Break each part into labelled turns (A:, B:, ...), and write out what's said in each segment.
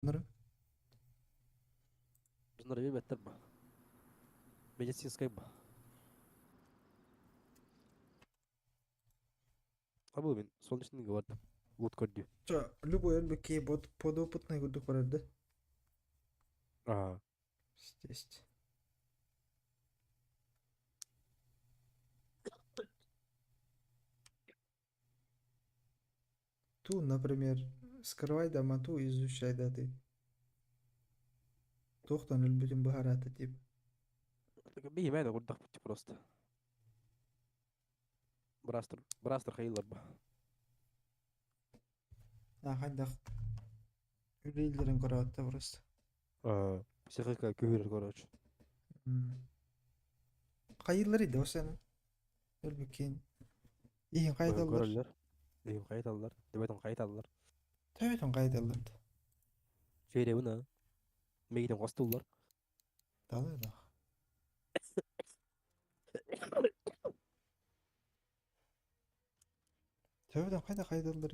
A: Дьоннор билбэттэр ба. Медицинскай ба. А был мин солнечный говорит. Лут көрдүү.
B: Ча, любой өлбүт киһи подопытный курдук барар да?
A: Ага.
B: Естественно. Ту, например, скрывай дома, ту изучай даты. Туохтан өлбүтүн быһараата тип.
A: Биһимээн курдахпыт просто. Бырастыр, бырастыр хайылар ба.
B: А хайдах үлэлэрин көрөөттө просто.
A: Психика күүһүрэр короче.
B: Хайыллар иде осен өлбүккин. Иһин
A: Быһын
B: хайдаллар.
A: көрөллөр. Иһин хайыталлар. Төбөтүн хайыталлар.
B: Төбөтүн хайдаллар.
A: Черебин а. Мигитин хостуллар.
B: Далай да. Төбөтүн хайда хайдаллар.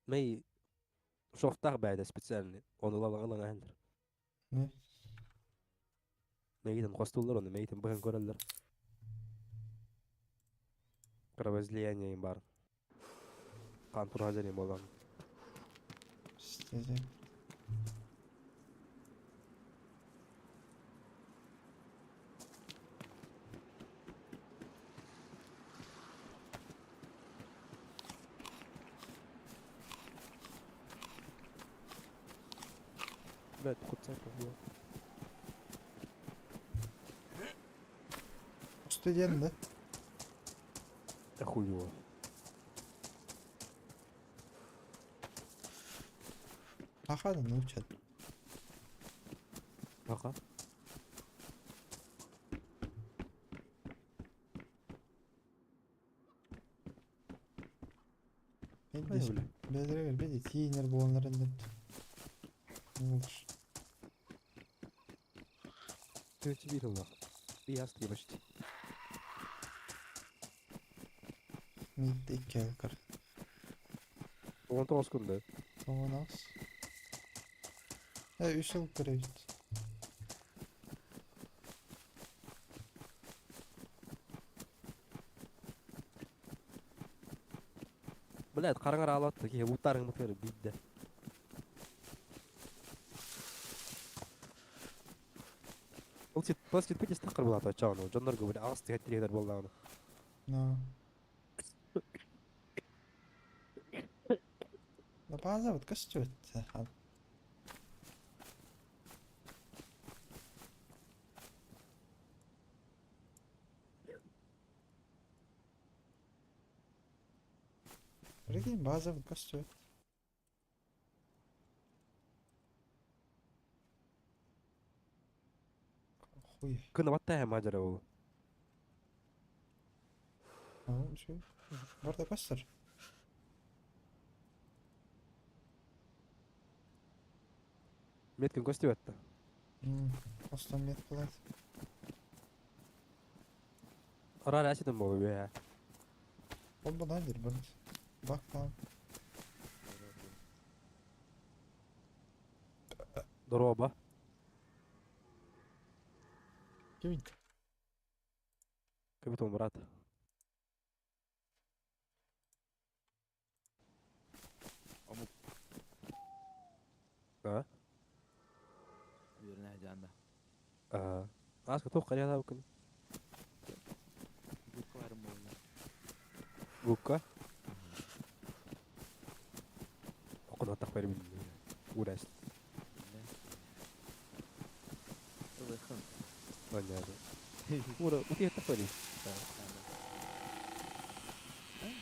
A: Мэй шовтах бэйдэ специальный. Оны ылан аһаллар. Мэгитин хостуллар, оны мэгитин быһын көрөллөр. Кровоизлияние им бар. Қан турхазер болан.
B: Стезе.
A: Блядь, куцай было.
B: Студент, да?
A: Да хуй его.
B: Аха да научат.
A: Аха.
B: Бэдэрэгэр бэди тиинэр буоланнарын Olur.
A: 31 yıllar. Bir yaz почти.
B: Мидде икки алкар.
A: 19 күндө.
B: 19. Үс алкар эбит.
A: Блядь, караңар алат ки буттарың мытыр бидде. Ол сет бас кетпей тақыр болады чағын. Жондар көбіне ағыс тігеттірегер болды.
B: No. Да база вот костюм. Прикинь, база вот костюм. Хуй.
A: Күні батта мажара ол.
B: А, şu. Барда костер.
A: Меткин көстүп атты.
B: Остан мет кылат.
A: Арар әсетім болу бе.
B: Бомба дир бір. Бак там.
A: Дороба.
B: Ким?
A: Капитан брат.
C: Омук.
A: А?
C: Үөрэнэ дьаанда.
A: А. Аска тоқ қарияда бүкін.
C: Гукка барым буолла.
A: Гукка. Оқын аттақ бәрі білмей. Урас.
C: Ылыхын.
A: Понятно. Ура, у тебя такой ли?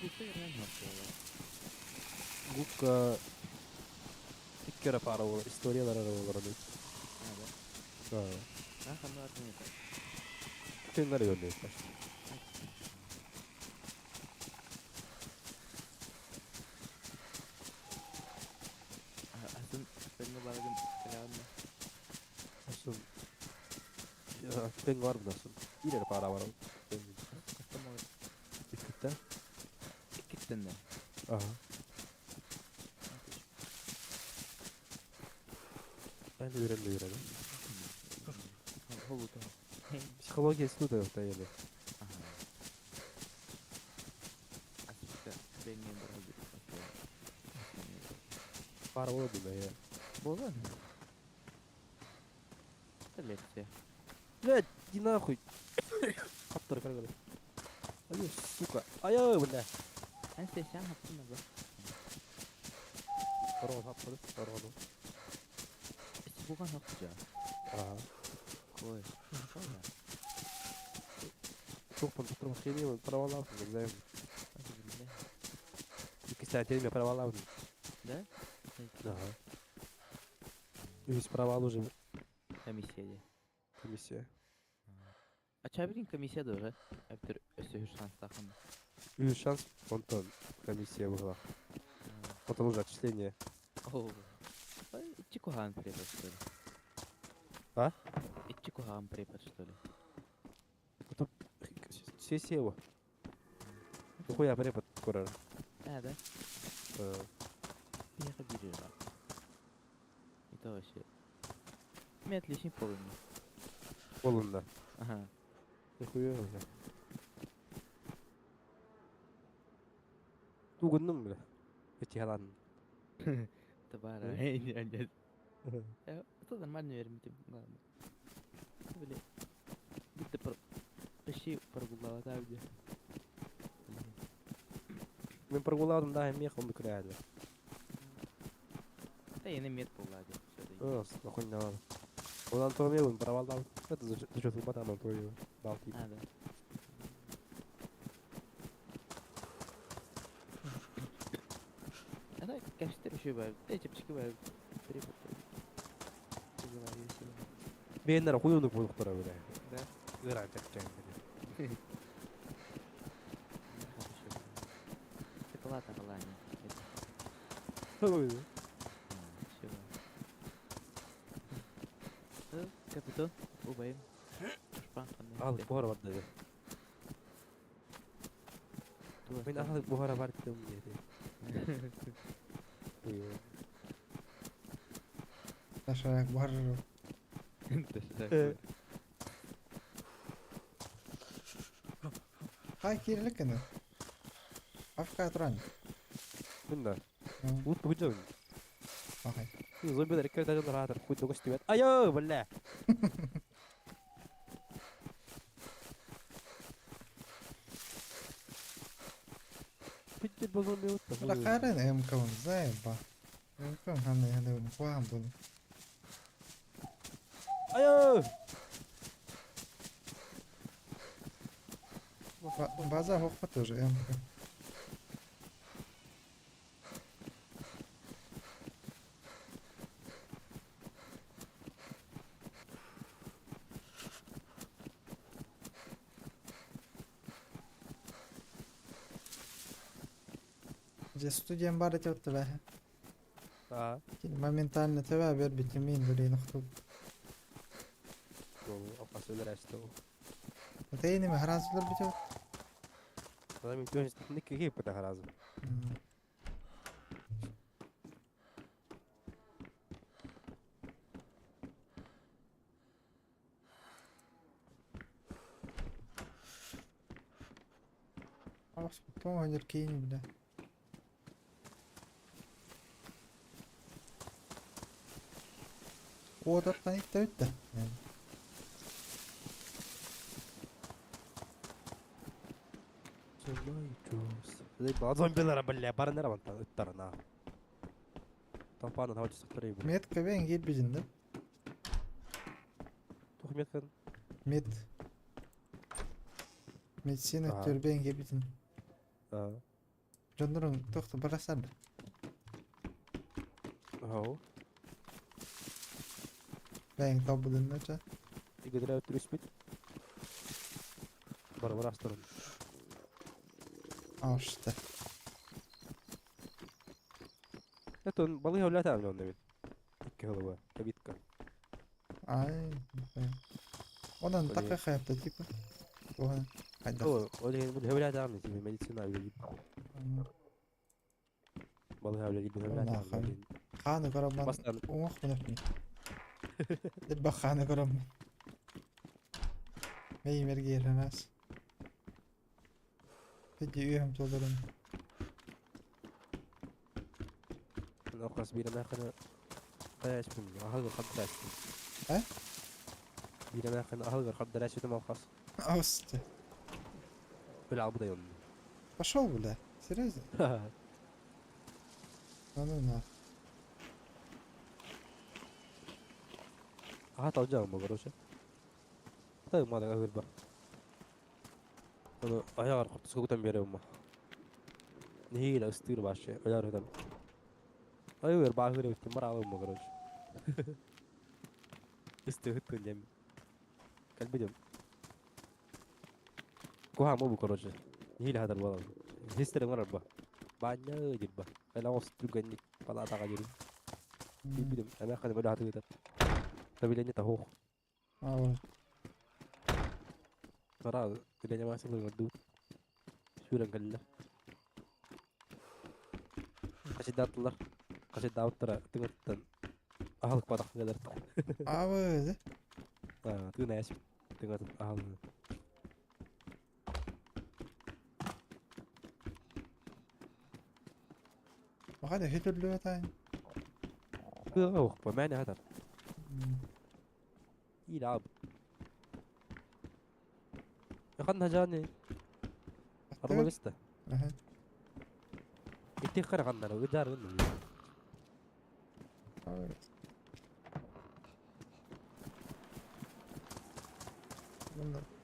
C: Гукка ирэн хаппуола.
A: Гукка иккера пара ол историялар ара олар.
C: Аа. Аа ханна атын.
A: Теннер yönlüyor.
C: Атын пенге барагын кэлэҕин
A: Aslında ben var mı nasıl? İleri para var.
C: Кастам
A: Иккиттен.
C: иккиттен да.
A: Aha. Эн үөрэн да үөрэн.
C: Холута.
A: Психология института стояли.
C: Ага. Аспыта бэҥҥэн барабыт.
A: Пара буола дуу я.
C: Буолан. Это лекция.
A: Блядь, иди нахуй. Хаптар көр. Ай, сука. Ай, бля.
C: Эн сессиян хаптын ба.
A: Корон хаптар, корон.
C: Буган хапча.
A: Ага.
C: Кой.
A: Туохпун туттарбат проваллаабытым экзамен. Иккистээн мен проваллаабытым.
C: Да?
A: Ага. Үһүс провал уже
C: Комиссия де.
A: комиссия.
C: А чабрин комиссия тоже. Әптер өссө шанстахын.
A: Үһүс шанс онтон комиссия была. Потом уже отчисление.
C: О. Ичи куһаҕан препод, что ли?
A: А?
C: Ичи куһаҕан препод, что ли?
A: Потом сессия его. Нихуя препод көрөр.
C: А, да? Биһиэхэ биир эрэ. И то вообще. Мен отличник полный.
A: Полунна.
C: Ага.
A: Нихуя бля. Тугуннум бля. Эти халан.
C: Табара. Нет, нет. Это нормально верим, главное. Били. Битте пар... Почти прогуллаабата где.
A: Мин прогуллаабытым да эмиэ хомбу күрээдэ.
C: Да я мед буолла дии.
A: Ос, нахуй не надо. Ол Антонио проваллаабыт. Это за счет там Антонио. Балтик.
C: А, да. А так, кэпсэтэр үчүгэй баар. Тэ чэпчэки баар. Препод.
A: Бэйэлэрэ хуйунук буолуохтара бля.
C: Да?
A: Ыараан чэпчээн.
C: Хорошо. Палата была.
A: Ой.
C: Все. Капитан, убайым.
A: Аһылык буһара барда дии. Мин аһылык буһара бардым диэтэ. Ой.
B: Саша буһар. Хай киирилик кэнэ. Афка туран.
A: Мин да. Ут бугдун.
B: Ахай.
A: Зомбилар икки этажын араатар хуй көстүбэт. Айоо, бля. Питчет бу зомби утта.
B: Бля хайран МК-ын заеба. МК-ын ханна ханна куһаҕан буолла.
A: Айоо!
B: База хохпат уже МК. Дьэ студия баар этэ оттулаа.
A: Аа.
B: Моментально төбө биэрбитим мин дурин охтуб.
A: Опас өлөр эстэ.
B: Тэйни хараасылар битэ.
A: Мин түөн никки кииппэтэ харазым.
B: Ас тоҕо киини бля. Уотаттан иттэ бүттэ.
A: Зомбилара бля, барынара мантан ыттарына. Толпаны тавачы бля.
B: Метка бен киирбитин да.
A: Туох меткан?
B: Мед. Медицина
A: Аа.
B: төрбен киирбитин.
A: Аа.
B: Дьоннорун тохто барасар.
A: Ау.
B: Бэйэҥ талбытынна ча.
A: Игодря түрүспүт. Бар барастырын.
B: Аашта.
A: Это он балыга үлэтэ онно бит. Икки голова. Кабитка.
B: Ай. Онон
A: Блин.
B: така хайапта типа. Оха. Хайда.
A: О, ол үлэтэ типа медицина үлэлиир. Балыга үлэлиир
B: Онна
A: үлэтэ.
B: Хааны карабан
A: Бастан
B: уҥах мунапни. Баххааны көрөммүн. Мэйим эргийэрин аас. Ити үөһэм туоларын.
A: Хас биир эмээххинэ хайааспын аһылгыр хардарааспын.
B: Э?
A: Биир эмээххин аһылгыр хардарааспытым алхас.
B: Аҕыс.
A: Бля албыдай онно.
B: Пошел, бля. Серьезно? Да ну нах.
A: Аха талдьаҕым короче. Тай мада ыһырба. Ону айаҕар хортуска кутан биэрэбин Нэһиилэ ыстыыр вообще өлөр ытан. Ай өр бааһыр эбиттин бараалым короче. Ыстыыһыттын диэн. Кэлбитим. Куһаҕан буолбут короче. Нэһиилэ хатар буолан. Сиэстэрэ оҥорорбо. Баанньа дирба. Элэ оҕус түргэнник палаатаҕа дьүрүн. Киирбитим эмээххин өлө хатыытар. Давление таһуох.
B: А,
A: Кыра реанимация ыҥырдыбыт. Сүүрэн кэллилэр. Хачайдаатылар. Хачайдаабыттара тыҥырыттан аһылык бадах кэлэр.
B: А,
A: А, тыын ээспит. Тыҥатын аһылыгы.
B: Махан эһи түрлүбэтаан.
A: Кыаҕа уохпа мээнэ хатар. Иилааб. Ханна жааны армагыста. Ити хара ханнара ыдаар гынна.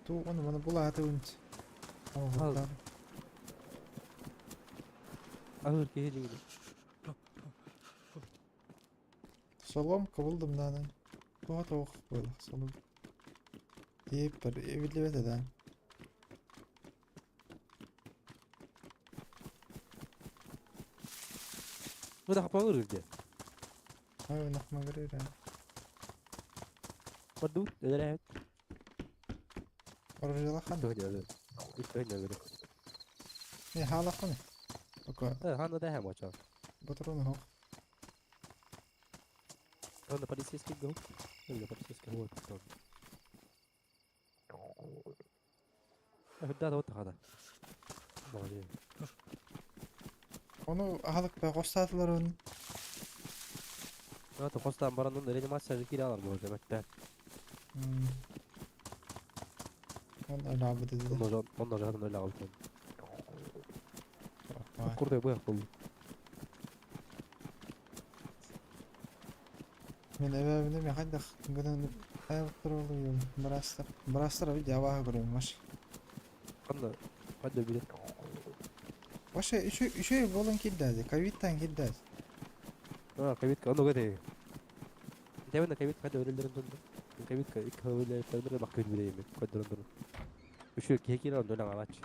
B: Туу ону маны булаатыбын. Оҕуттар.
A: Аһыр киһи дьиҥин.
B: Солом кыбылдым даанан. Туох туох буолла солом. Иэппэр эбиллибэт эдaan.
A: Бу да хапаҕыр диэн.
B: Ай нахмагырыра.
A: Барду өлөрөөт.
B: Оружиялахан.
A: Төһөнө Төһөнө
B: Не хаалахан. Ока
A: Ханна да хэм очо.
B: батрон хох.
A: Ханна полицейский го. Ханна полицейский вот. Да да вот хада. Молодец.
B: Ону аһалык ба қостаатылар он.
A: Ата хостан баранын реанимация кире алар бу демекте.
B: Он өлаабыт dedi.
A: Онно жаһын өлө алты. Курдай буяк болду.
B: Мен эбэбине мен хайдах гынан айылтыр Брастар. Брастар бит жабаha көрөм маш.
A: Канда кайда билет.
B: Вообще еще еще болон кирдәди. Ковидтан кирдәди.
A: А, ковидка, ону көтө. Тебен ковид кайда өлөлөрүн тунду. Ковидка ик өлөлөрүн бак күн билейм. Кайда өлөрүн. Үчү кеки ран өлө алач.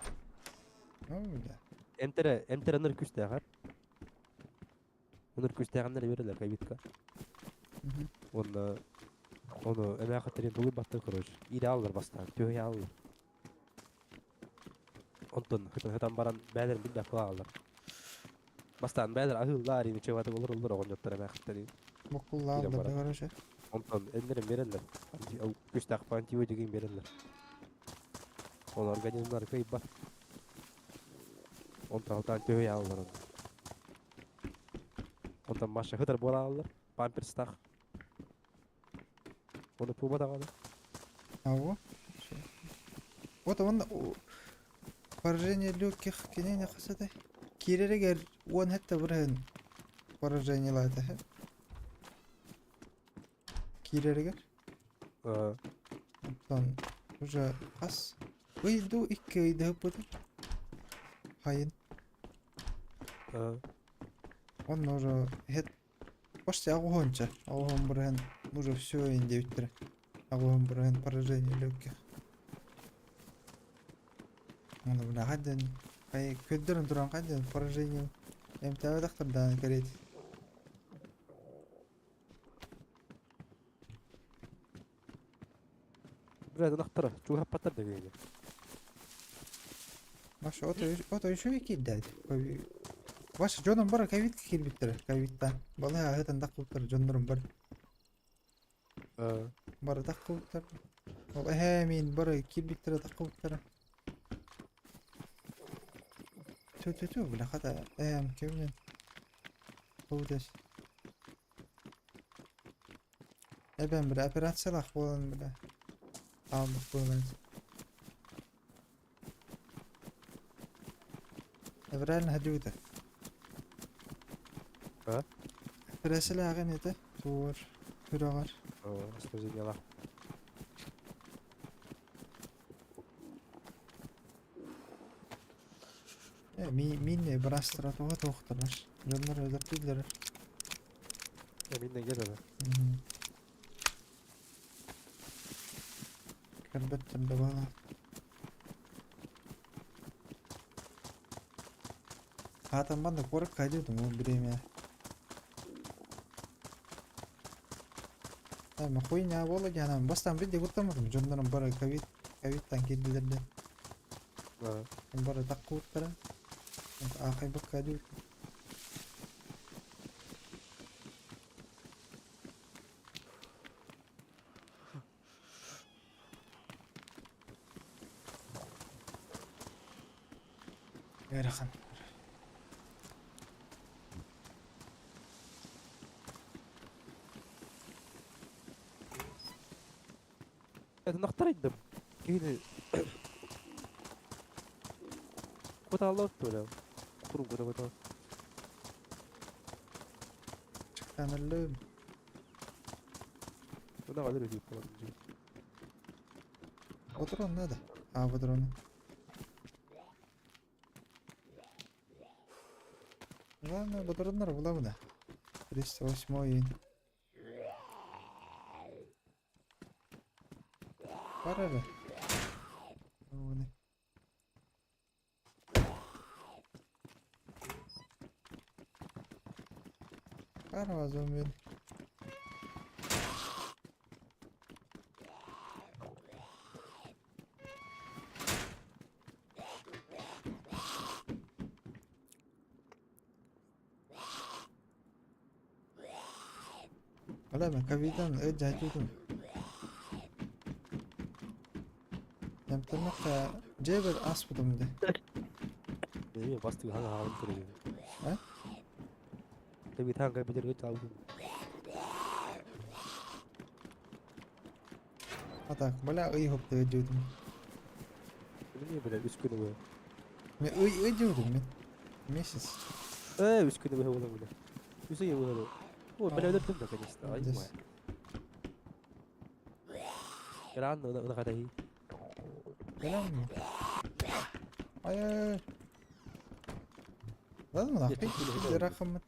B: Ну да.
A: Эмтере, эмтере ныр күстәгәр. Ныр күстәгәннәр берелер ковидка. Онна ону эме хатырын тулы батты короче. Ире алыр бастан, төһө алыр. Онтон хытан хытан баран бәлер бил дә алыр. Бастан бәлер ахыллар ини чөбәтә булыр улыр огоньоттар эме хатырын.
B: Букуллар
A: Кирен
B: да
A: баран.
B: короче.
A: Онтон эннерин берелер. Күстәк антибиотигин берелер. Он организмнар кыйба. Онтон хытан төһө алыр. Онтон маша хытыр була алыр. Памперстах. Оны пуба таганы.
B: А во. Вот он поражение легких кине хасады. Киререгер он хәтта бер поражение лады. Киререгер. Онтон уже хас. Ыйду икки ыйды бут. Хайын. Он уже хет почти агуонча. Агуон бирен уже все инде биттире. Агуон бирен поражение легких. Оны бля хаддан кай көддөрөн туран хаддан поражение эмтәбе дактар керет.
A: Бля, нахтара, чуга паттар дегене.
B: Баш ото ото еще кирдәди. Баш жоном бар ковид кирбиттер, ковидтан. Бала ахытан да кылтыр жоннорум бар. Бары таххыбыттар. Ол эһээ мин бары киирбиттэрэ таххыбыттара. Тю-тю-тю, бля, хата эһээм кимнин? Тугу Эбэм, бля, операциялаах буолан, бля, хаалбыт буолан. Реально ходил-то.
A: А?
B: Операциялааҕын этэ, туор, сүрэҕэр.
A: Осложнила.
B: Э, ми бырастара туга туохтарар. Дьоннор өлөртүүллэр.
A: Миннен кел ана.
B: Көрбөттөр да буолаа. Хаатан манна куоракка ходил ол бириэмэ. Эми хуйня буола диэн бастаан видео куттаммытым дьоннорум бары ковид ковидтан киирдилэр да. Бары таккууттара. Аахайбакка диир. Ыарахан.
A: Нахтарайдым. Киһини Кутаалла оттура. Куру кута кута.
B: Чыктаныллым.
A: Куда алыр өтүп болот.
B: Отрон надо. А, патроны. Главное, патроннар булабына. 308. Бар эрэ. Оны. Бар зомби. Бля, мен ковидтан ыт дьаһайдым. Эмтэммэккэ дьиэбэр ааспытым дии.
A: Эми бастыгы хаҥа хаалым көрөбүн.
B: А?
A: Тэби таҥга билерге чалбым.
B: А так, бля, ый хопта ыдьыбытым.
A: Эмне бля үс күнү бу.
B: Мен ый ыдьыбытым мен. Месяц.
A: Үс күнү бу була бля. Үс ый була. О, бля өлөрдүм да, конечно. Ай,
B: Молодец.
A: Рано на хадаhi.
B: Кэлэн Ай ай ай. Ладно, нахуй. Рахмат.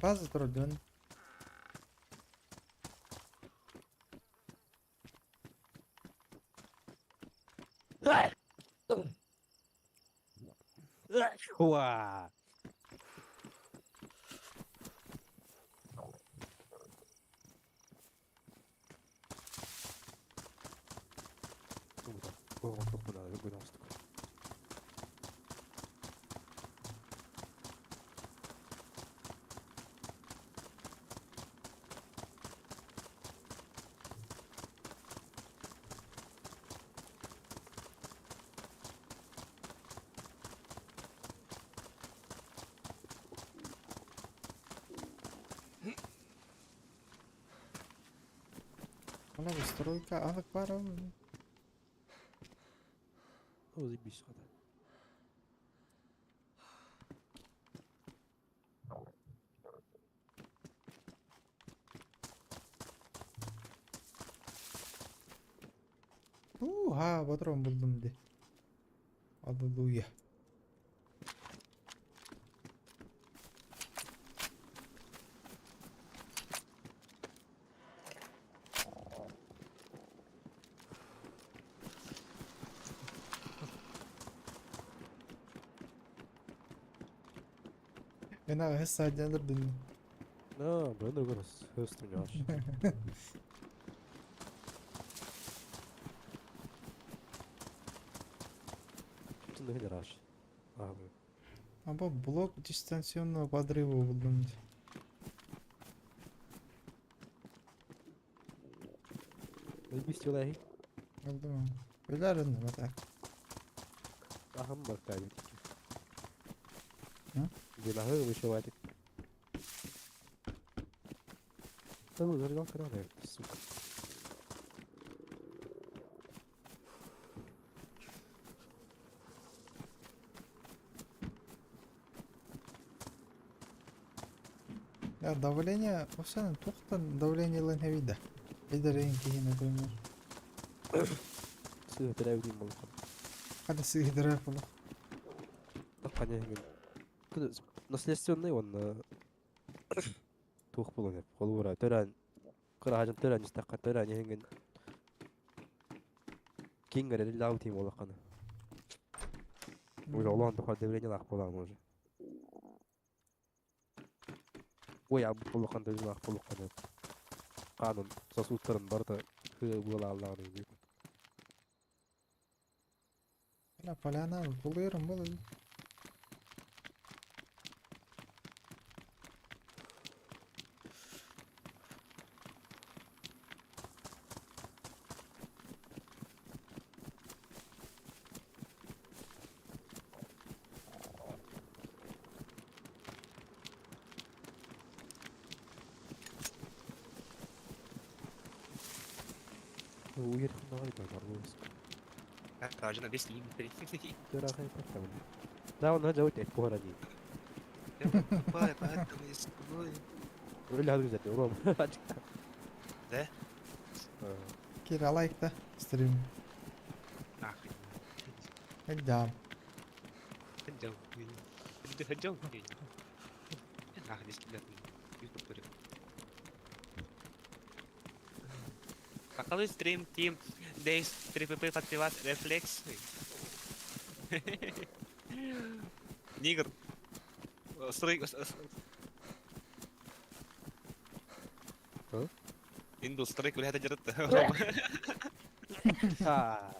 B: База турар.
A: Уа.
B: Она стройка, а пара.
A: О, заебись, хата.
B: Уха, патрон булдум дии. Аллилуйя. Ena hessa dün.
A: No, bro, görüyoruz. Höstüm yavaş. Tunda hile raş. Abi.
B: Аба блок дистанционного подрыва булдум.
A: Өлбүс
B: Булдум. Өлөр инде так.
A: Ахам бар кабит.
B: М?
A: Дилахы вышивать. Да ну, зажигалка надо, сука.
B: Я давление, осен тухтан давление лен хевида. Эдер кихи, например.
A: Сыы терәбидин болуп.
B: Хада сыйдырар болу.
A: Таққаны мен. Наследственный он тух болон деп. Холура төрән кырахажын төрән истаққа төрән ехинген. Кингер лау тим болаққаны. Уже улан тухар давление лах болан уже. Ой, абы болаққан давление лах болаққаны. Канун сосудтарын барды хы була алланы дейт.
B: Бля, поляна булуyorum болу.
A: Уер хнагай да бар.
D: Каждый весь линий.
A: Төрәхай паттамын. Да, он жауып әйт похора ди. Рөл хадыр зәтте уром.
D: Да?
B: Кира лайк да стрим.
D: Нахуй.
B: Хадям.
D: Хадям. Хадям. Нахуй, здесь кидать. Ютуб Какой стрим Team Days 3 pp подпевать рефлекс. Нигр. Строй.
A: А?
D: Индус стройк бля, это держит.
A: А.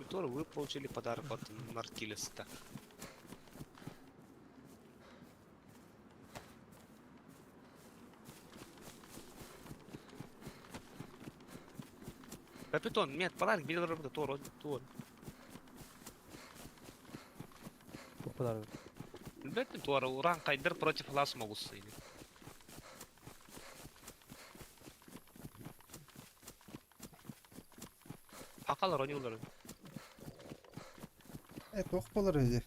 D: Тоже вы получили подарок от Мартилеста. Капитон, нет, подарок, бери тур, тур.
A: Тух подарок.
D: Билбэт туар, уран кайдыр против лас могус. Акалар ойнулар.
B: Э, туох болар өйдө.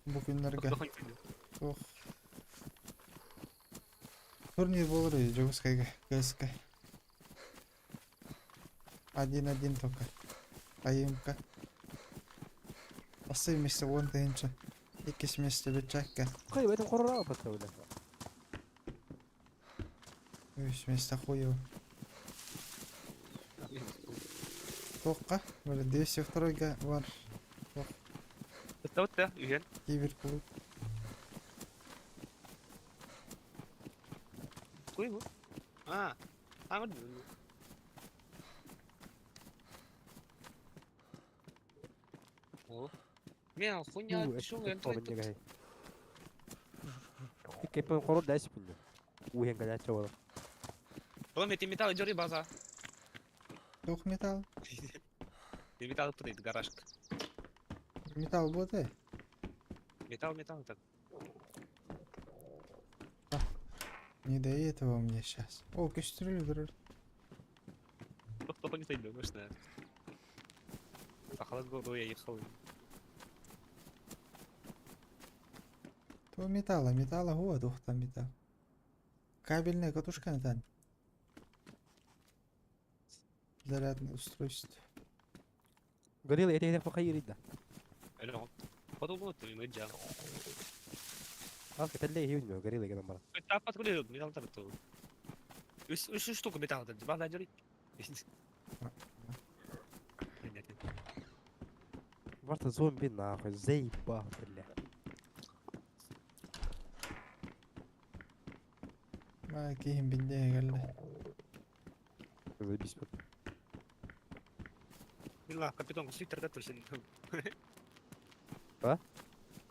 B: Бу күннәргә. Туох. Турнир болар өйдө Жогускайга, ГСК. Один-один только. АМК. Осы вместе он тыгынча. Иккис вместе бечакка.
A: Кай, в этом хоррора паттамын.
B: Үс вместе хуево. Тоққа. Böyle 202 га бар.
D: Вот да, үйен.
B: Кибер клуб.
D: Куй бу. А. А, вот. О. Мен хуйня шул
A: энтон. Кепен хоррор дайс бунду. Уhen галяча бола.
D: Роме, ты металл идёри база.
B: Туох металл.
D: Ты металл пытает гаражка.
B: Металл будет.
D: Металл, металл, так.
B: Не до этого мне сейчас. О, кастрюлю дурар.
D: Кто не стоит, конечно. Сахалат гору я ехал.
B: То металла, металла, вот, ух там металл. Кабельная катушка на там. Зарядное устройство.
A: Горилла эти фахайрида.
D: Алло. Подумал, ты мы джам.
A: А, кетелле хивнө горилла ген бара.
D: Тапат куле металл тарту. Үс үс штука металл тарту. База жори.
A: Барта зомби нахуй, заебал, бля.
B: А, киһим бинде келди.
A: Заебись. Вот.
D: Мила, капитан, кусui tratat tulisin.
A: А?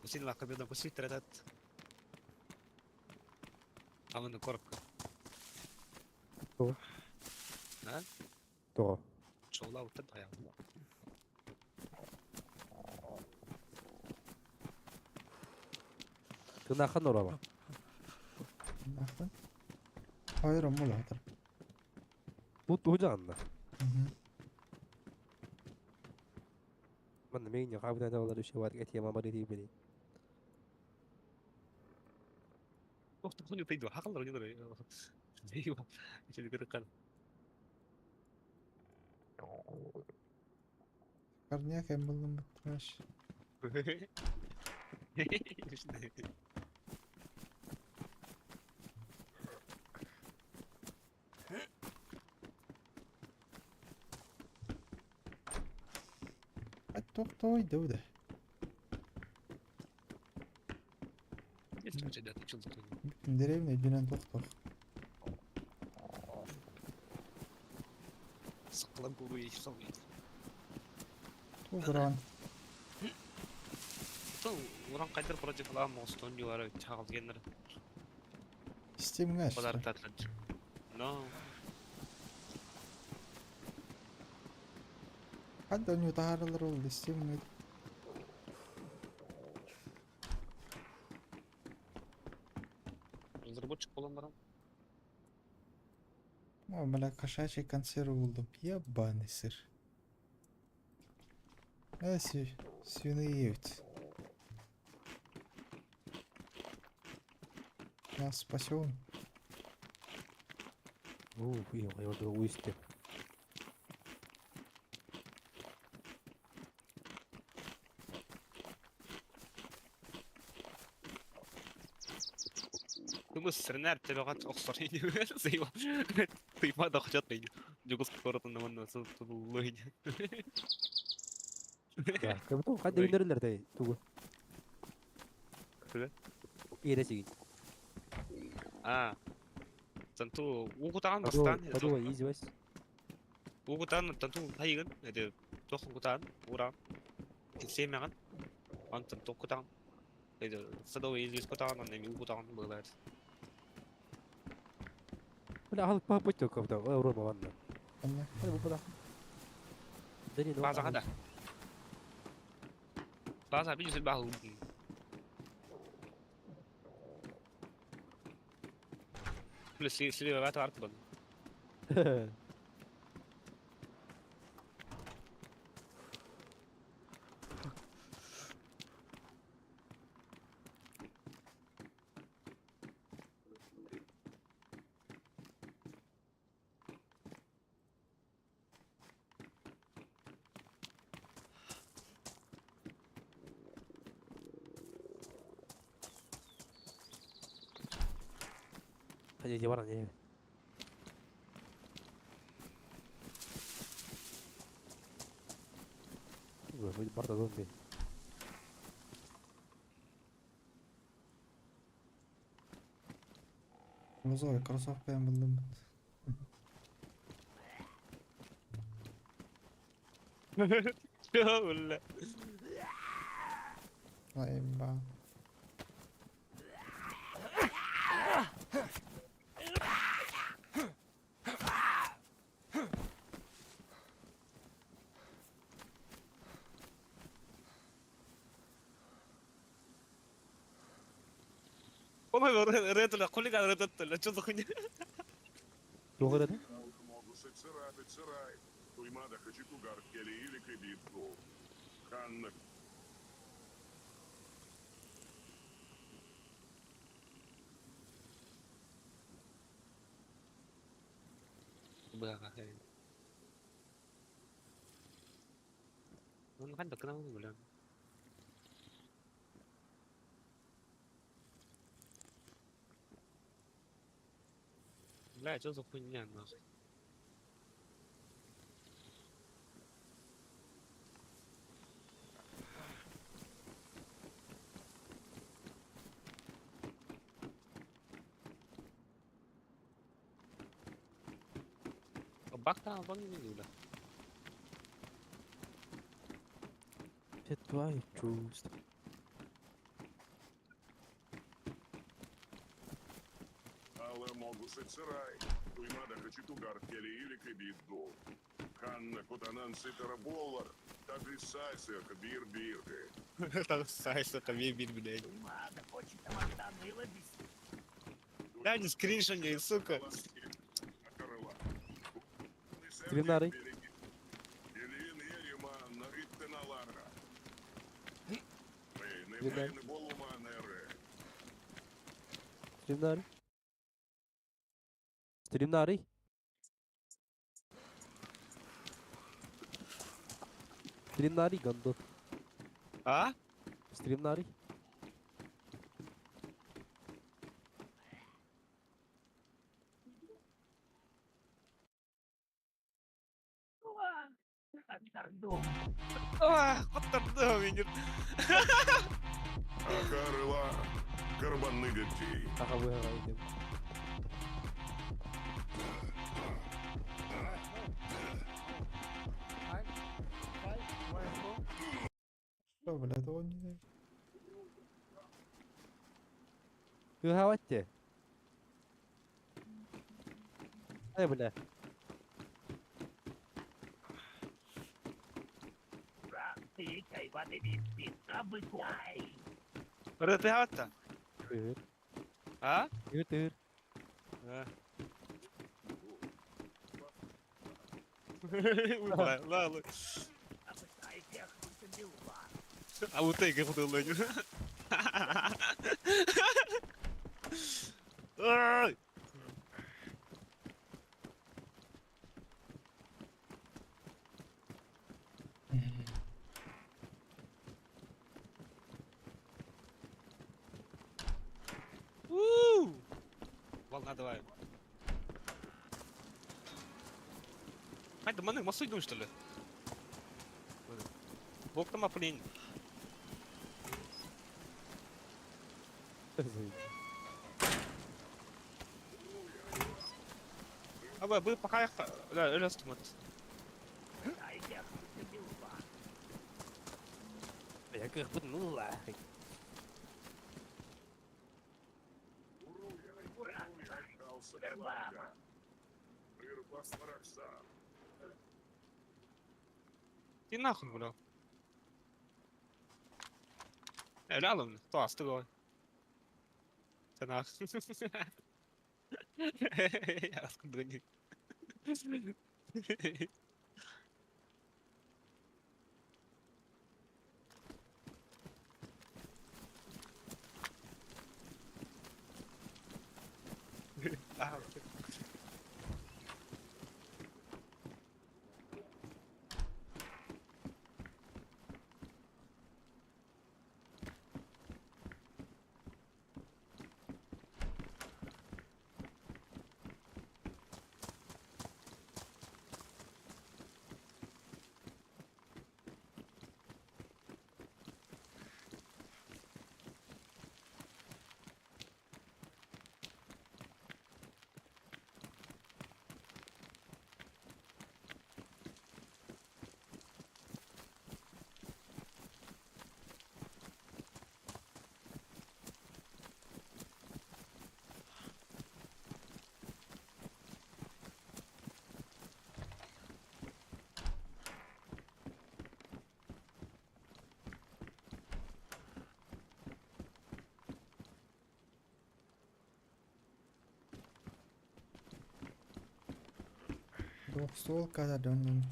D: Kusin la капитан, кусui tratat. Амын коробка.
A: Тоҕо?
D: А?
A: Тоҕо?
D: Чола утат аян.
A: Тынахан орама.
B: Ахтан. Hayır amma латыр.
A: Тут туһу Манна миигин хаабытан олар үше бар этиэма бары тиийбэни.
D: Ох, тохуну пейду, хакалар не дөрөй. Дейва. Ичи кырыккан.
B: Карняк эм булдum битмеш. Тохтой дөөдө. Деревня дүйнен тохтох.
D: Саклан гуру исам.
B: Тугран.
D: То уран кайдыр против ла мостон юары чагылгеннер.
B: Steam'ге
D: Подарок
B: açtı.
D: татлач. Но
B: Хадда у тааралар oldu Steam'ге.
D: разработчик болан барам.
B: О, бля, кошачий консервы buldum. Ебаный сыр. Э, свиные ведь. Нас спасен.
A: Уу, и уисте.
D: Тугус сренер тебегат оксор. Зайва. Тыйма да хачат ней. Жугус коротун наман сыллы.
A: Да, капитан хадда үннерлер дей тугу.
D: Тугу?
A: Ире сигин.
D: А. Танту угутаан бастан.
A: Падуа изи вас.
D: Угутаан танту хайгын. Эде тохун гутаан ура. Кисемяган. Антон токутаан. Эде садовый изи кутаан, ан угутаан было.
A: Бля, ахал папа капитан. Ой, урон ванна.
B: Анна.
A: Hadi bu kadar. Дени
D: База хада. База би баху. Плюс си бата арт бан.
A: Hadi баран не. Барда зомби.
B: Розовый кроссовка я buldum.
D: ولا
B: Ла
D: والله ريت قولي قال ريت لا تشوف хуйня.
A: Тугу да?
D: Бля. Ну, ханна кына бля. Бля, что за хуйня, нахуй? Бактан албан дии
A: Твои чувства.
D: Таҕыс биир блядь. Дай не скриншони, сука.
A: Стримнарый. Стримнарый. Стримнарый. Стримнарый, гандон.
D: А?
A: Стримнарый.
D: А, Хоттордо минер.
A: Аха быһаҕа
B: Что, блядь, он не...
A: Кыһаватте. Ай, бля.
D: Ырытыһаатта.
A: Тыыр.
D: А?
A: Тыыр, тыыр.
D: А. Ой, ла, ла. А вот так хотел. Ай! У! Волна давай. Ай, да маны масуйдун, что ли? Бок там блин. Аба, бы пока да, өлөстүмөт.
A: Я как бы ну лахай.
D: Ты нахуй, бля. Э, лалым, то астыгой. Ты нахуй. Я раскудрыни. А, окей.
B: Двух ствол когда дон.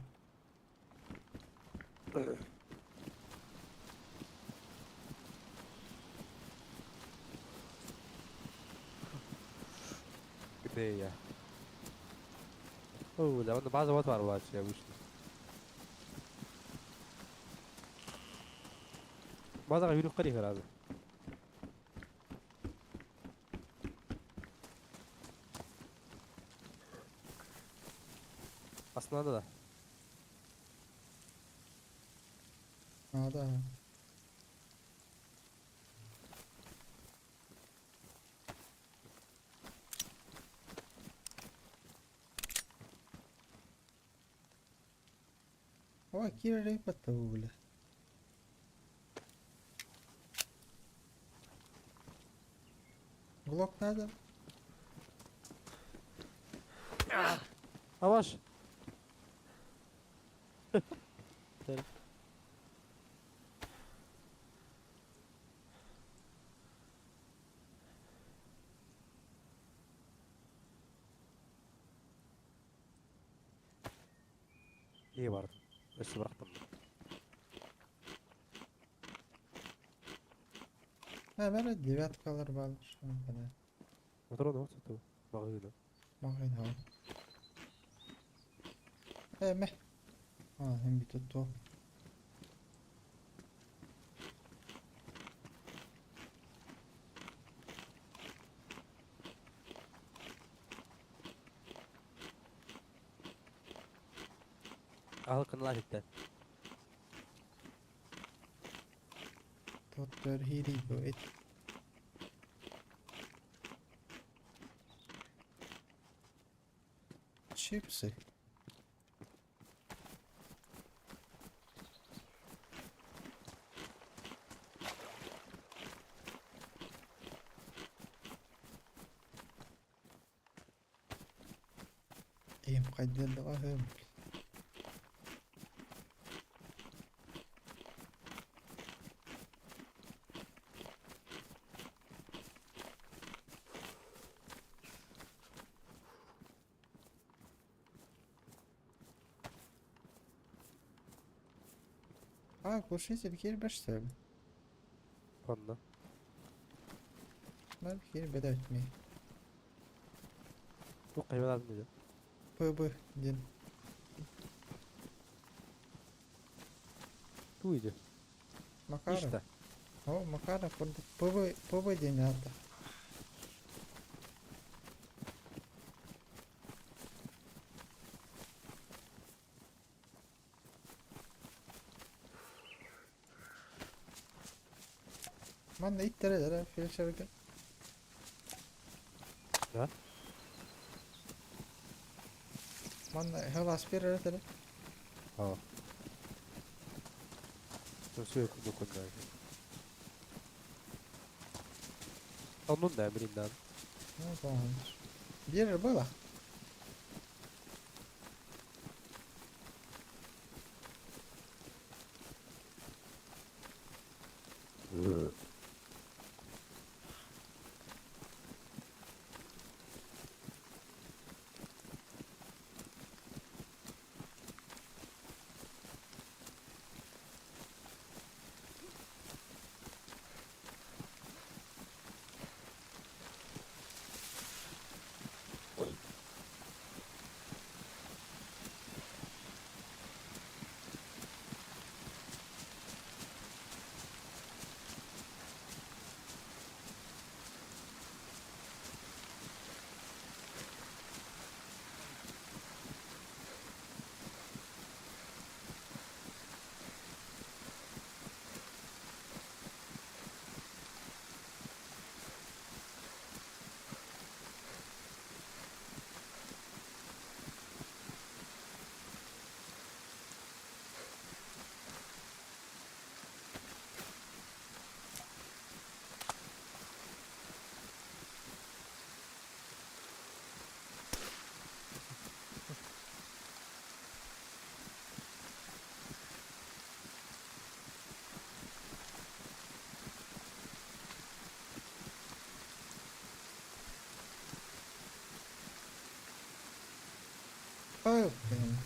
A: Где я? О, да, он база вот ворваться, я вышел. Базаға үйріп қарай разы. Астында да.
B: А, да. О, киирэрэй баттабы бile. Глок надо?
A: Аваш! Киһи бардым. Өссө бырахтым.
B: Ha, бары девяткалар баалар.
A: Моторон ол соту. Маҕаһыына.
B: Маҕаһыын хаа. Э, мэ. А, hem bir tuttu.
A: Аһыл кыналаах иттэн.
B: Тоттор хири бу эт. Чипсы. Эм хайдыаҕа А, глушитель киирбэт сөп.
A: Онно.
B: Бар киирбэт этмей.
A: Туох хайбалаатын дии.
B: ПБ диэн.
A: Туй дии.
B: Макаров.
A: Ишта.
B: О, Макаров курдук ПБ, ПБ диэн аата. Манна иттэрэ эрэ фельдшергэ.
A: Да?
B: Манна хеласпир эрэ эрэ.
A: Аа. Өссө курдук куннаа. Оннун да билиннэн.
B: Ну, tamamdır. Биэрэр буолла. Ой, блин.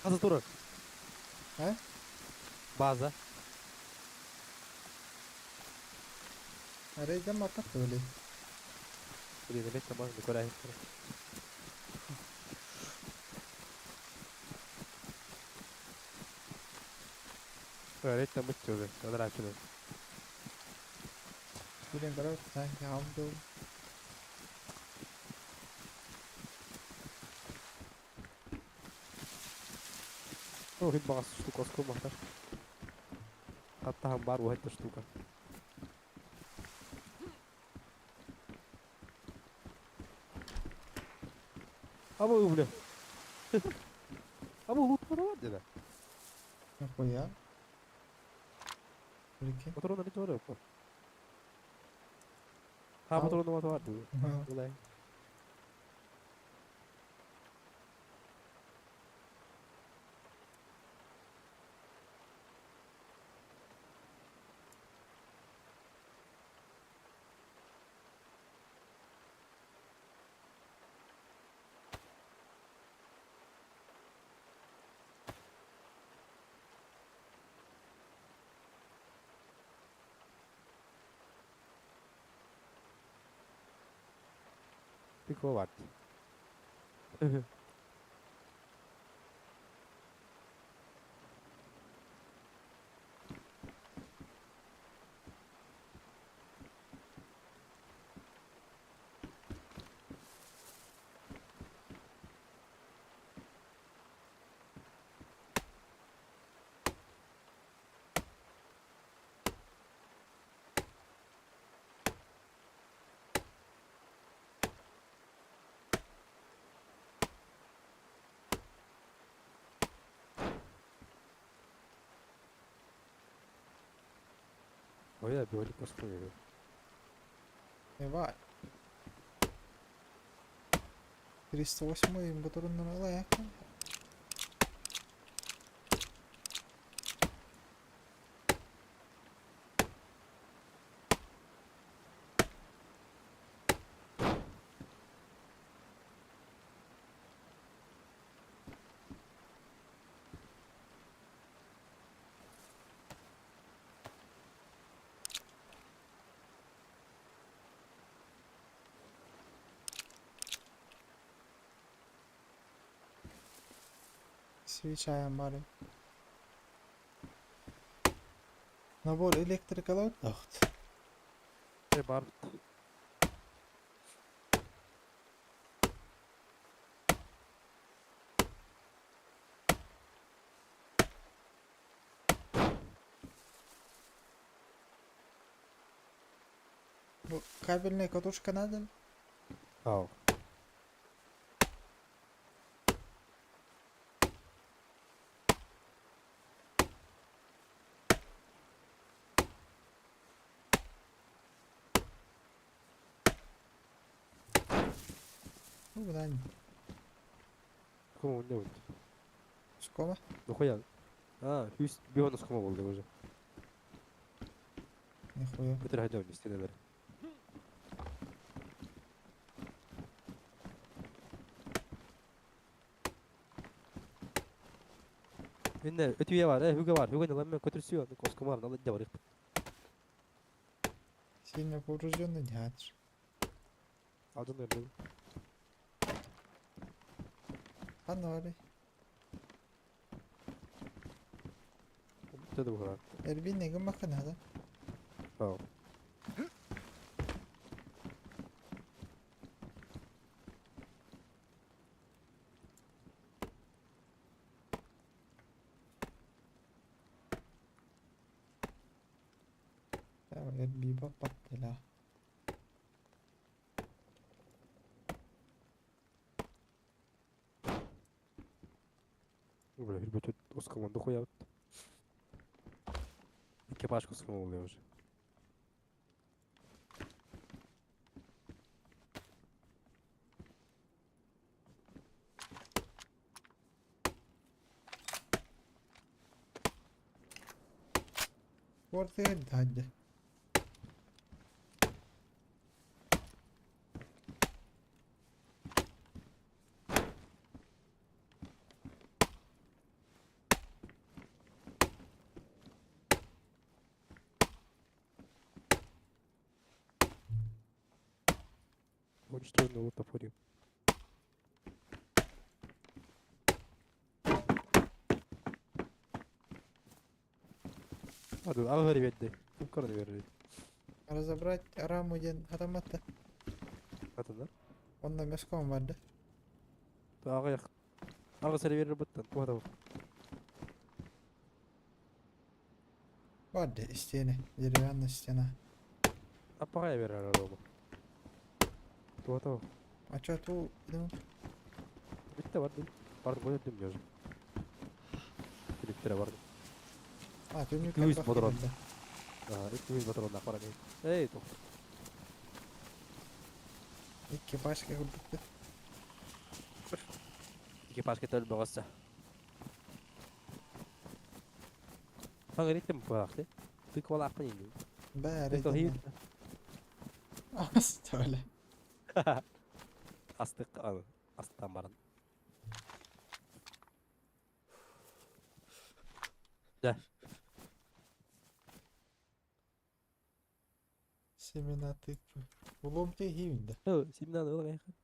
A: База турар.
B: А?
A: База.
B: Арайда маппат были.
A: Блин, опять там можно куда. Опять там уже. Квадратный.
B: Блин, короче, так, я.
A: О, хит багас штука скумахта. Хаттахан бар уһайта штука. Аба бля. Аба лут бар dedi.
B: Нахуя? Прикинь.
A: Патронları hiç var yok. Ha patronu var vardı. Ulay. Тыква vardı. Oya bir olik nasıl koyuyor?
B: Давай. 308 патроннар ылайык. Свечаем бары. Набор электрикалар тахт.
A: Бар.
B: Бу кабельная катушка надо?
A: Ау.
B: Ну, да.
A: Кому не вот.
B: Скома?
A: Нахуя? А, хүс бион скома болды уже.
B: Нихуя.
A: Көтөр хайда истенелер. Инне өтүйе бар, хүге бар, хүге налам мен көтөрсү, коскома бар, налыдда бар.
B: Сильно поврежденный дядь.
A: Алдын өрдү.
B: Ладно,
A: Төдө була.
B: Эрбин неге макын да?
A: Ау.
B: Эрби баппаттыла.
A: Бля, бир оскомонду коябыт. Экипаж коскома болду уже.
B: Квартир дадя.
A: Уничтоженный лут топорим. Hadi al ver verdi. Yukarı verir.
B: Разобрать раму ден адаматта.
A: Atınlar.
B: Онда мяском бар да.
A: Аға яқ. Аға сәле verir бұттан. Туа да
B: Бар да стены. Деревянная стена.
A: Аппағая verir araba. Туа да.
B: А чё ту?
A: Иккитэ бардым. Бардым көтөрдүм дьэ. Түнүктэрэ бардым.
B: А, түннүк
A: 200
B: элбэх
A: патрон.
B: киирдэ.
A: Аа, 200 патроннаах баран иһин. Эй, туох.
B: Икки пачка курдук да.
A: Икки пачка өлбөҕөссө. Саҥа быраахты. Тыквалаахпын иннин.
B: Бәрі
A: Тыква
B: итиннэ. Астоле.
A: Астык аны. Астан баран. Да.
B: Семена тыквы. Улом те хивинде.
A: О, семена ылың айхан.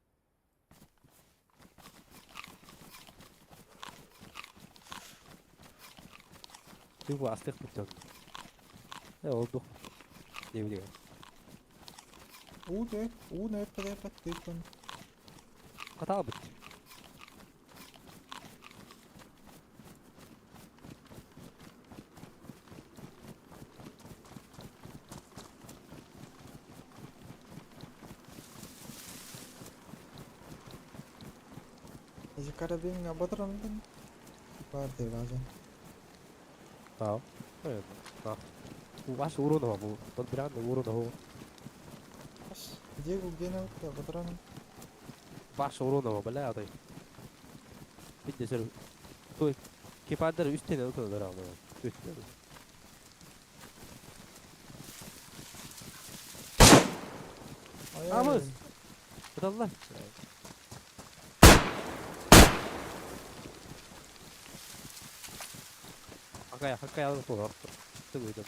A: Тыква астык бүтөн. Э, олду. Не билейм.
B: Уу дэ, уу нөппэ тыквын.
A: Катал бит.
B: Эзи карабинга батырандын. Бар деп азы.
A: Аа. Э, на. Ваш урона бу. Тот бранд урона хо.
B: Аш, Диего гена батыран.
A: Ваш урона бля адай. Бидде сер. Той кепадер үстен өтө дара. Үстен. Амыз. Кыталла. Хакая, хакая алып тур. Тыгыйды.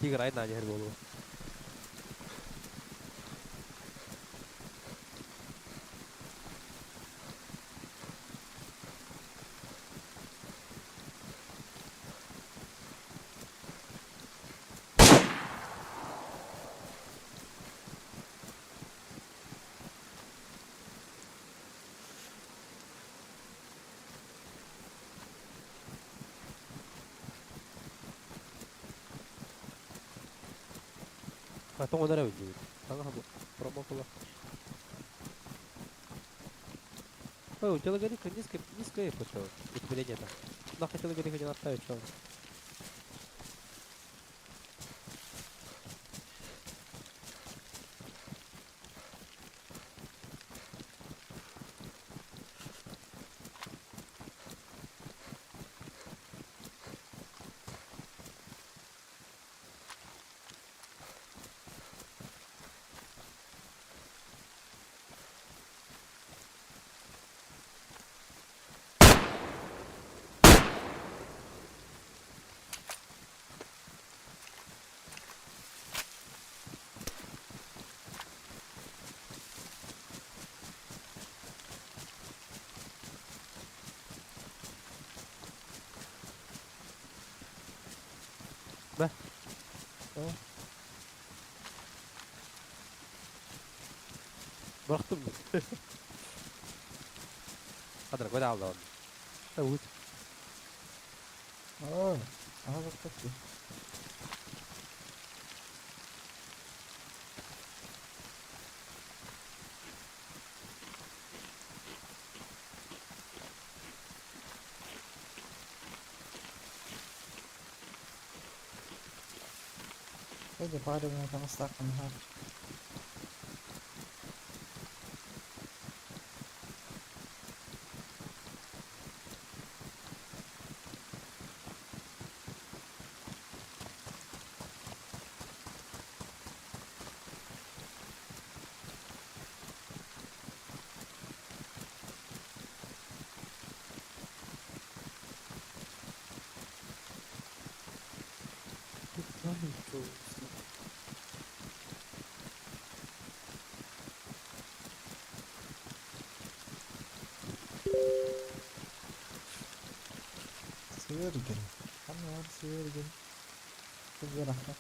A: Тигр айна жер болу. А тоңо дара үдү. Аңа хабы. Промокула. Ой, у телогорика низкое, низкое эхо, чё? Или нет? Нахуй телогорика не наставить, чё? Бэ? Bıraktım. Kadar gol aldı onu. Evet.
B: Aa, aha bak bak. Hadi bari bunu tanıştık mı? Сыаргын. Ханна сыаргын. Кызырахха.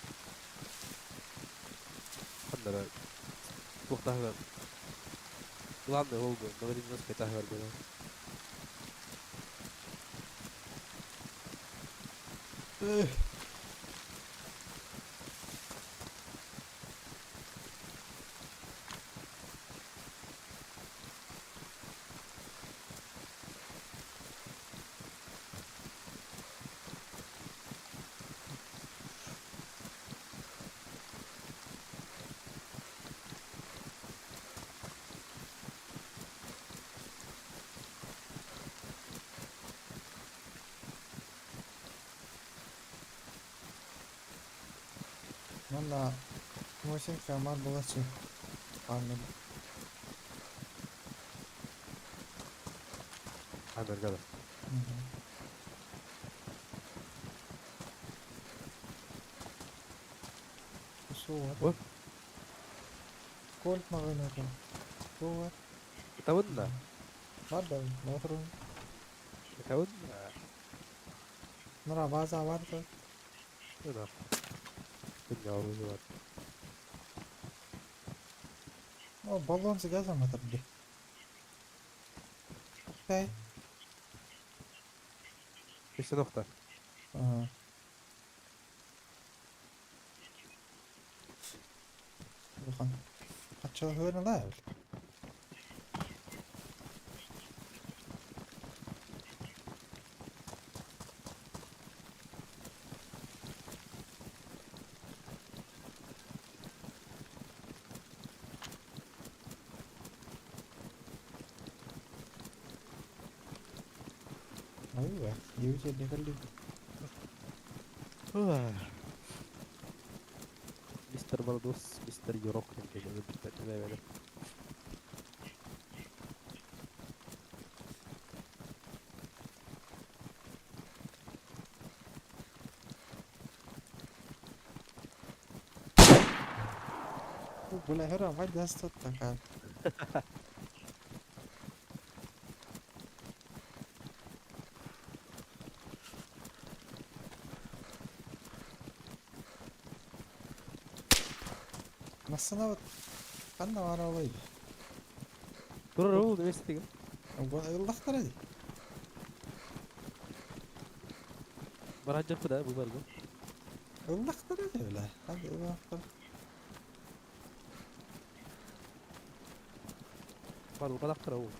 A: Ханна туохтааһыгар. Главное ол бу, Новодвинскай таһыгар буолар.
B: Эх. Манна Мосенко Амар булаччы хааллар.
A: Америкада.
B: Суох.
A: Ой.
B: Кольт маҕаһыына Суох.
A: Ытабын да?
B: Бар да, моторун.
A: Ытабын да?
B: Нара база бар да.
A: Ына. Күн бар.
B: О, баллон сыгаза матырды. Окей.
A: Өссө нохта.
B: Ага. Улахан. Хачча хөрнө ла. Айва, девять не калли.
A: Мистер Балдус, мистер Юрок диэн
B: Бля, хера, вай даст такая. Массана ханна баар олойду.
A: Турар ол немесе
B: Ыллахтара ди.
A: Бараджак да бу барга.
B: Ыллахтара ди бля. Ханна ыллахтара.
A: Бар ыллахтара ол.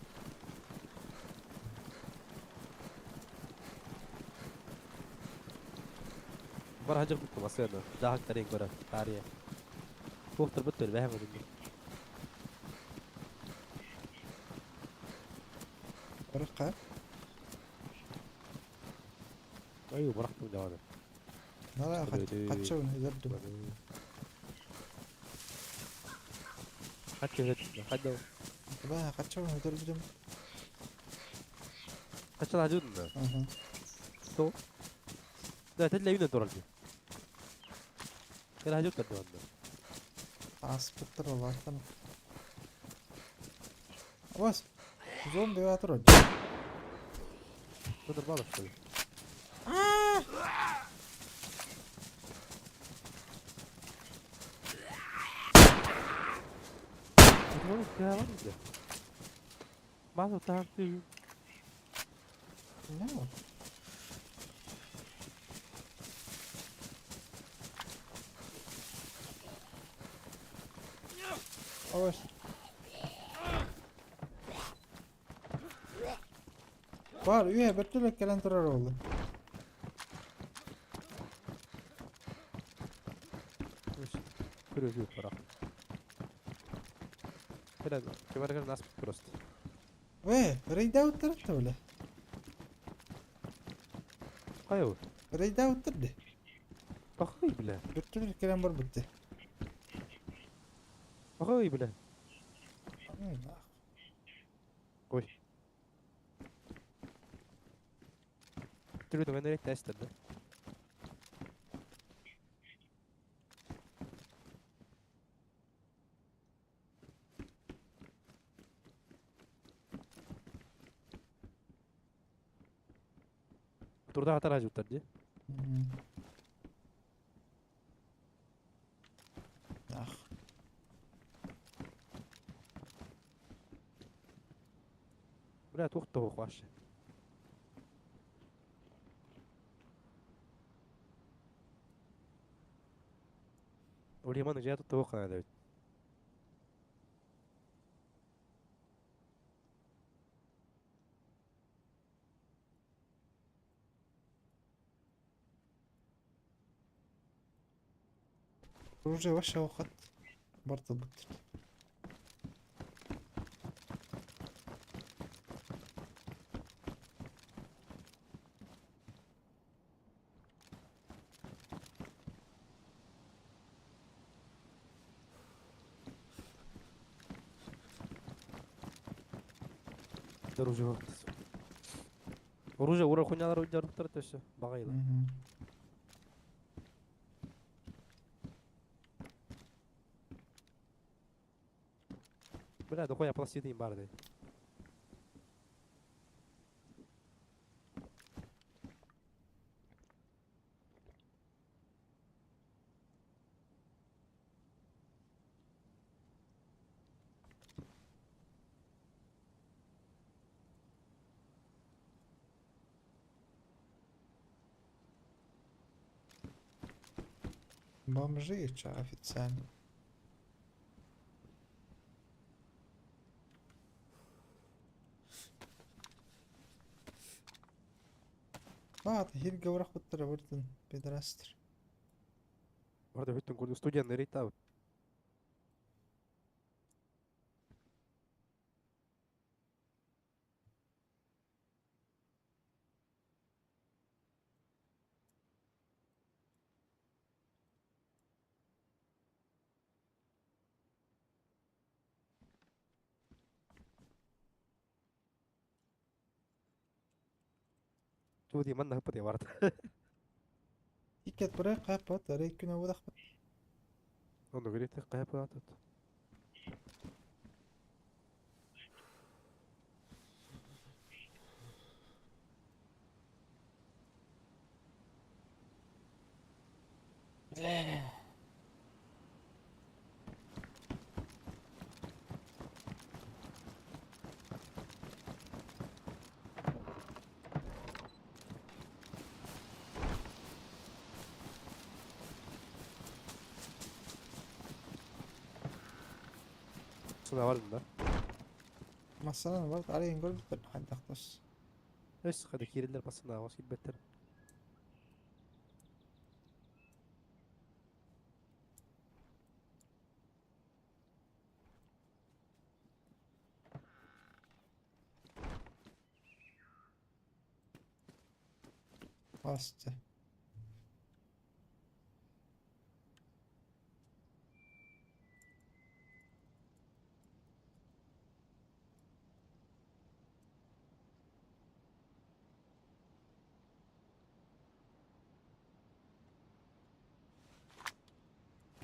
A: Бараджак бу масына. Жахак тарик бара. Тария. Туохтар бут бэһэ бу.
B: Барыкка.
A: Ай, барахтым жавады.
B: Нара качча өдөрдүм.
A: Хатчы хадда.
B: Ба качча өдөрдүм.
A: Хатчы хажудна.
B: Аха.
A: То. Да, тәллә юнә туралды. Кара хажуд кадды онда.
B: Аспыттыр олартан. Бас. Зомби атыр.
A: Тудар балык что ли? Мазу там ты.
B: No. Ось. Бар, үйе бір түлек келен тұрар oldu.
A: Көрөзү бара. Кэлэн, кемаргар нас просто.
B: Вэ, рейда уттырды бile.
A: Кайы?
B: Рейда уттырды.
A: Бахый бile.
B: Bir түлек келен бар бітті.
A: Бахый бile. Ой. Түрүдө мен эрек тестер да. Турда Хатар хажуттар дии.
B: Ах.
A: Бля, туох тоҕо вообще. Улиман дьиэ туох ханаада эбит.
B: Оружие вообще охот. Бартыл быттыр.
A: Оружие бар. Оружие ура хуйнялар уйдарыптар төсө. Багайла. Бля, дохуя пластины барды.
B: Бомжи че официально. Ладно, хирге урах буттара быртын пидорастыр.
A: Барды бүттүн курду студияны рейта. Ту ди манна хыппыт барда.
B: Икет бұрай қапат, арай күні удақ.
A: Оны көрете кайып атат. Сына бар да.
B: Масалан бар, арайын көрбүттер хайдақтас.
A: Өс қады кирилер басына ос килбеттер.
B: Басты.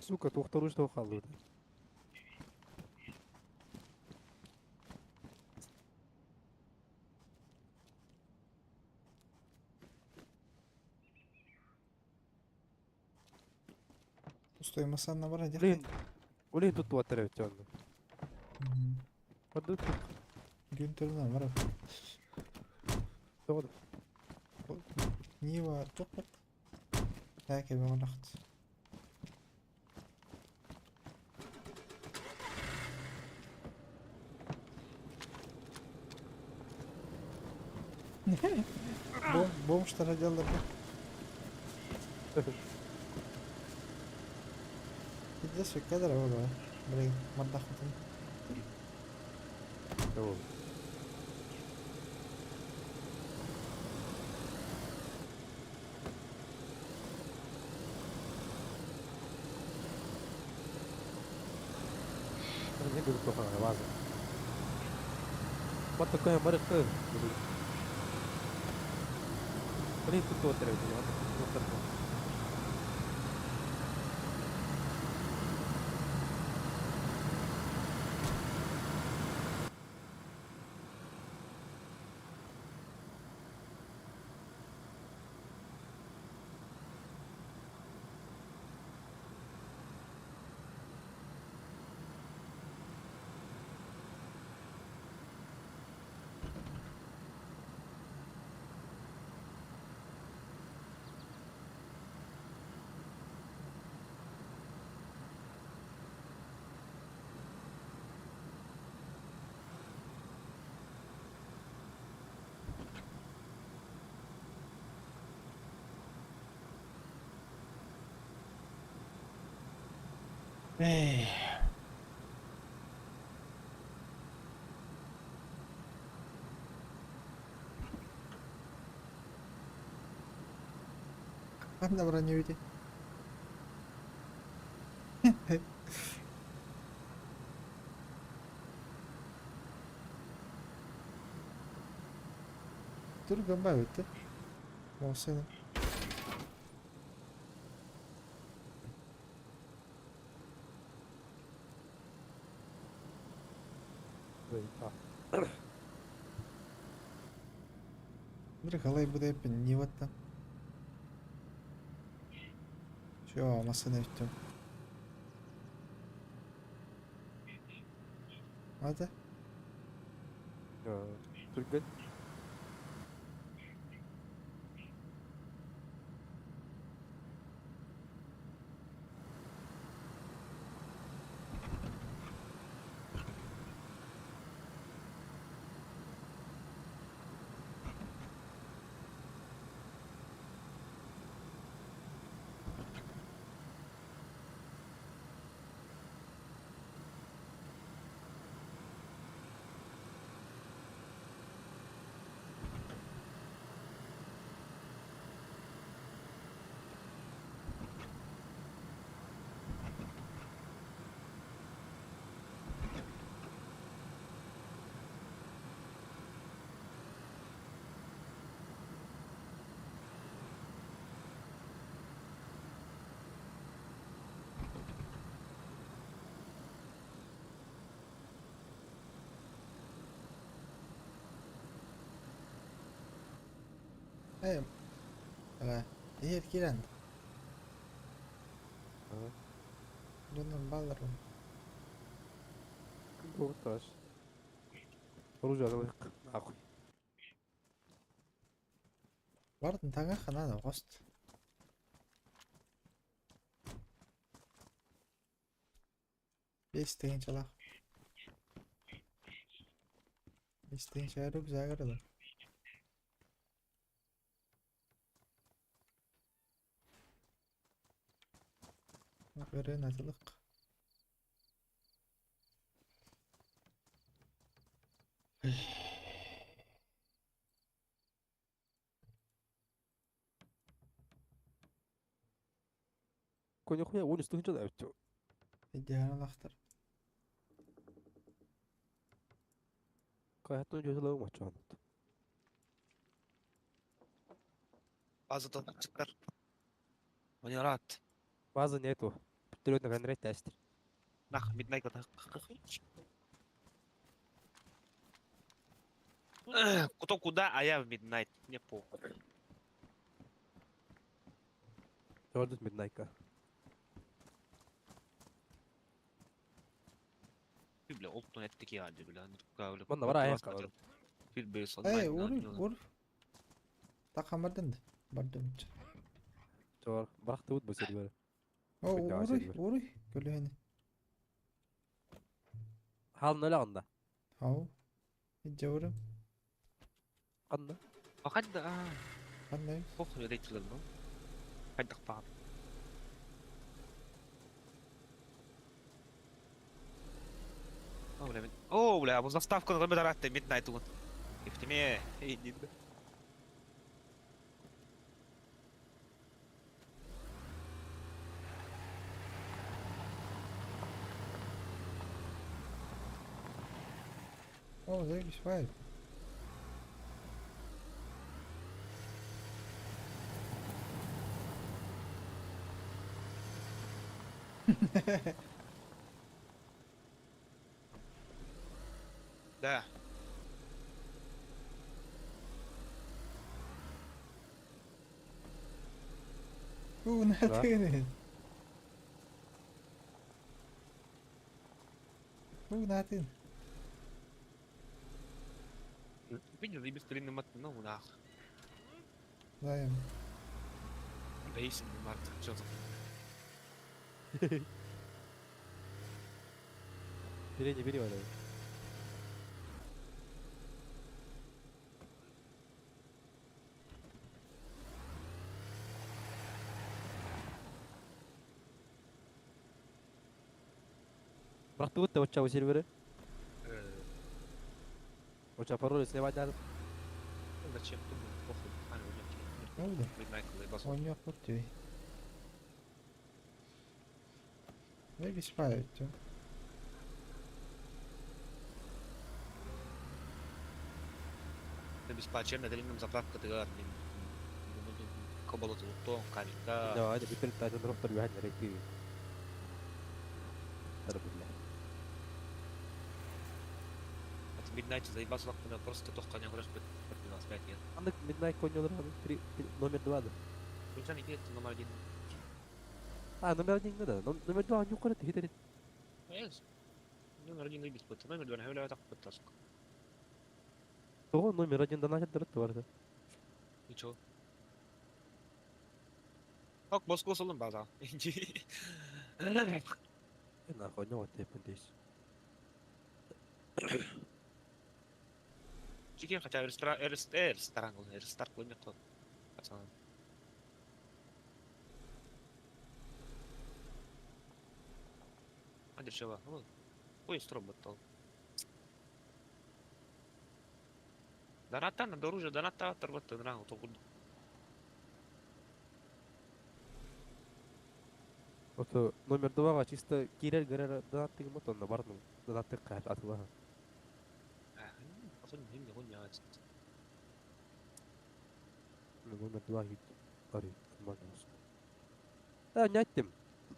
A: Сука, тухтаруш то халды.
B: Пустой масанна бар адяқ.
A: Блин. Улин тут туаттар өтчөн. Барды тут.
B: Күн түрінен бар.
A: Тоғды.
B: Нива тоқпат. Тәке бағалақты. Бомжтар аделлар. Пиздец, кадр var. Блин, мордахмытын.
A: Tamam. Ne görüp tokan bazen. What the koy marık Блин, тут вот вот
B: Эй. Ханна броневите? Түргэн баҕайы. Массыына. Халайбыт эппин Ниваттан. Всё, массыына бүттүм. Ата?
A: Түргэн.
B: Эй, бля, иһэр киирэн. Дьоннор бааллар.
A: Таш. Оружие нахуй.
B: Бардын таҥа ханан оҕост. 5000-лаах. 5000 рюкзак да. Өрен атылык.
A: Коньяхуя 13 тыһыынча да.
B: Идеаллахтар.
A: Кайхаттан жөсөлөг мочоон.
D: Базадан çıkar. Манират.
A: База нету. Бүтүрөт наган тестер.
D: Нах, Midnight. Кто куда, а я в Midnight. Мне похуй.
A: Жордут Midnight-ка.
D: Бля, олтон эттики яды, бля.
A: Манна бар аяк калар.
B: Эй, ур, ур. Тақамардын. Бардым.
A: Жор, барахты бут бу сер.
B: О, уруй, уруй. Көлөһүн.
A: Хал нөлө анда.
B: Хау. Иджаурым.
A: Канда?
D: Хадда.
B: Кандай?
D: Похуй рейтинг, ну. Хайдах баар. О, бля, о, бля, бу заставканы көрбөт Midnight угун. Ифтиме, эй, дид.
B: О, заебись, файл.
D: Да.
B: У, натыны. У, натын.
D: Видел, заебись старинный мат, ну, нах.
B: Даем.
D: Бейсин, мат, чё за...
A: Бери, не бери, валя. Бырахтыбыт да оччо серверы. Оччо пароль снимать.
D: Зачем ты похуй?
B: Ну да. Оонньуохпут дии. Бэбис баар эбит дуу.
D: Заправка тыгар коболотулуктуон камика.
A: Да, это бүтүн тажын роктор үһән ректи. Тарбылла.
D: Это Midnight заебался лакпына просто тохканя көрөс бит. 25 лет.
A: Андык Midnight коньолор 3 номер 2 да.
D: Күнсән ике номер 1.
A: А, номер 1 да. Номер 2 нюкара тихитер.
D: Yes. Номер 1 бит бит. Номер 2 хәлә так бит.
A: Того номер 1 донатит дырыт бар.
D: Ничего. Ок, боско солым база.
A: Нахуй, не вот ты здесь.
D: Чикен хотя ресторан, ресторан, ресторан, ресторан, пацан. А дешево. Ой, строботал. Доната на оружие, доната торбота, на то
A: Ото номер 2 чисто кирер герер донаттык мотон бар ну донаттык кайт атыла. Номер 2 хит. Ари, нормально. Да, не аттым.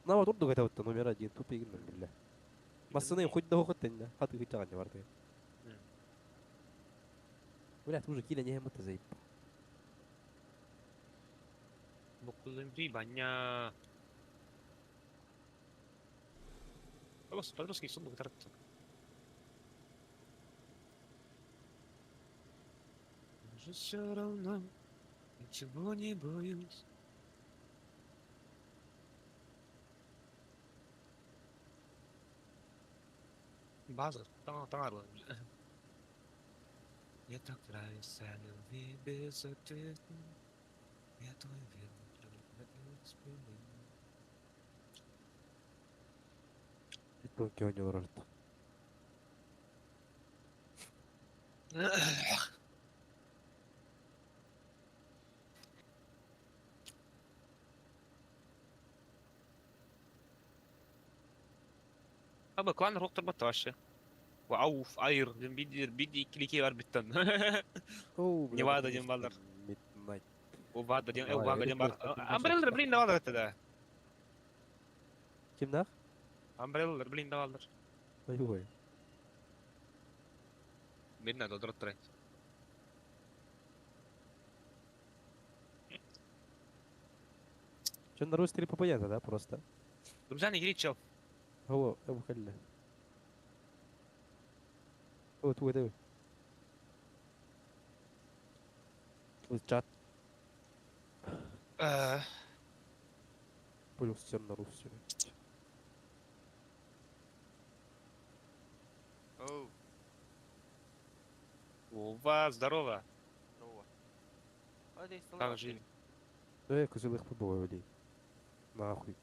A: Нама турду гата вот номер 1 тупик биле. Массыны хоть да хоть тенде. Хаты хит не барды. Блядь, уже киля не хемата заеб.
D: Букулын баня. Подростки сундук тратят. Же все равно ничего не боюсь. База, там, Мне так нравится любви безответно. Я твой верный спины.
A: Тонкий ойнолор
D: Аба клан роктор баташы. Ауф, айр, биди биди клики бар биттен.
A: Оу,
D: Не вада ден балдар.
A: Midnight.
D: Увада ден, увага ден бар. Амбреллер блин давалдар это.
A: Ким нах?
D: Амбреллер блин давалдар.
A: Ой, ой.
D: Midnight одроттор.
A: Че на русский попадет, да, просто?
D: Друзья, не кричал.
A: هو ابو خله هو تو ده чат плюс 7 на русский.
E: Оу,
D: Ова, здорово.
E: здорово.
D: Как жизнь?
A: Да я козелых побывал. Нахуй.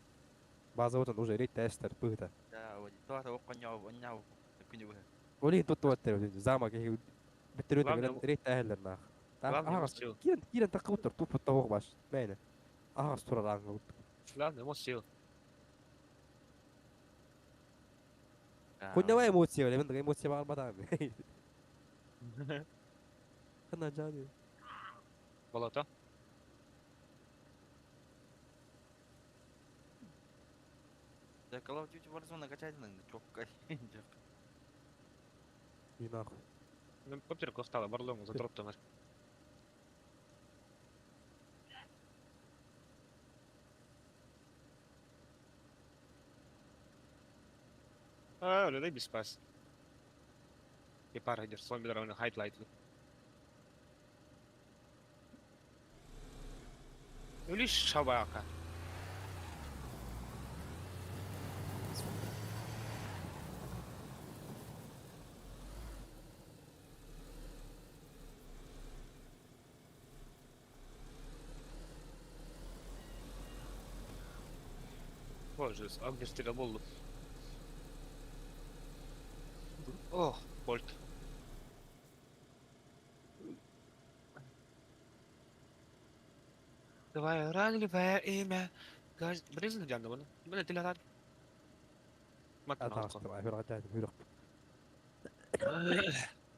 A: База вот он уже рейд тестер пыта.
E: Да, вот, то онняу, күнү быһа.
A: Олин тут вот замок биттерү
D: Главное-
A: рейд тәһелер нах.
D: Главное,
A: Ага,
D: успел.
A: кирен кирен такы тупо того баш. Мәйне. Ага, турар аңга.
D: Главное, успел.
A: Кунна эмоция, мен эмоция бар бадам. Хана жаны.
D: Болото.
E: Да, Call of Duty Warzone накачать надо, чокка.
A: И нахуй.
D: Ну, коптер костала, барлому, задроптом. А, людей без спас. И пара идет, сон бедра, хайлайт. Лишь шабака. Боже, огнестрел был. Ох, Кольт. Твое ранливое имя. Бризн дьанна bunu. Bunu тилатан. Маттан
A: Атаҕастым, сүрэҕэ сүрэх.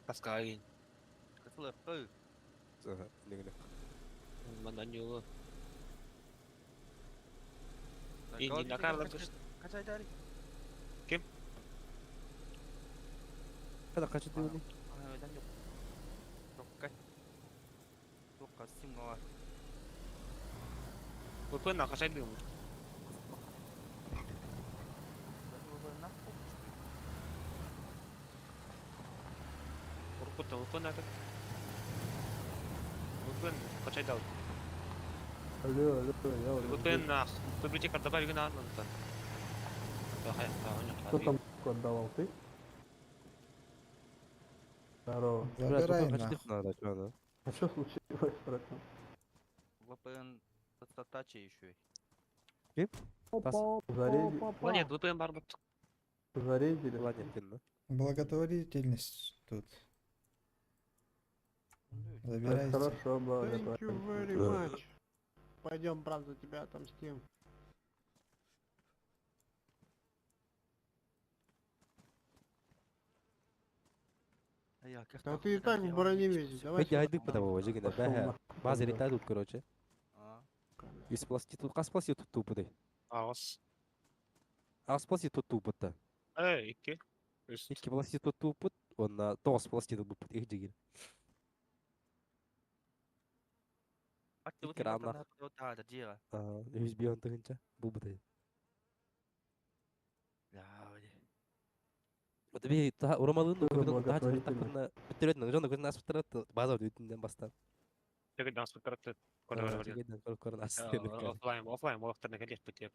D: Таскайын.
E: Кысылы.
A: Нигне.
D: Манан юлу. Инди накарлар кыш.
E: Качай дари.
D: Ким?
A: Kada kaçı diyor?
E: Дан yok. Токка. Токка симга бар.
D: VPN накашай дым. Уркута VPN аты. VPN качай дал.
F: Алло, алло, я уже
D: VPN
F: здесь.
D: на библиотека добавь на аннан.
F: Кто там отдавал, ты? Здорово.
B: Забирай нахуй.
A: Надо, что надо?
F: А что случилось, братан?
E: VPN татача еще.
F: Зарезили?
D: Нет, VPN бар бут.
F: Зарезили?
A: Ладно, кинно.
B: Благотворительность тут.
F: Так,
B: Забирайте.
F: хорошо,
G: Thank you very
F: благотворительность.
G: much. Пойдем, брат, за тебя отомстим. Да ты и так в броне везешь, давай
A: Пойди
G: сюда.
A: айдык потому жигина
F: Пошел
A: бэхэ.
F: нахуй
A: База
F: тогда.
A: летает тут, короче. Үс пласти тут, кас пласти тут тупы.
D: Агас.
A: Ас пласти тут тупы-то.
D: Эй, икки. Үс.
A: Икки пласти тут тупы, он на тоғыз пласти тут бупыт, их жигин. Экрана. Үс бион тыгынча, бу быты. Вот би та урамалын
F: Что за
A: капитан та
F: благотворительность?
A: такына бүтүрөт жона көзүн асып турат база бүтүндөн бастан.
D: Тегин аспыт каратты. Көрө Офлайн, офлайн олохтарына келек бит я.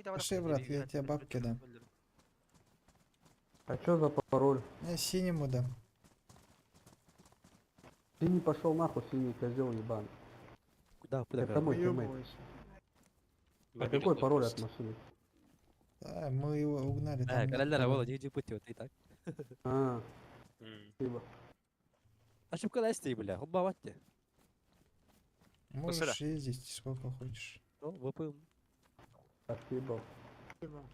B: Пошли, брат, я тебе бабки дам.
F: А что за пароль?
B: Я синему дам.
F: Синий пошел нахуй, синий козел ебаный.
A: Куда, куда,
F: Это мой тиммейт.
G: Выебывайся.
F: А какой пароль от машины?
B: Да, мы его угнали.
A: Э,
B: Там нет
A: калаллара
B: пароля.
A: боло жиги пути вот и так.
F: А, спасибо.
A: Ошибка ласти, бля, хубаватте.
B: Можешь ездить сколько хочешь.
A: Ну, ВП.
F: Спасибо.
G: Спасибо.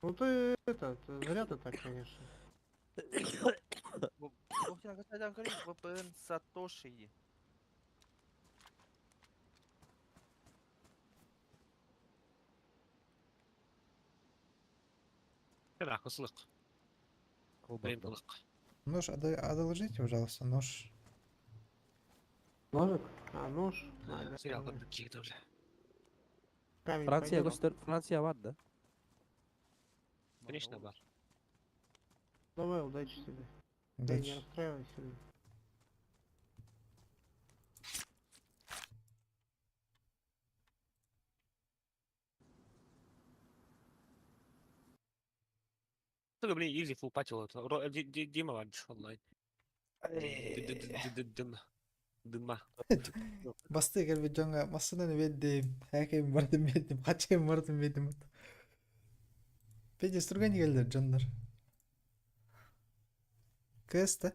G: Ну ты это, зря ты так, конечно.
E: VPN Сатоши.
D: Кысылык.
B: Нож одолжите, пожалуйста, нож.
F: Ножик?
G: А, нож? А, да,
D: Сериал
G: давай.
D: бля.
G: Камень
A: Франция
G: пойдет?
A: көстөр, Франция бар да.
D: Конечно, бар.
G: Давай, удачи тебе. Ты не
B: Удачи.
G: расстраивайся.
D: Только, блин, изи фул патил. Дима ванч онлайн. Дым. Дыма.
B: Басты кэлбит дьоҥҥо массыынаны биэрдим, хээкэйин бардым биэрдим, хачайын бардым биэрдим. Петя стурган келдер дьоннор. КС да?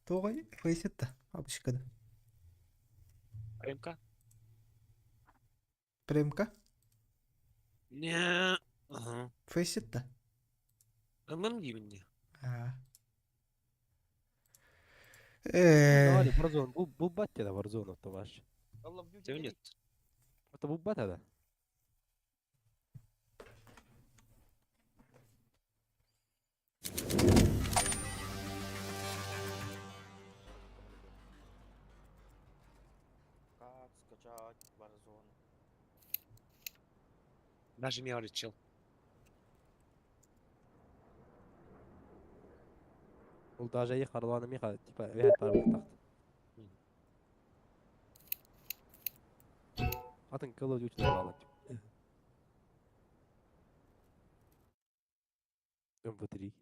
B: Тоҕой фейсетта, абышкада.
D: МК?
B: Премка?
D: Не. Ага.
B: Фейсетта.
D: ММ деймін.
B: А.
A: Давай,
B: Э,
A: Warzone, бу бат да Warzone то ваш.
D: Тебе нет.
A: Это бу бат да.
E: Как скачать Warzone?
D: Даже не чел.
A: Ол даже и харланы миха, типа, вет бар тахт. Атын Call of Duty алат. МВ3.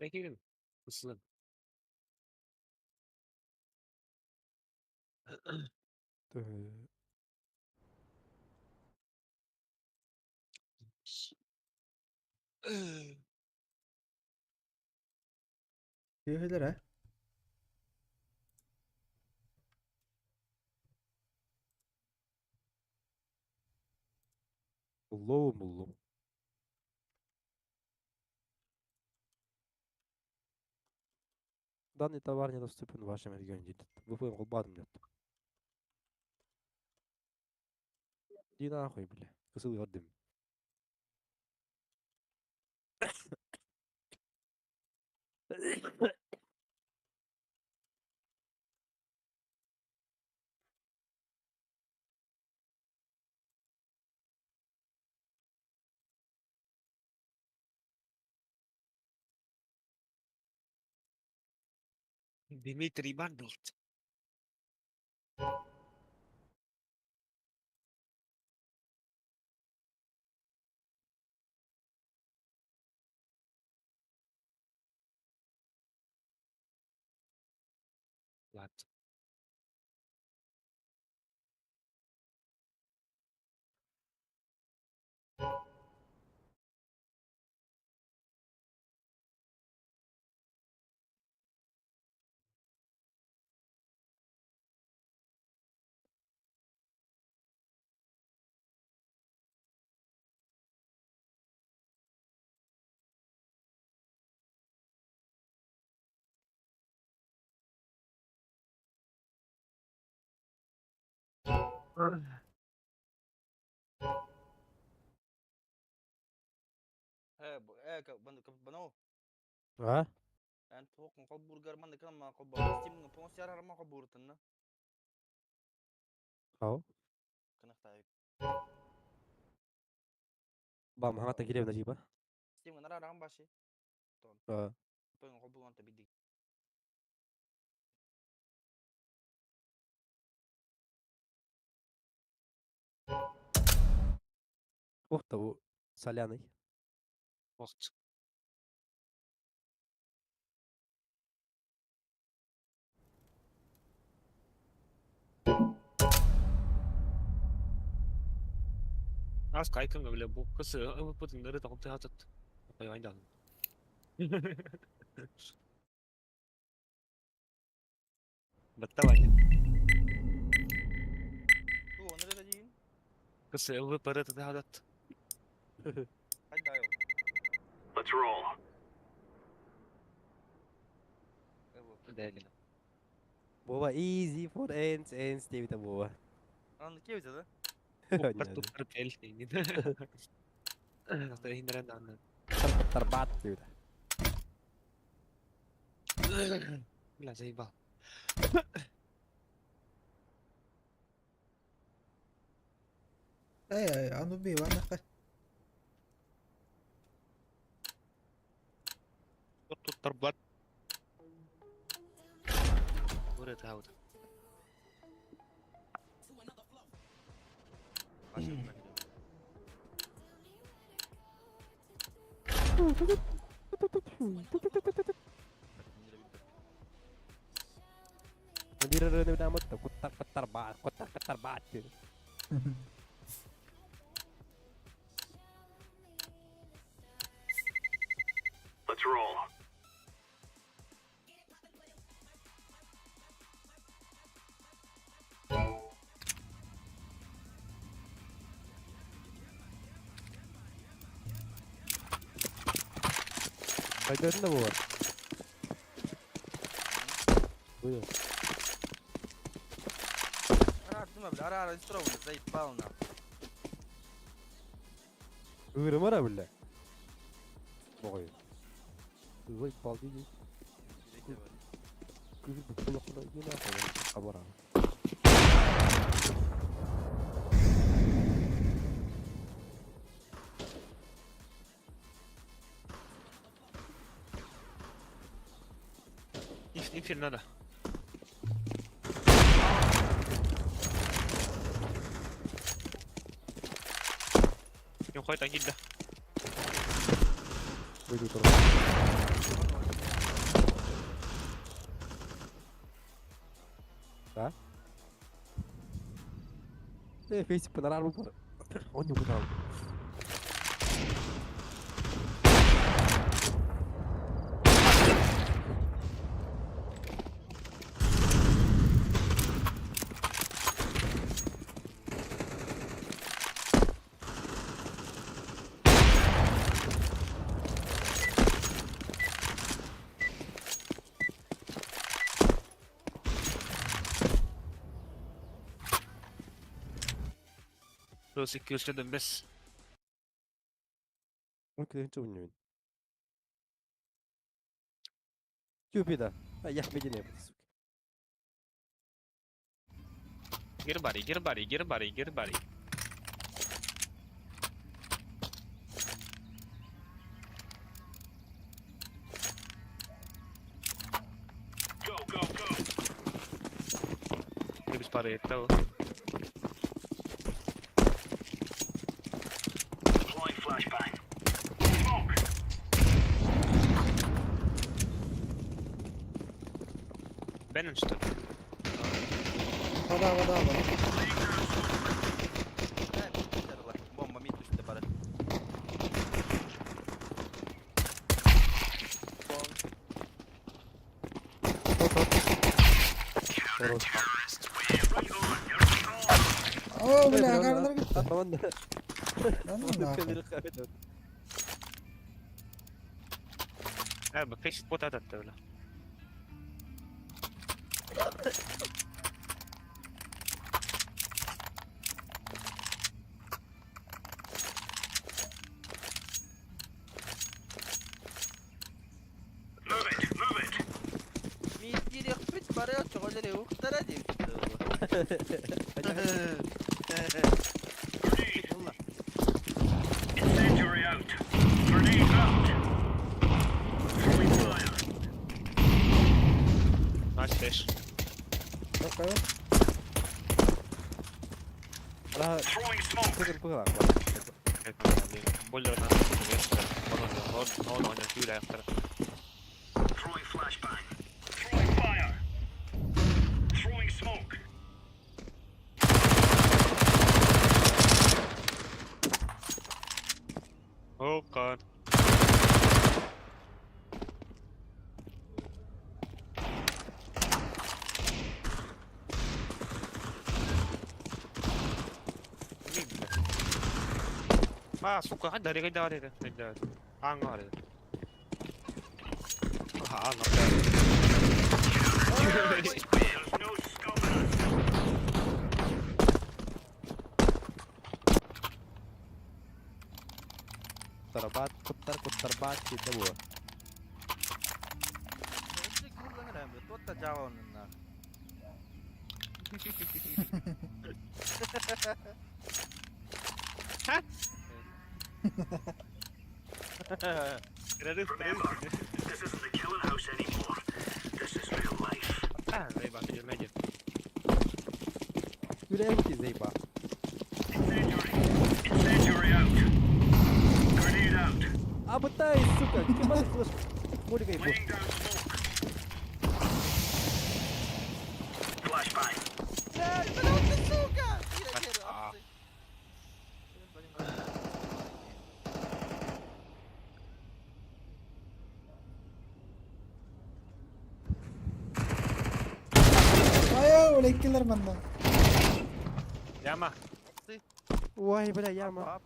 D: Bekleyin. Isın.
B: Сүөһүлэр ээ.
A: Буллум буллум. Данный товар недоступен в вашем регионе. ВПН холбаатым диэт. Иди нахуй, бля. Кысыл көрдүм.
D: Дмитрий Бандалт. Ладно.
E: Ээ, бано,
A: А?
E: эн туох холбуургар манна кына холбоо. Steam полностью арарма холбууртанна.
A: Ау.
E: Кынахтаайык.
A: Бам, хаңата кире нажиба.
E: Steam нарарам баши.
A: А.
E: Пен холбууран табиди.
A: Ох, того соляный.
D: Вот. Аз кайкын бля бу кысы ывыпытын ныры тагып тахатат. Кайгайдан. Баттавай.
E: Ту оны да дейин.
D: Кысы ывыпыры тахатат.
E: Хайда йо.
H: Let's roll.
D: Дәлин.
A: Бова easy for ends ends диэбитэ Бова.
E: Аны кебите да?
D: Туппар пел дейин. Хиндрен аны.
A: Тарбат диэбитэ.
D: Бля, заебал.
B: Ээ, аны би ваннаха.
D: Тут тарбат. Бұры таут.
E: Баши.
A: Мадирырыны намытта куттар куттар баат, куттар куттар баат диэбит.
H: Let's roll.
A: Пойдет на Вова? Буду.
E: Ара, дума, бля, ара, ара, истро, бля, заебал на.
A: Ырымара, бля. Ой. Ой, балди. Күгір бүкіл оқына ена қабара.
D: Инфир надо. Юм хойд ангилда.
A: Выйду тұрға. Фейсиппин араарбыппар оонньуу кутаҕын.
D: Плюс 205 бес.
A: 12 ойнойбун. Купида. А я медине, сука.
D: Get a body, get a body, get a body, get a body.
H: Go, go, go.
D: Либо спары, это
H: Deploying flashbang. Smoke.
D: Беннон, что ли?
B: Вода, вода, вода.
E: Бомба мид түстэ бары.
B: О, бля, агардар gitti.
A: Атаман
B: Lan нахуй.
D: А, фейс вот этот, бля.
H: Move it, move it.
E: Мид кириэхпит бары очоҕолор уктара диэбит.
H: Grenade. Incendiary out. Grenade out. Throwing fire.
D: Nice fish.
B: Какая?
H: Throwing smoke.
D: Бойлер на
H: Throwing flashbang. Throwing fire. Throwing smoke.
D: Oh god. А, сука, қайда қайда бар еді? Қайда? Аңға бар еді. Аңға.
H: There's no stopping us.
A: Тарабат, куттар, куттарбат, китте бу.
E: Туотта жаава оннунна.
H: Remember, this isn't the killing house anymore. This is real life.
A: Үләм зейба.
H: Incendiary. Incendiary out. Grenade out.
A: Абытай, сука, кем флеш. Моликай бу.
H: Laying down smoke. Flashbang.
E: Сука!
D: А.
B: Ай, бля, киллер манна.
D: Яма.
A: Ой, бля, яма.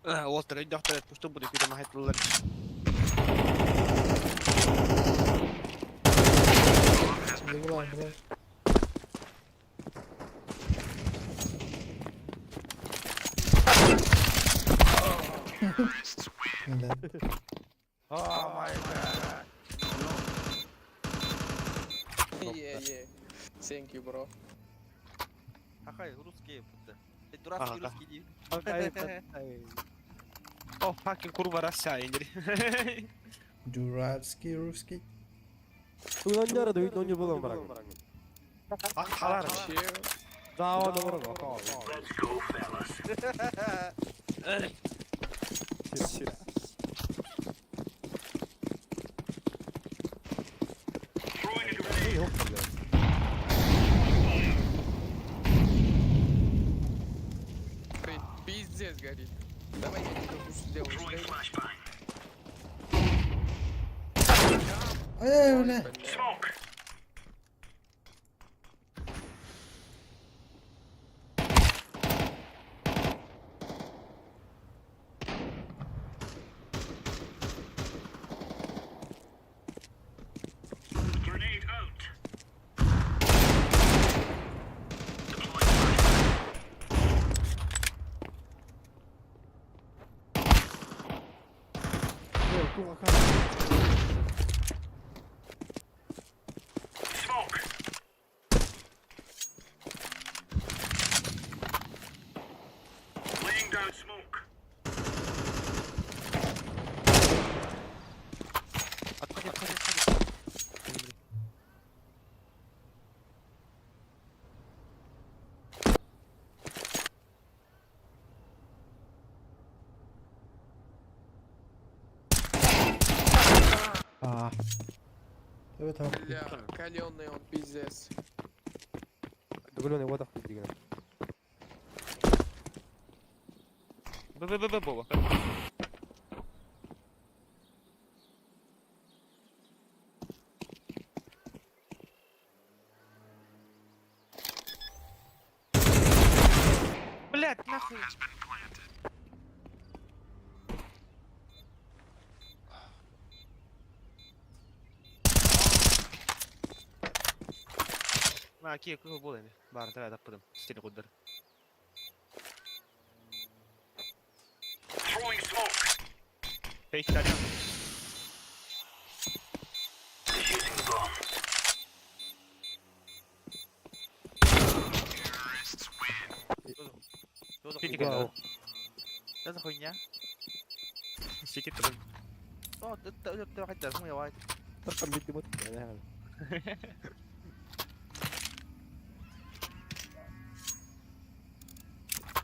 D: Уолтер, өйдөөхтөр пусту буду күтэ махайтлылар.
B: Бля, бля. Бля.
E: Oh my god.
I: Yeah. Thank you, bro.
E: Ахай, русский. Дурацкий
D: Ага.
E: русский ди.
D: О, fucking курва Россия, индри.
B: Дурацкий русский.
A: Уйноннор да уйноннор болон барак.
D: Халар.
I: Chill.
A: Да, да, барак.
H: Let's go, fellas. Throwing a grenade.
I: горит. Давай я тебе буст сделаю.
H: Throwing
I: Сдай.
H: flashbang.
B: Эй, бля.
I: Бля.
H: Smoke. Grenade out. Deploying flashbang. Smoke. Laying down smoke.
D: Отходи, отходи, отходи.
B: Аа. Evet abi.
I: Бля, каленый он, пиздец.
A: تقولون يبغى تاخذ دقيقة
D: Б, Б, Б, Б, Бова. Блять, нахуй. ما كي كيف بولني بار ترى دقدم ستيني قدر
H: Throwing smoke.
D: فيك تاني
H: Defusing the bomb.
E: Что за
D: Сити
E: хуйня?
A: Вау.
E: Что за хуйня?
D: سيتي تبن
E: О, ты хотя бы давай.
A: ترقم بدي موت يعني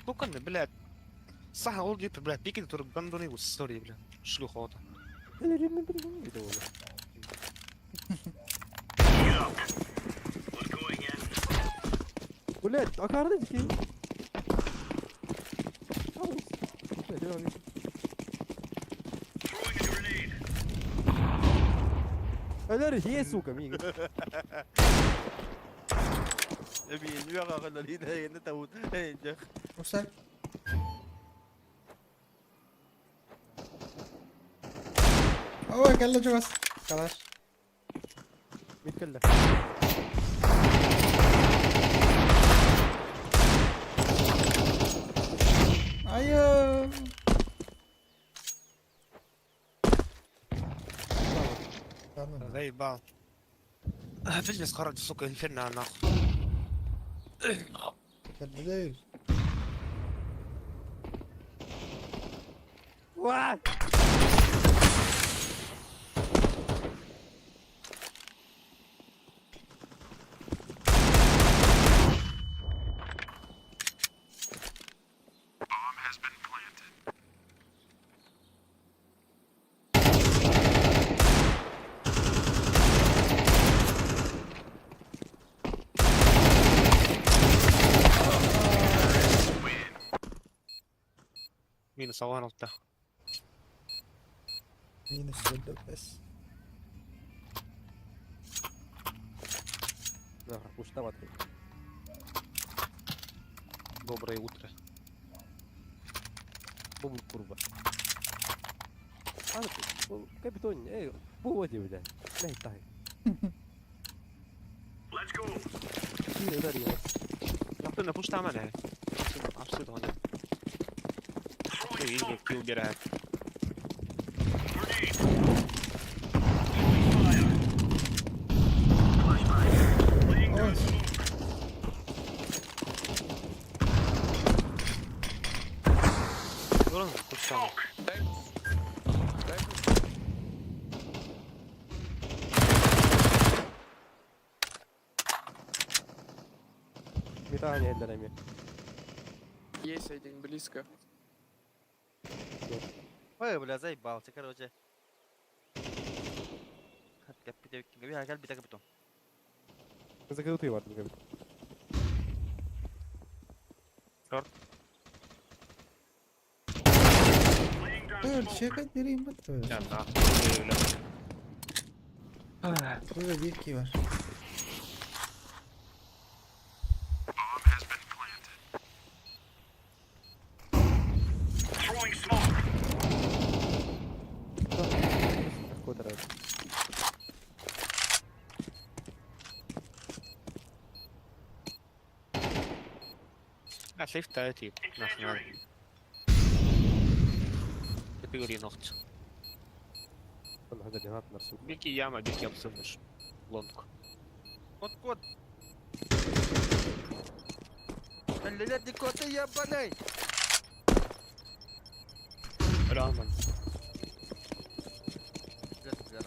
D: بوكن بلاد صح اقول جيت بلاد بيك تور بندوني والسوري بلاد شلو خوطه
H: Gear up. We're going in.
A: ولاد اكاردي كي
H: Throwing a grenade.
A: لا هي سوكا مين
B: Offside. Ой, кэллэ чугас. Калаш.
A: مين كله
B: Айыы. Ладно.
D: زي بعض فيلنس خرج سوق انفرنا ناخذ
B: Кэллэ.
A: واه
D: مين صوانا وبتاع
B: Минус بس.
A: وش تبغى
D: Доброе утро.
A: بوم الكربة انا كابتن ايه بو ودي ولا ما هي طاي
H: Let's go.
D: نعطينا بوش تعملها عبسيط هون
H: Throwing
D: يجي
H: smoke.
D: كيو بيرها
H: Grenade. Throwing fire. Flashbang. Laying down
B: Ой.
H: smoke.
D: بوش تعمل
H: Smoke.
I: Дай буст. Дай буст.
A: ميتاني عندنا مين
I: Есть один близко.
E: Ой, бля, заебался, короче. Кэлбитэ капитон.
A: Закрытый вард قبل
D: شورت.
B: Чекать бит.
D: Я нахуй, бля.
B: Burada bir ki var.
H: Throwing smoke.
A: Квадрат.
D: А, лифт тип. Нахуй. Категории ногти.
A: Надо гранат на сука.
D: Бики яма, бики обсымыш. Лонг.
E: Кот, кот. Блядь, ты кот, ты ебаный.
D: Раман.
E: Блядь, бля,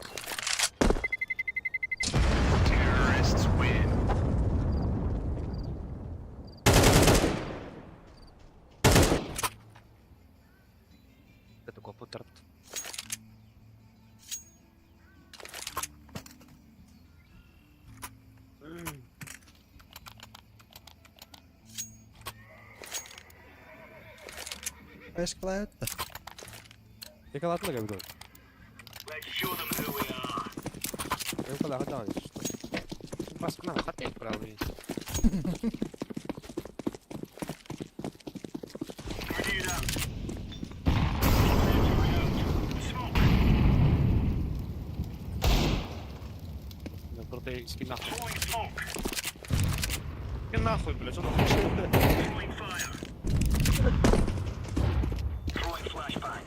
H: Terrorists win.
D: Это такой тарт.
B: Beş klavye da.
A: Yakalatma gibi dur.
H: Let's show them who we are.
A: Yakala hadi işte.
D: Баскна, хотеть правый.
H: Grenade out. Incendiary out. Smoke.
D: Протеинский нахуй.
H: Throwing smoke.
D: И нахуй, блядь, он
H: Throwing fire. Throwing flashbang.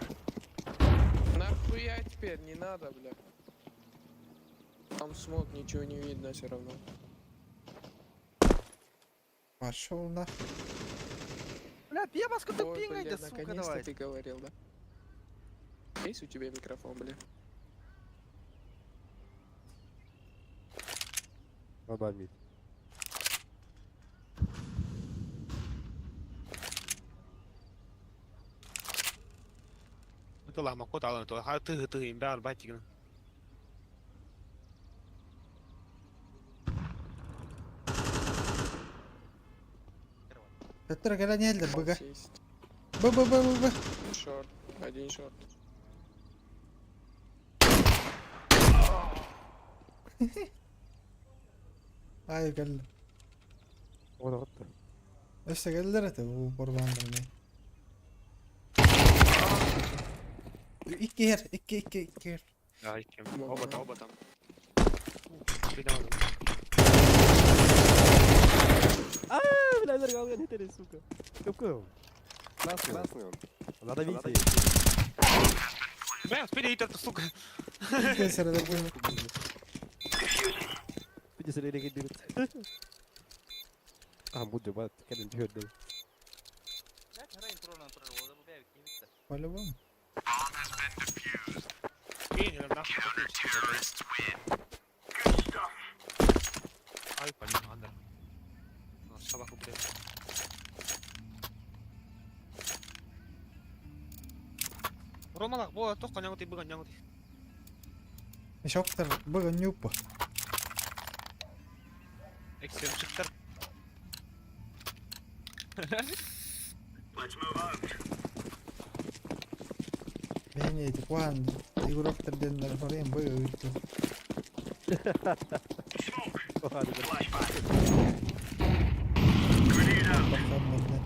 I: Нахуя теперь? Не надо, бля. Там смог, ничего не видно все равно.
B: Пошел нахуй.
E: Бля, я вас куда
I: Ой,
E: пингай,
I: бля,
E: да, сука,
I: наконец-то
E: давай.
I: ты говорил, да? Есть у тебя микрофон, бля?
A: Оба мид.
D: Это лама, кот алан, то ха ты ты имбар батигн.
B: Петр кэлэн иһэллэр быга.
I: Сесть.
B: Б б б б б.
I: Шорт. Один шорт.
B: Ай кэллэ.
A: Вот вот.
B: Өссө кэллэр этэ бу корбандар Икки эр, икки икки икки эр.
D: Ай, кем.
I: Оба
D: Оба
I: там.
D: там, оба там. Придам.
A: А, бля, заргал, я не теряю, сука. Какой он? Классный. Классный он. Надо видеть.
D: Бля, спереди это, сука.
B: Икки сэрэлэр бу.
A: Видишь, регенерит. А, буду, бат, кэлэн түһэрдэ.
E: Блядь, харайын туран турар, ол бу бэйбит кимитте.
B: По-любому.
D: Пенер, нахуй,
H: Good stuff.
D: Ай, понятно, андер. Собаку, блядь. Ромалах, була, тоққа няңыты, бұған няңыты.
B: Шоктор быга нюпа.
D: Эксем шықтар.
H: Let's move out.
B: Бэйни эти куан игроктор деннер хорен быга ыттı.
H: Smoke.
A: Hadi
H: Flashbang. Grenade out.
B: Бакарнар.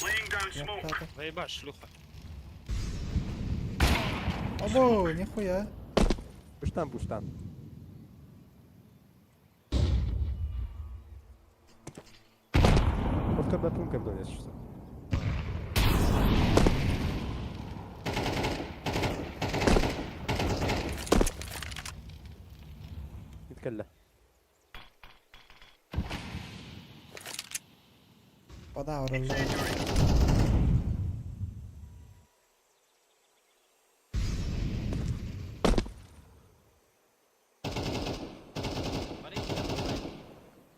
H: Laying down smoke.
B: Яптата.
D: Заебаш, шлюха.
B: Обо, нихуя.
A: Буштан, буштан. Вот когда пункт донес, что. يتكلم
B: Бада ораллар.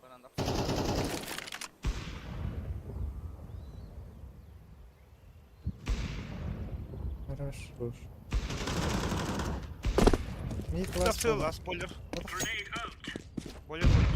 E: Баран
B: Хорош. Хорош. Мид
D: Да,
B: ласт.
D: все, а спойлер.
H: Grenade out.
D: Бойлер, бойлер.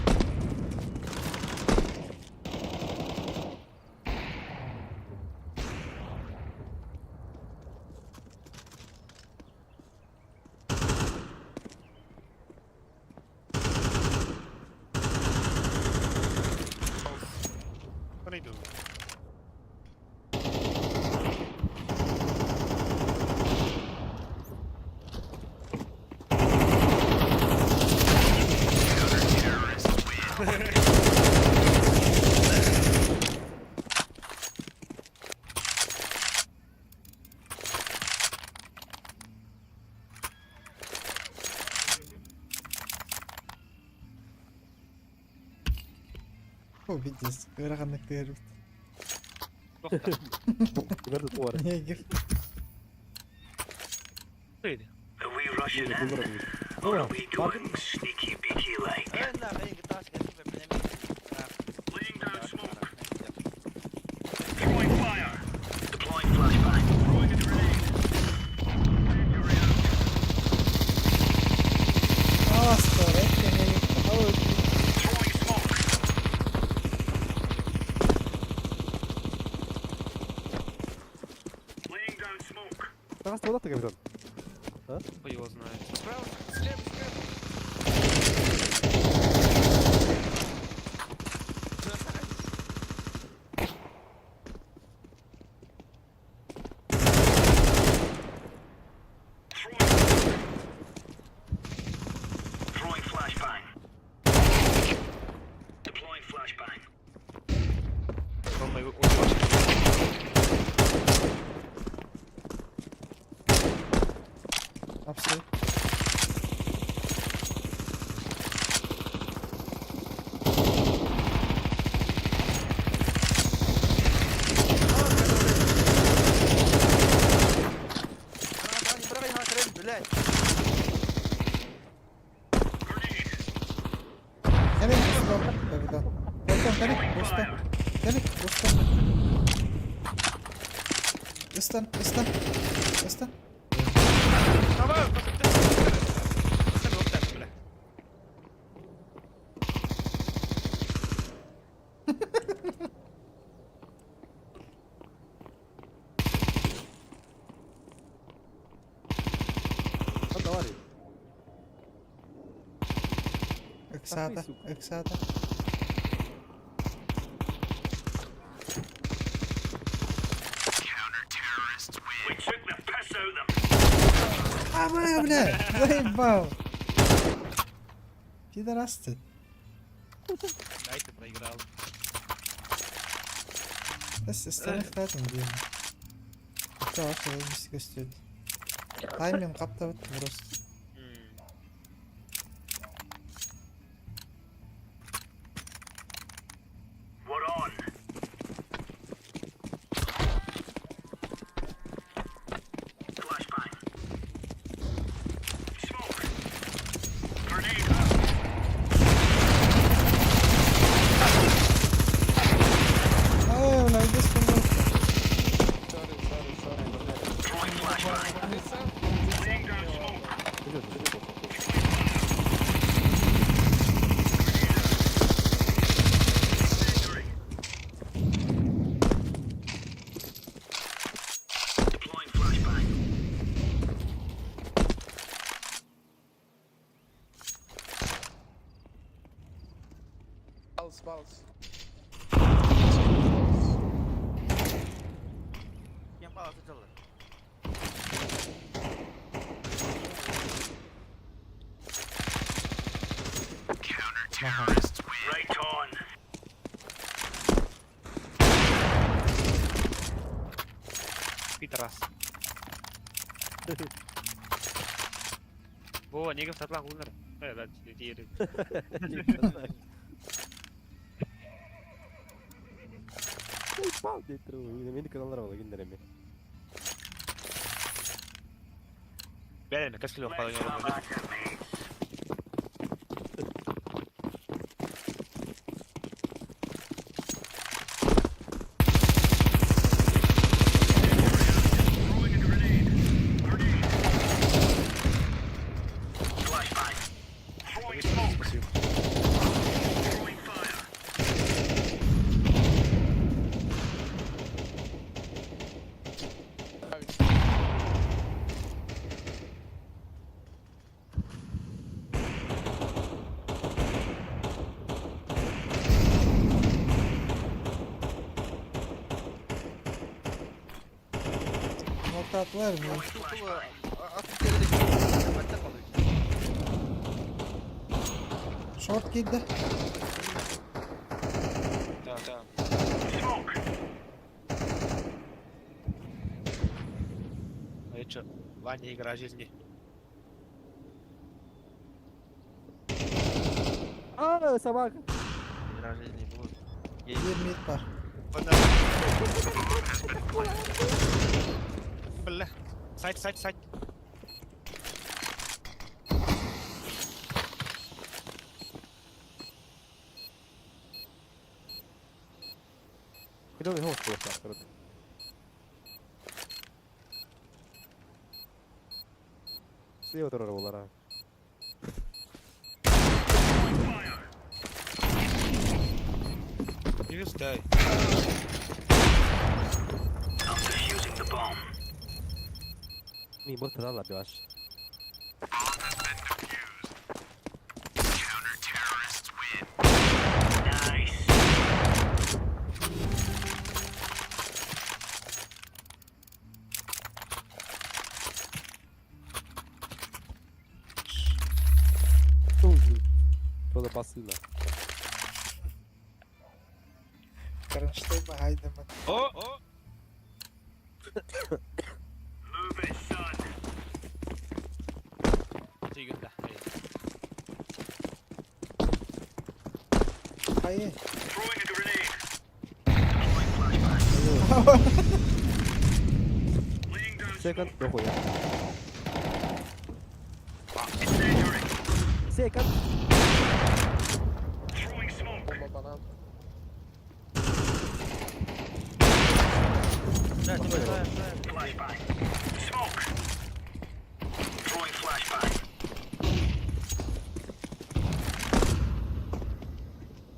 B: О, пиздец. Ыараханнык тыырбыт.
A: Түгэр туора.
B: Негр.
H: Are we rushing in? Or are we going sneaky beaky like? Laying down smoke. Throwing fire. Deploying flashbang. Throwing a grenade. Incendiary out.
B: Астар, эт
H: Throwing smoke. Laying down smoke.
A: Таҕас туолатта капитан.
D: Хуй его знает.
I: Справа, слева, слева.
H: Throwing smoke. Throwing flashbang. Deploying flashbang.
D: Рома его очень.
B: Апсай.
E: Блядь.
H: Grenade.
B: Кэлин, стоп, капитан. Капитан, кэлин, буста. Кэлин, буста. Ыстан, ыстан. Ыстан.
D: Давай, бля.
A: Давай.
B: Ыксаата, ыксаата.
H: We took the piss out of them.
B: А, бля, бля, заебал. Пидорасты.
D: Дай ты проиграл.
B: Станет где? Что, что көстүөт. Тайминг каптабыт просто.
H: We're on. Flashbang. Smoke. Grenade out.
B: Ой, бля, где спинул?
I: Sorry, sorry, sorry.
H: Throwing flashbang.
I: Ты сам?
H: Laying down smoke. Incendiary. Deploying flashbang.
I: Палс, палс. Палс.
E: Кем паласы жылы?
H: Right on.
D: Пидорас. Во, негов сатлан кулнар. Э, да, дири.
A: Пал дейтир. Мени каналлар бар киндер эми.
D: Бәрі, кәскілі
H: Let's
D: қалай
H: have at it, mates. Throwing a grenade. Grenade. Flashbang. Throwing smoke. Throwing fire.
B: Nokta attılar mı?
H: Throwing flashbang.
B: Short girdi.
I: Tamam.
H: Smoke.
D: А чё? Ваня, игра жизни.
A: А, собака.
E: Игра жизни будет.
B: Биир мид бар.
D: Бля. Сайт, сайт, сайт.
A: Кидовый голос буолуохтаах. Слева турар буолара.
D: You just die.
H: I'm defusing the bomb.
A: Мин бу тылалар баш.
H: Nice.
A: Что за посылка?
B: Кронштейн баһайдымын.
D: О, о.
H: Move it, son.
D: Тигр, да.
B: Хайы.
H: Throwing a grenade. Deploying flashbang. Laying down
A: Second,
H: smoke.
A: дохуя.
H: Incendiary.
A: Second.
H: Throwing smoke.
I: Бомба банан.
E: Бля, типа, да, да.
H: Flashbang. Smoke. Throwing flashbang.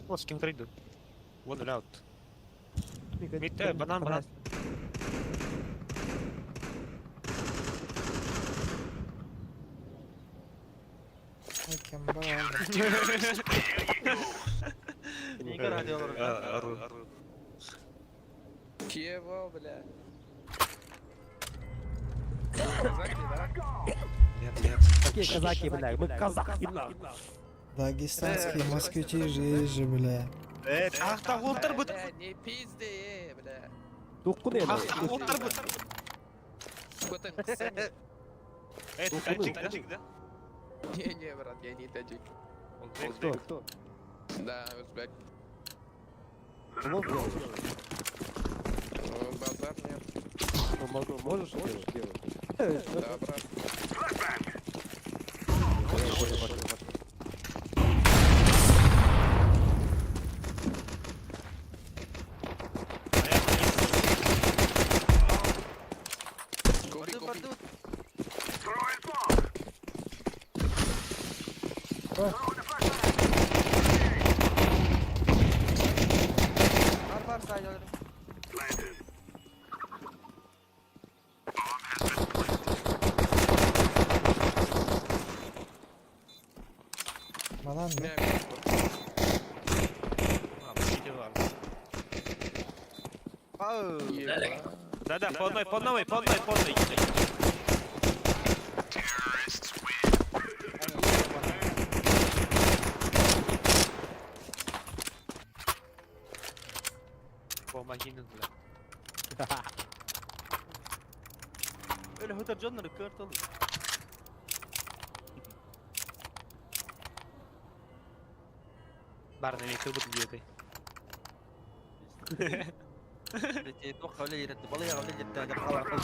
D: Вот с кем трейду. One out. Мид, банан, банан.
B: Кем бар.
E: Игорь хотел
D: Ару, ару.
I: Чего, бля? Казахи, да?
D: Нет, нет.
A: Какие казаки, бля? Мы казахи, бля.
B: Дагестанские москвичи же, же, бля.
D: Ах, так уолтер бут.
I: Бля, не пизди, бля.
A: Тукку не
D: Ах, так уолтер бут.
I: Көтен қысың.
D: Эй, ты таджик, таджик, да?
I: Не, не, брат, я не таджик.
A: Кто? Кто?
I: Да, узбек.
A: Ну,
I: Ну, базар нет.
A: могу, можешь делать?
I: Да, брат. Купи,
E: Барду,
I: купи.
E: барду.
H: Throwing bomb. Throwing a flashbang.
E: Бар, бар, сайт, алыр.
H: Planted.
B: Банан
I: Не,
B: да?
D: А, видите, ладно.
E: Ау.
I: Ебать.
D: Да-да, по одной, по одной, по одной, по одной. Помоги нам, бля.
E: Öyle höter canları kırtalı.
D: Барна, мен кылбыт диэтэй.
E: يتوقع ولا يرد والله يا ولا يرد هذا خلاص.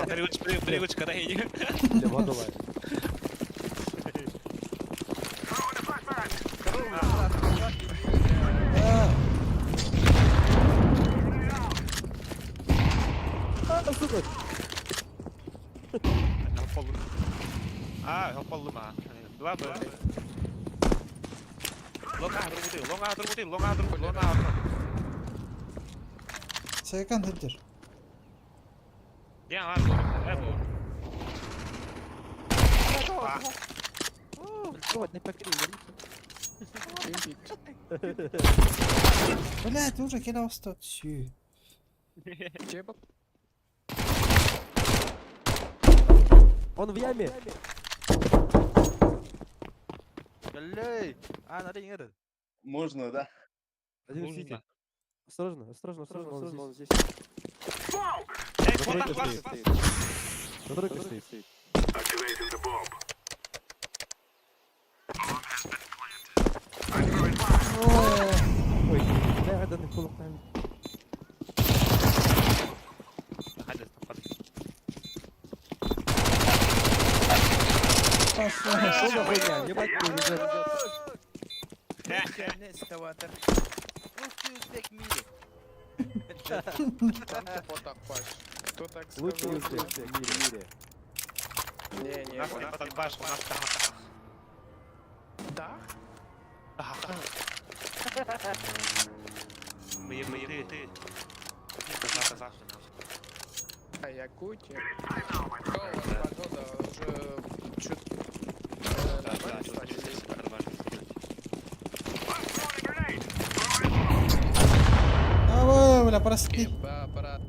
D: Привычка, привычка, да, я
A: Бля, воду лай.
H: Throwing a flashbang.
B: А,
A: А, сука!
D: А, хоппаллыма. Два Б. Лонг А, другутый, лонг А, другутый, лонг А, другутый, лонг А.
B: Секонд хиджер.
D: Я, а, бу.
I: Импик.
B: Блядь, уже кидал сто. Сю.
I: Чего?
A: Он в яме!
E: Галлей. А, надо не этот.
J: Можно, да?
A: Один в
D: Можно.
A: сити. Осторожно, осторожно, осторожно, он здесь.
H: Smoke.
D: Эй,
A: На
D: вот
A: тройке
D: так,
A: стоит. На тройке стоит.
H: Activating the bomb. I'm throwing fire.
B: О,
A: Что за хуйня? Ебать, ты уже.
E: Лучший узбек в мире.
I: Там ты потах паш. Кто так сказал?
A: Лучший узбек в мире.
I: Не, не,
D: У нас не баш, у нас тахах.
I: Да?
D: Мы, мы, ты, ты. Казах, казах.
I: А Якутия? О, у вас погода уже чуть...
D: Да, да,
I: Нормально стали здесь?
D: нормально.
B: Давай, бля, прости.
I: Еба, брат.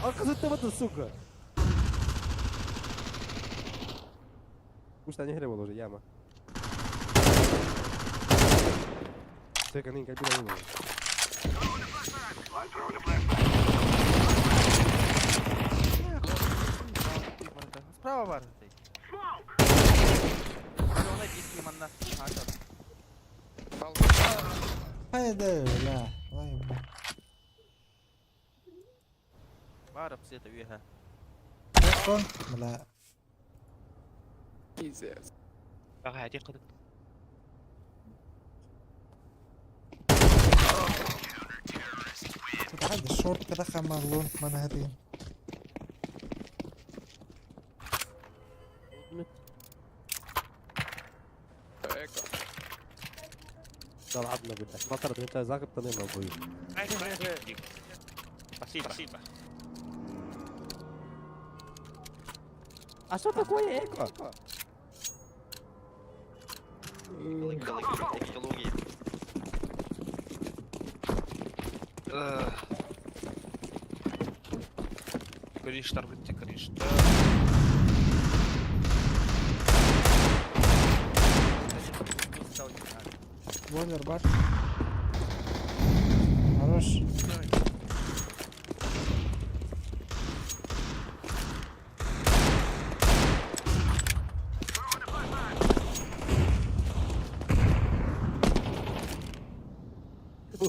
A: Оказывается, сука. Уж не гребал уже, яма. Секонд, кабина не.
E: Справа бар.
B: Хайда, бля. Ай, бля.
E: Бар все это веха.
B: Кон, бля.
I: Пиздец.
D: Ага, один куда.
B: هذا الشورت كذا خمر لون ما هذه.
I: Эко.
A: Да ладно, блядь. Батар, ты тебя закрыт, не могу.
D: Спасибо. Спасибо.
A: А что такое эко?
E: Экология.
D: Криш, таргетте, криш.
B: Бойлер бар. Хорош.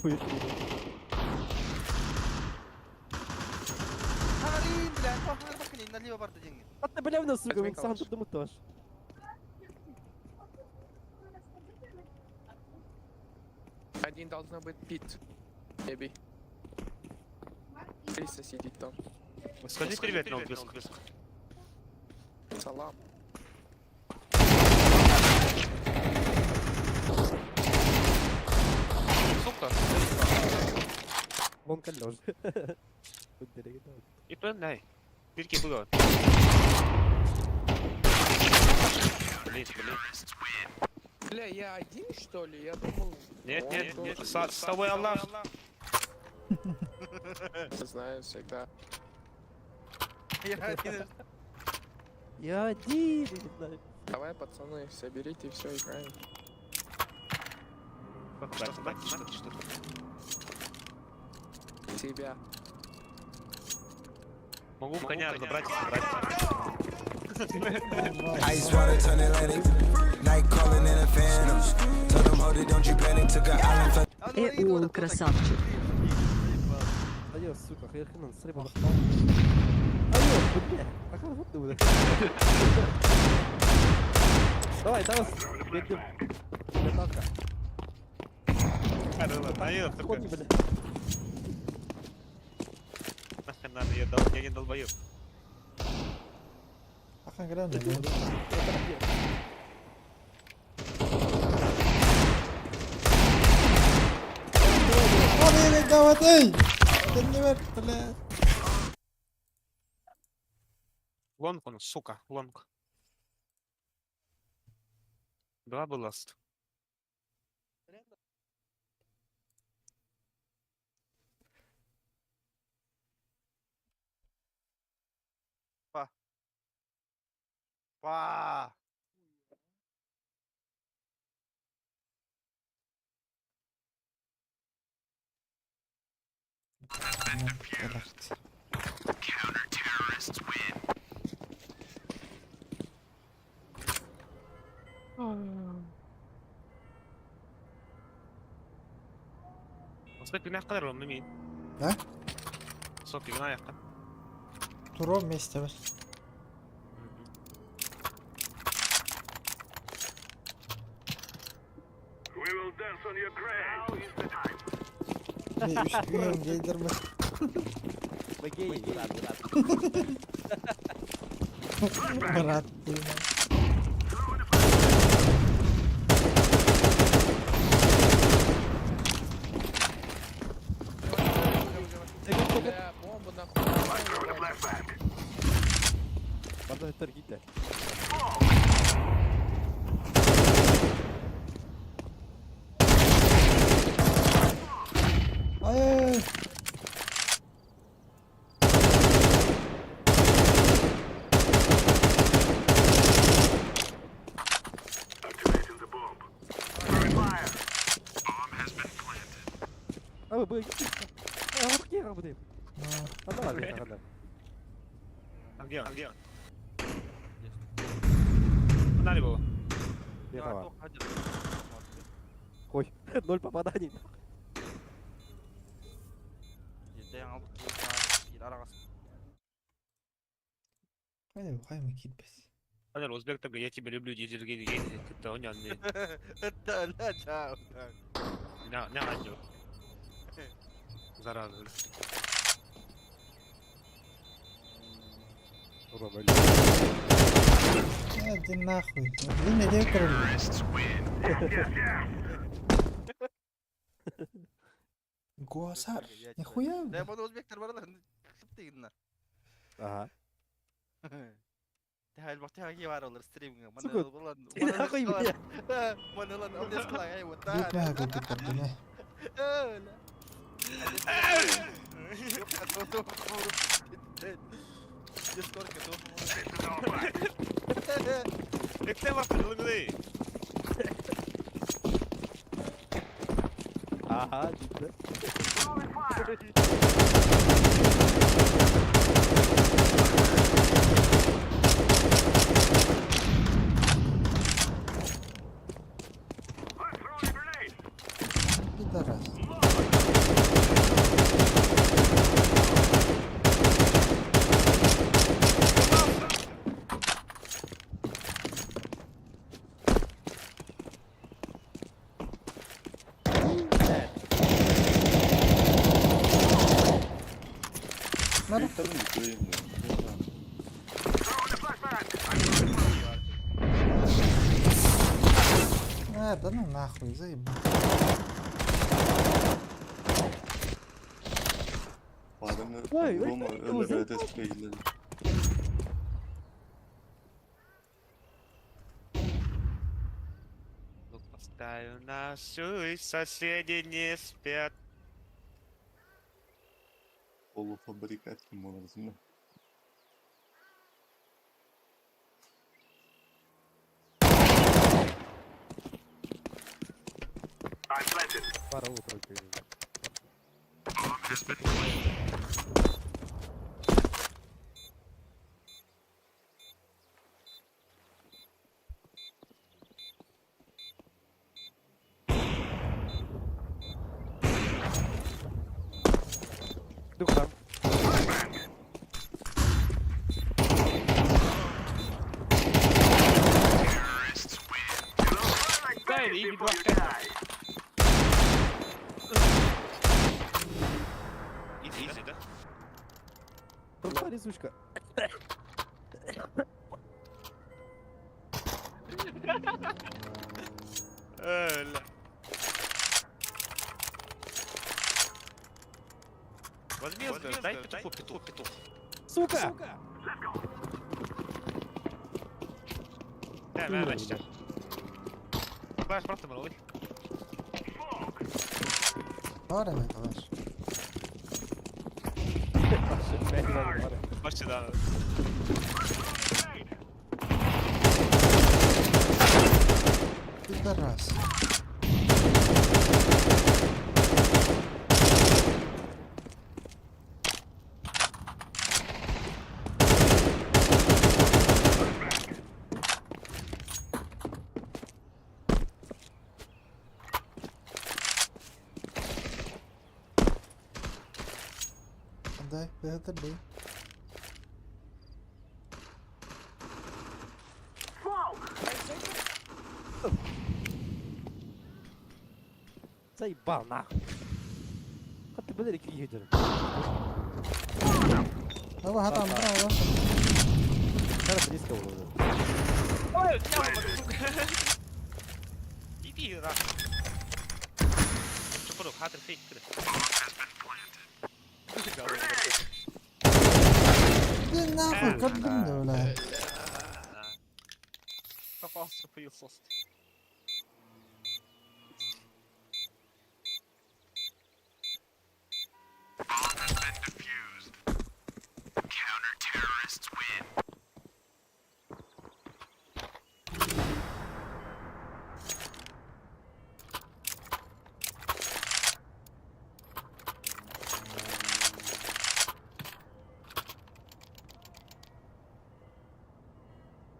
A: Ой,
E: Харин, бля, похуй, налево бар деньги.
A: А ты, бля, у нас, сука,
I: Возьми
A: сам
I: калаш.
A: тут думаю тоже.
I: Один должно быть пит. Эби. Криса сидит там.
D: Скажи привет на узбекском.
I: Салам.
D: Сука.
A: Вон коллеж.
D: И то най. Бирки было. Блин, блин.
I: Бля, я один что ли? Я думал...
D: Нет,
I: он
D: нет, нет.
I: тоже.
D: С тобой Аллах.
I: Знаю всегда.
E: Я один.
A: Я один, я не знаю.
I: Давай, пацаны, соберите все, играем.
D: Что, что, что, что?
I: Тебя.
D: Могу коня забрать и собрать.
H: Ice water turn Atlantic. Night calling in a phantom. Told them, hold it, don't you panic. Took an island for
J: Он красавчик.
A: Айо, сука, хер хрен, срыба. Айо, бля, а как вот ты Давай, давай, бегем. Леталка.
D: Айо, сука.
A: Ходи, бля.
D: Нахрен надо, я не долбоеб.
B: Ахан грande. Ой, давай, эй! Ты бля.
D: Лонг он, сука, лонг. Два был ласт.
E: Па.
B: Блядь.
D: Оскар күнэх калар онно мин.
B: Да?
D: Соп күн аяққа.
B: Туруо вместе бар. Үс гейдер бар.
A: Бэгей, брат, брат.
B: Брат, ты.
I: Бля, бомба нахуй.
A: Барда өттөр кийтэ.
B: Ай-яй-яй.
A: А, б, а, вот где работает?
B: А,
A: Она ладно, она.
D: А где он? А где он? Надо было.
A: Бегала. Ой, ноль попаданий.
B: Хайа, хайа киирбэс.
D: Анар узбек я тебя люблю, дизель гей гей, это он не.
E: Да, да, да.
D: На, на радио. Зараза.
B: Иди нахуй. Блин, иди король. Гуасар. Нихуя.
E: Да, буну узбектер бар да. Тип
A: Ага.
E: Тахал бахти хаги бар олар стриминг.
A: Сука, ты нахуй, бля.
E: Манылан обдескала ай вот
B: Бит мэ курдук көрдүнэ.
D: Это var kırıldı.
A: Ага, cidden.
B: Пидорас. Надо. А, да ну нахуй, заебал.
A: Ой, ой,
J: Roma
A: ой,
J: öyle
A: ой.
J: ötesi
D: Поставлю нашу, и соседи не спят.
J: Полуфабрикат можно.
A: Пара утро. Дух там.
D: Да, или два. Изи, изи, да?
A: Пропали, сучка.
D: Ля. Возьми, дай петуху, петух, петух.
A: Сука!
D: Да, да, да, сейчас. Флеш просто малый.
B: Бар эме калаш.
D: Вообще, да.
B: Пидорас. Дай, тыһытыр дии.
A: Заебал нахуй. Хатты билэр икки киһи дьон.
B: Давай, хатан, браво.
A: Сара близко было.
D: Ой, Иди, рах. Чопору, хатыр фейк кире.
B: Ты нахуй, как дымно, бля.
D: Попался хуесос.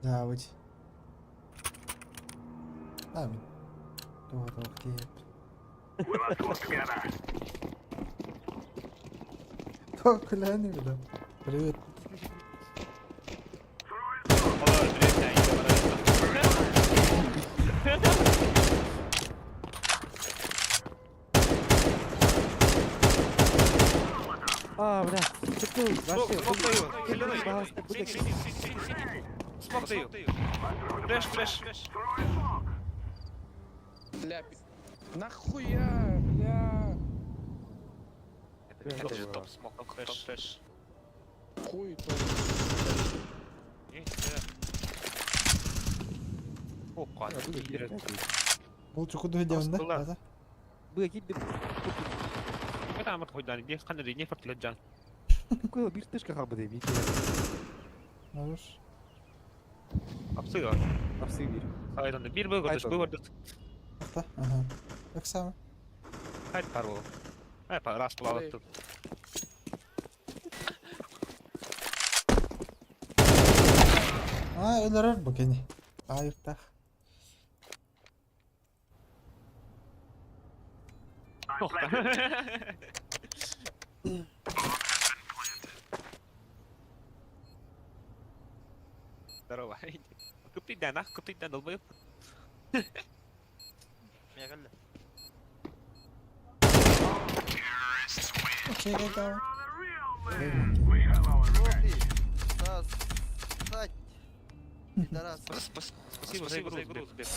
B: Дьаабыт. Аа мин. Туох туох киһи. Туох күлээн да. Привет.
A: А, бля, ты вообще.
D: Смок даю, зеленый. Синий, синий, синий, синий. Смок даю. Флеш, флеш.
I: Бля, нахуя, бля?
D: Это же топ смок, топ флеш.
I: Хуй то.
D: О,
B: Бұл чукуду дьявында. Ата.
A: Бу кидди.
D: Ката хойдан бир кандай не фортлет жан.
A: Какой бир тышка как бы бир.
B: Можешь.
D: Апсыга.
A: Апсы бир.
D: Айдан бир был көрдөс, бу көрдөс.
B: Ата. Ага. Как самое?
D: Хайт бар бол. Ай, па раз плават.
B: А, өлөрөр бу кени. Айыптах.
D: Здорово. Купить да нах, купить да долбоеб.
E: Меня кэллэ.
B: Окей, да.
E: Сосать. Пидорас.
D: Спасибо за игру, Узбек.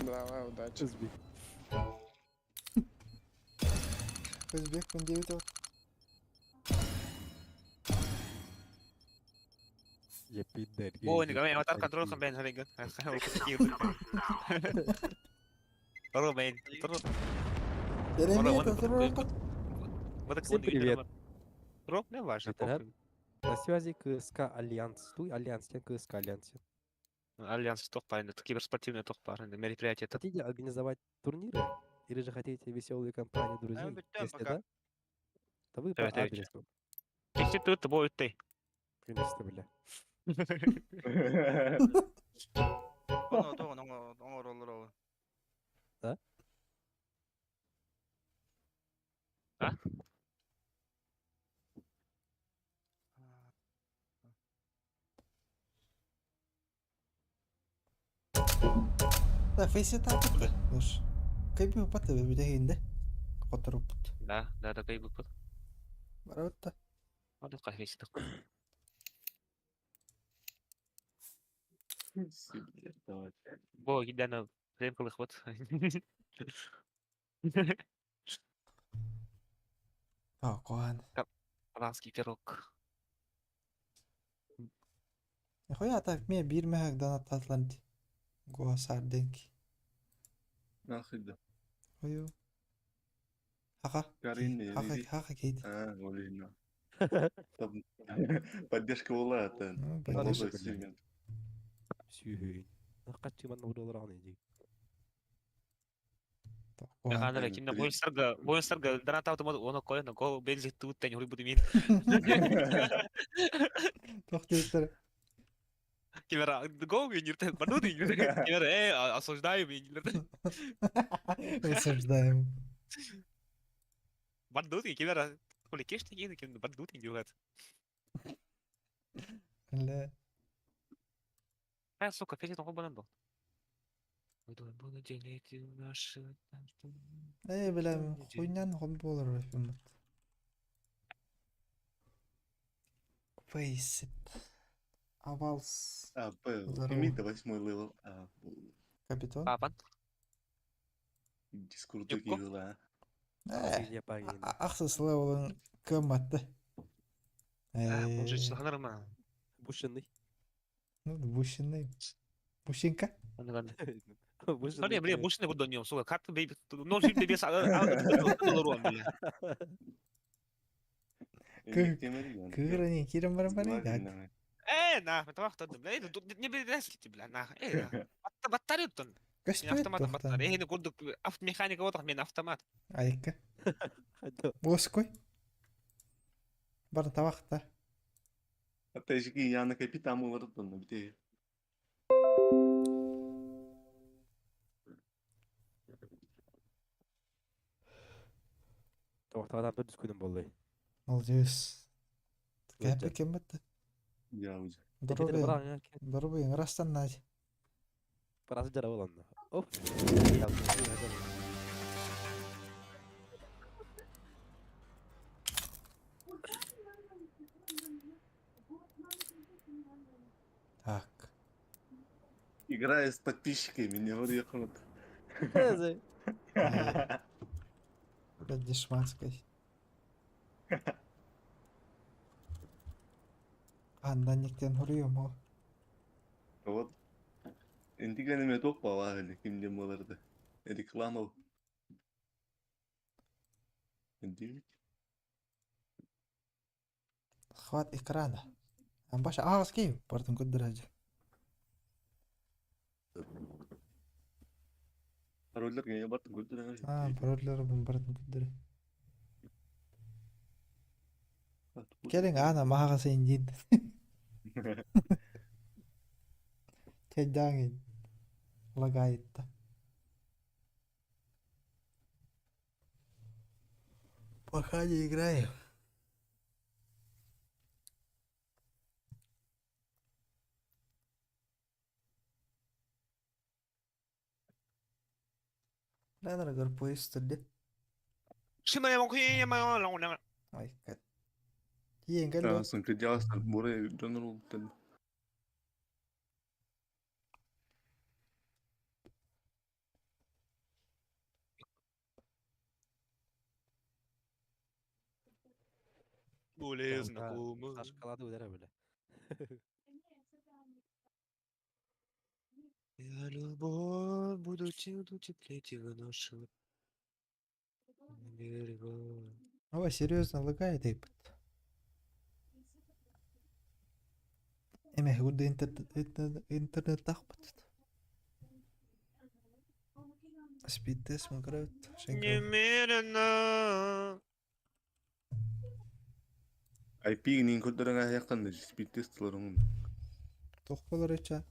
I: Давай, удачи.
A: Узбек.
B: Өзбек күн девять вот.
A: Я пидор.
D: О, не говори, аватар контрол хамбен хамбен. Ромейн.
A: Всем привет.
D: Ром, не важно.
A: На связи КСК Альянс. Туй Альянс, я КСК Альянс.
D: Альянс тохпар, это киберспортивный тохпар, мероприятие.
A: Хотите организовать турниры? Или же хотите веселую компанию друзей? Если да, то вы по адресу.
D: Если тут, то будет ты.
A: Принесите, бля. Да?
D: А?
B: Да, фейси тапыт. Лыш. Кайбы паты битехинде. Которупут.
D: Да, да, да, кайбы пат.
B: Барабытта.
D: Аны кайфейси так. Бо, гидана, прем вот.
B: А, куан.
D: Канадский пирог.
B: Хуя так ме бир мехак донат татланти. Гоа сарденки.
J: Нахуй да.
B: Хою. Хаха.
J: Карин,
B: Хаха, хаха кейт.
J: А, блин. Поддержка была, это.
B: Ну,
J: Молодой сегмент.
A: Сүйін. Качы манна удалар ди.
D: Ханара кимна бойсарга, бойсарга донат автомат оны коя на гол бензи тут тань хуй буду мин.
B: Тохтейтер.
D: Кимера гол минирте, барду дин. Кимера осуждаю минирте.
B: Осуждаем.
D: Барду дин кимера. Коли кеш бандут идиот.
B: Бля.
D: А, сука, физит он банан был. Буду делить наши...
B: Э, бля, хуйнян холболор өфүммүт. Фейсит. Авалс.
J: А, П,
B: Здорово.
J: прими до восьмой левел. А,
B: Капитан.
D: Папан.
J: дискурду
D: Юбко.
J: киила.
B: Э,
A: Я пагин.
B: ахсыс левелын кымматты.
D: А, может,
B: Э,
D: что нормально.
A: Бушенный.
B: ну, бущенный. Бущенка?
D: Ладно.
A: Бушенный.
D: Смотри, бля, мужчина буду днем, сука, как ты, бейби, нож тебе с бля.
B: Кыгырани кирен бар бар да.
D: Э, нахуй, това бля, не бля, бля, нахуй, э, батарею тон.
B: Көспөт
D: Автомат батарея, не курдук, автомеханика вот мен автомат.
B: Айка. Боской. Бар табакта.
J: Опять же, я на капитан улардон, где?
A: Тоқтағадан бір күнім болды.
B: Молодец.
A: Өте.
B: Кәпі кембетті.
J: Я уже.
B: Дорубин. Дорубин, растан надь.
A: Парасы жара боланды. Оп.
B: Так.
J: Играю с подписчиками, не говори круто.
B: Блядь, дешманской. Андан нектен хуруйум о.
J: Вот. Интигани тоқ бала кимден боларды. Реклама. Девять.
B: Хват экрана. Амбаша ағас кей, бардын көддіражы.
J: Парольдер гене барды көддүрө.
B: А, парольдер бардын көддүрө. Келин ана мага сен дейін. Кедаңы лагает. Пока не играем. Наверное, поезд ли? Ай, как. Иен кэлло.
J: Сон кредиастан буре general тен.
D: Более знакомый.
A: Шоколады өдәрі білі.
D: Я любовь буду теплеть и вынашивать. Берега.
B: Ова, серьезно лагает ипот. Эме гудда интернет интернет тахпат. Спид тест Майнкрафт.
D: Немерено.
J: IP нин көддөрөңө аяктан спид тестлерин.
B: Тохполор эча.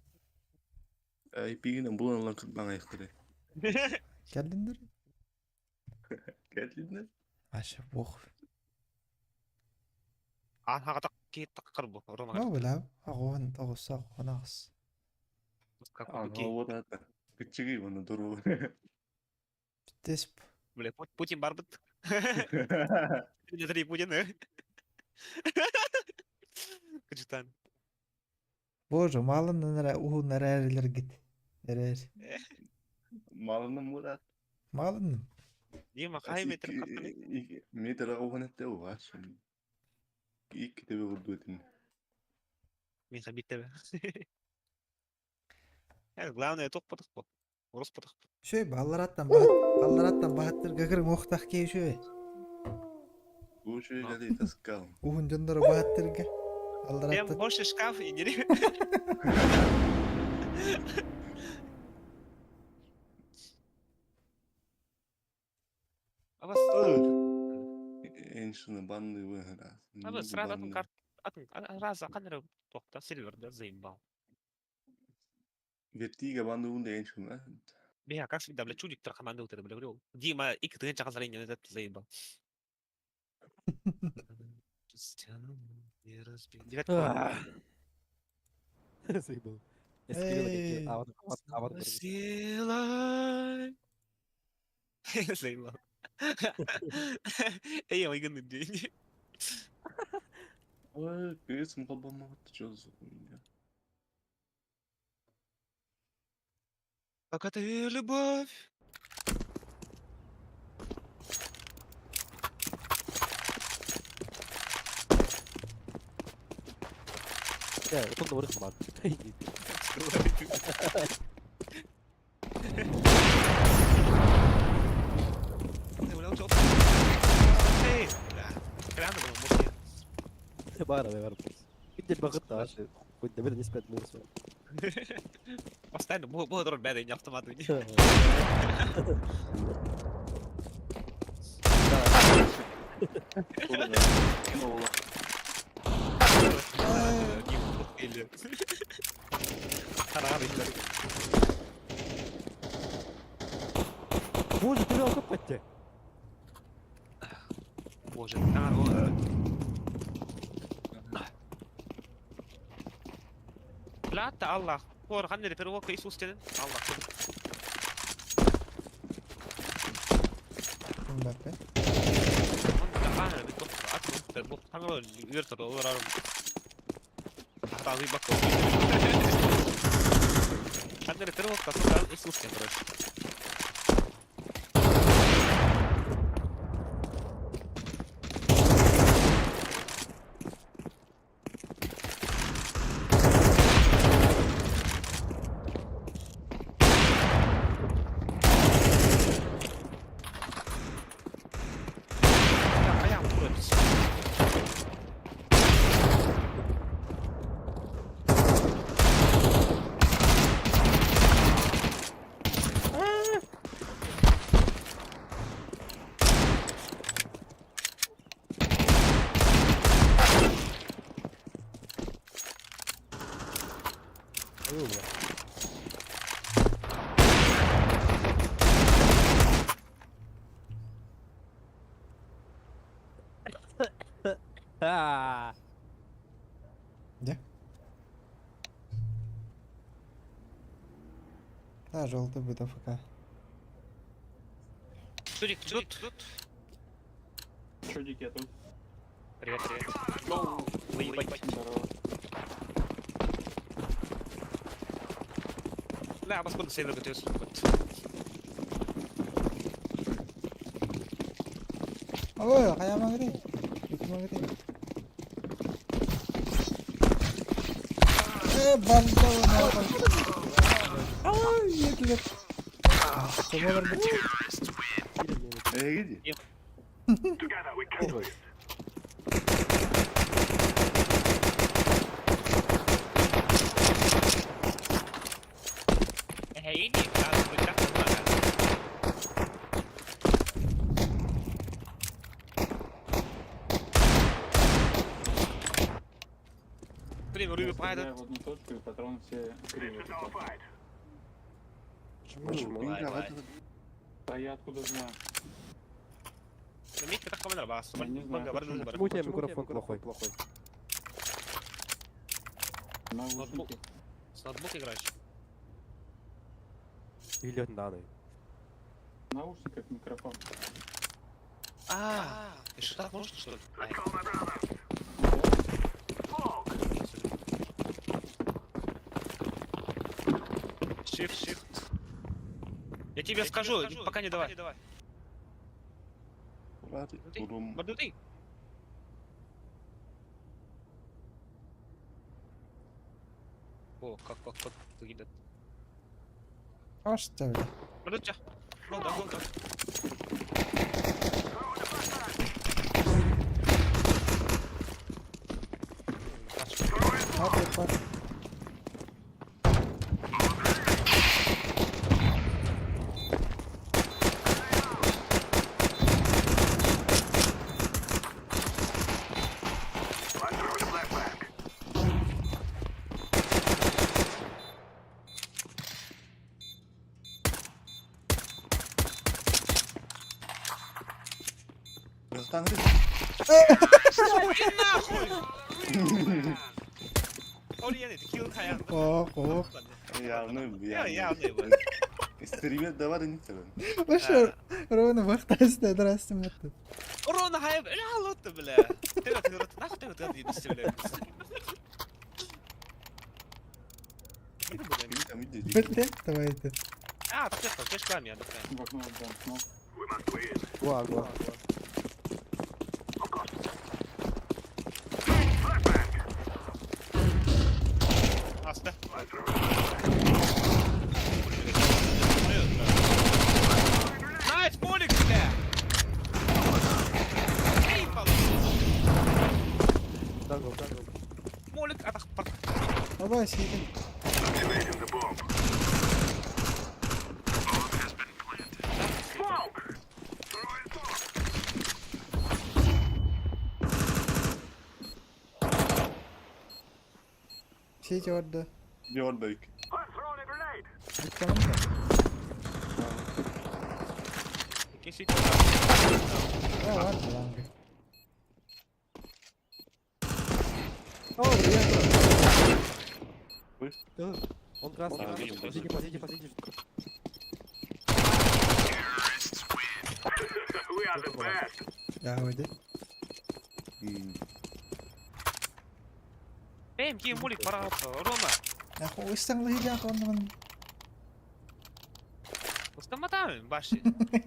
J: IP гинен булан лан кырбан аяктары.
B: Келдиндер?
J: Келдиндер?
B: Аша бох.
D: А хагата ки таккар бу. Рома.
B: Ну била, агон тогуса хонас.
J: А, вот это. Кычыгы оны дуру.
B: Тесп.
D: Бля, Путин барбыт. Не три Путин. Кычытан.
B: Боже, малын нара уху нарарилер гит. Эрер.
J: Малын мурат.
B: Малын.
D: Дима хай метр каттаны.
J: Метр агуанетте угаш. Икки тебе урдуэтин.
D: Мен хабитте. Главное тоқ потық. Орыс потық.
B: Шөй баллараттан бахат, баллараттан бахаттыр гагыр мохтах кей шөй.
J: Ушуй гали таскал.
B: Ухун жондор бахаттырга.
D: Прям
B: Аллараттан
D: больше шкаф и не Абас,
J: Эншины банны выгора.
D: абас, сразу атын карт, атын, раз аканыр тоқта сильвер да заебал.
J: Вертига банны унда эншины.
D: Бля, как всегда, бля, чудик тар команды утыр, бля, говорю. Дима, ик ты чакан зрение, этот заебал.
A: Заебал. Я скрила какие аватар.
D: Сила. Заебал. Эй, я выгодный день.
J: Ой, кыыс холбоммот, чё за хуйня?
D: Пока ты любовь.
A: Я, отон да барых ман. Бара, бара. كنت بغطى عشان كنت بدي نسبة موسى.
D: Постоянно буду рот беда не автомат.
A: Боже, ты капать.
D: Боже, لا الله هو خلني переводка Иисус الله.
B: Мбаппе.
D: خلني переводка Иисус короче.
A: Айуу.
B: Где? Да, желтый будет АФК.
D: Чудик, тут, тут.
F: Чудик, я тут.
D: Привет, привет. Выебать.
F: Здорово.
D: لا بس كنت سيدر كنت يوسف كنت.
B: Ой, kaya mangri. Itu mangri. Eh, bantu kenapa? Ay, yetlep. Coba berbeda.
J: Эй, иди.
D: هيني Блин, Руби
F: Я стреляю
D: падает.
F: в одну точку, и патроны все криво летят.
J: Почему?
D: Давай,
F: А я откуда знаю? Я не знаю, почему.
A: Почему у тебя микрофон плохой? Плохой.
F: Наушники.
D: С ноутбука играешь?
A: Или надо.
F: В наушниках микрофон.
D: А, ты что, так можно, что ли? Shift, shift. Я тебе скажу, пока не давай. Мордутый. О, как выглядит.
B: Что ли?
D: Мордутя. Голда, голда.
B: Пап, пап.
J: Братан, ты.
D: Иди нахуй!
B: Ох, ох.
J: Явно,
D: Я
J: явно.
D: явно.
J: Стример давар не целый.
B: Вообще, ровно вахтасты, здрасте, мытты.
D: Урона хайып, ля лотты, бля. Ты вот нахуй ты вот это бля.
B: Бетте, давайте.
D: А, так это, кеш ками, я докрем.
F: В окно, да, окно.
A: Гуа, гуа.
D: Аста. Найс, молик, бля! Эй,
A: Дангл, дангл.
D: Молик, атах, пар.
B: Давай, сиди. Сити орда.
J: Йордайк.
B: Tamam da.
D: Кесить.
B: Ya var mı lan bir?
A: О, привет.
J: Ой.
A: Да, Он красный.
D: Он
A: Посиди,
D: красный.
A: посиди, посиди.
B: Ya hadi.
D: Эй, ки молик, пора, Рома.
B: Ya o işten hıyacak onların.
D: Устаматами, баши.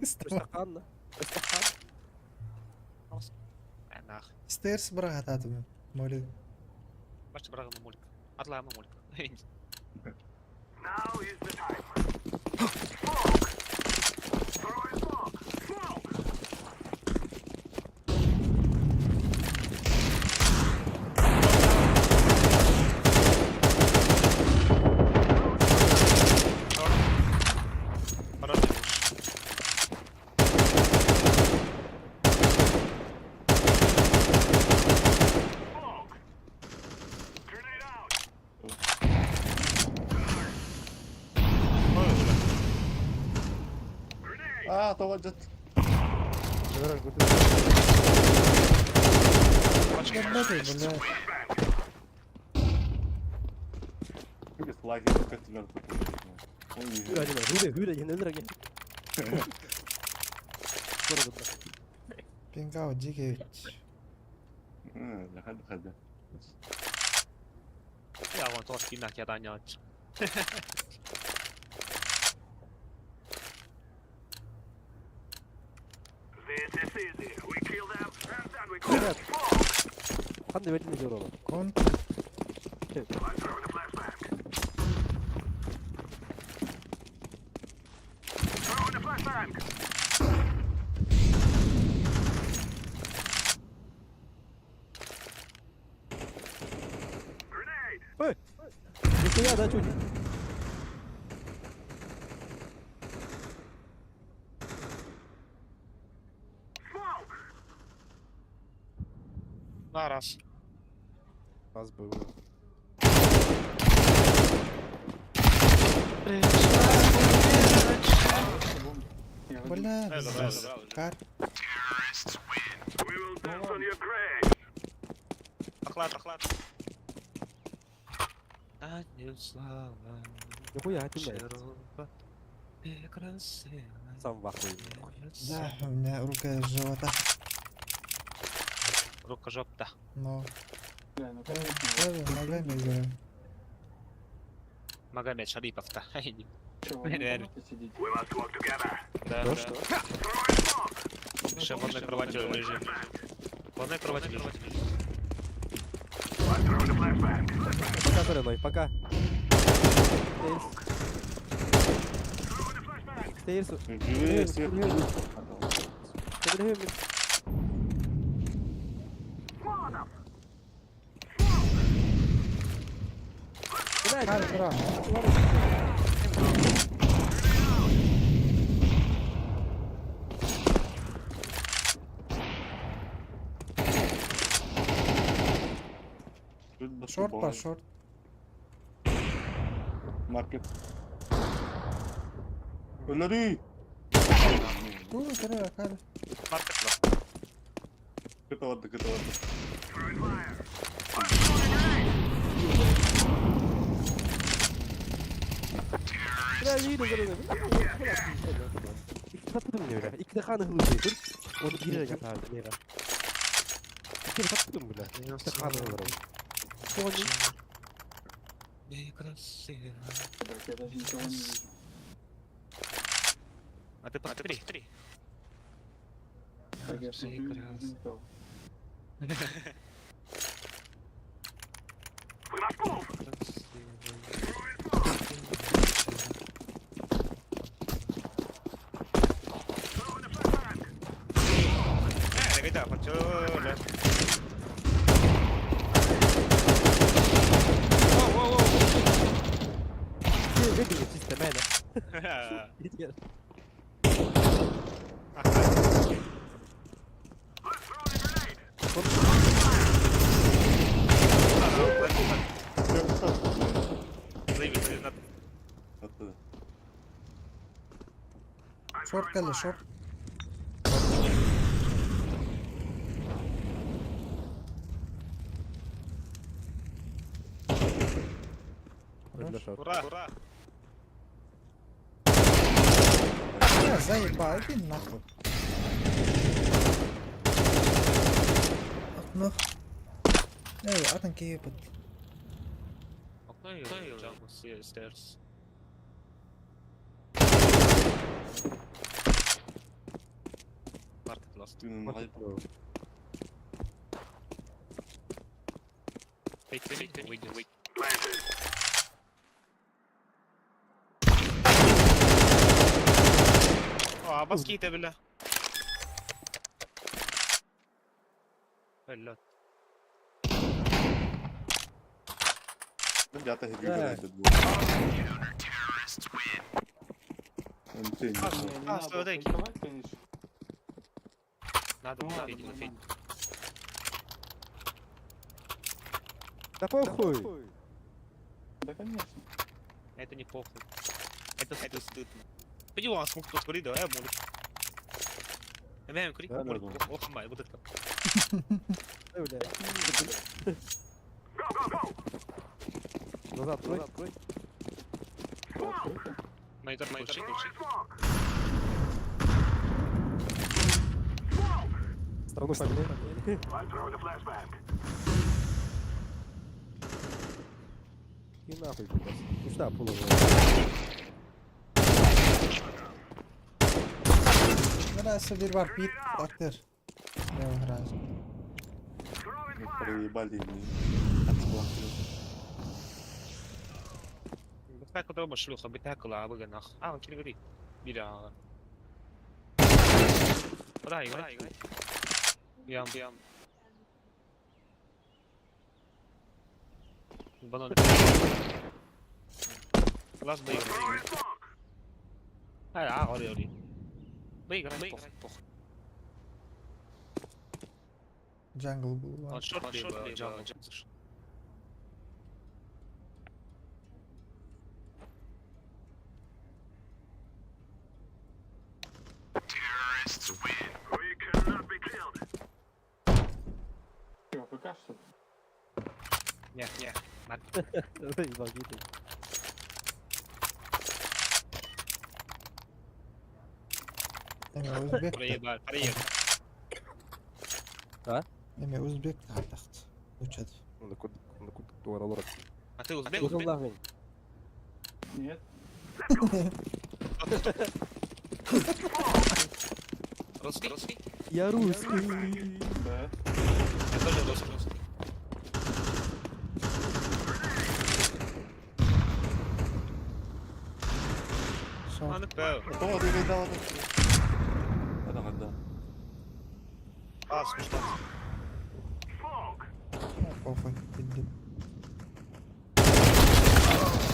A: Стакан, стакан.
D: Нах.
B: Stairs bırak atım. Molly.
D: Баши брагы молик. Атлама молик.
J: А, тоҕо дьат.
B: Бля.
J: Лайк көтүлөр.
A: Hüre, hüre, hüre, hüre, hüre.
B: Пингау дикий.
J: Лахад хада.
D: Я вон тоже кинах я даняч.
A: Ханды бердин жороло.
B: Кон.
A: Ой! Нихуя, да, чуть.
D: На раз.
A: Раз был.
F: Я в один.
B: Бля,
D: Э, забрал, забрал уже.
B: Кар.
D: Охлад, охлад. Одним словом,
A: Нихуя, ты блядь.
D: широко и красиво.
A: Сам в ахуе.
B: Да, у меня рука из живота.
D: Рука жопта.
B: Но.
F: Бля, ну конечно.
B: Да, ногами играю.
D: Магомед Шарипов-то.
F: Чё, в одной
D: Реально.
F: комнате сидите?
D: Да,
A: То
D: да.
A: что?
D: Еще в одной кровати лежим. В одной кровати лежим.
A: Пока, Тореной, пока. Stairs. Stairs. Stairs.
B: Кар, бра. Шорт по шорт.
J: Маркет. Өлөрүй!
B: Uu, кара, кар.
D: Маркет бар.
J: Кыталарды, кыталарды.
A: Икки ханы хылы Оны биир жатаар мега. Икки таптым бля. Икки ханы хылы.
F: Так, я даже ничего не вижу.
D: А ты посмотри.
F: Так, я смотрю, не вижу никого.
D: Ребята, почему?
A: Чисто мэна.
J: Atladı.
B: Short geldi short.
D: Ура, ура!
B: Я заебал, иди нахуй. Окно. Эй, атын кейпет.
D: Окно и jungle stairs. Market lost.
J: Тынын
D: Wait, wait, wait, wait. А, баските, бля. Бля.
J: Жата
F: А, не, не
D: А,
F: надо
D: что, дай.
F: фейковать, конечно.
D: Надо
F: Ну
D: было
F: ладно,
D: фейк, на фейк.
A: Да похуй.
F: Да, конечно.
D: Это не похуй. Это стыдно. Пойди вон, сколько тут кури, давай, молик. Эмэм, кури,
J: Да, да,
D: молик,
J: да.
D: ох, май, вот это.
A: Бля. Глаза открой. Открой.
D: Монитор, монитор, включи.
A: Страну поменяй. И нахуй, блядь. Ну что, положил.
B: Neresi bir var bit aktör. Ne var razı.
J: Проебали мне.
D: بتاكل ضربة شلوخة بتاكل عبقى نخ اه كده قريب بيرا راي راي يام يام банан خلاص بيغ هاي اه غوري غوري بيغ بيغ بخ
B: Jungle bu var.
D: شورت شورت
F: Чё, АФК, что ли?
D: Не, не.
A: Заебал, гиты.
B: Эме Özbek.
D: Проебал, проебал.
B: Эме Özbek тахт. Учат.
D: А ты узбек? Узбек?
F: Нет.
D: Русский? Русский?
A: Я русский.
F: Да.
D: Я тоже русский. русский.
B: Short.
D: А, ну, пел.
J: Адам,
D: А, смешно.
B: Похуй. Пиздец.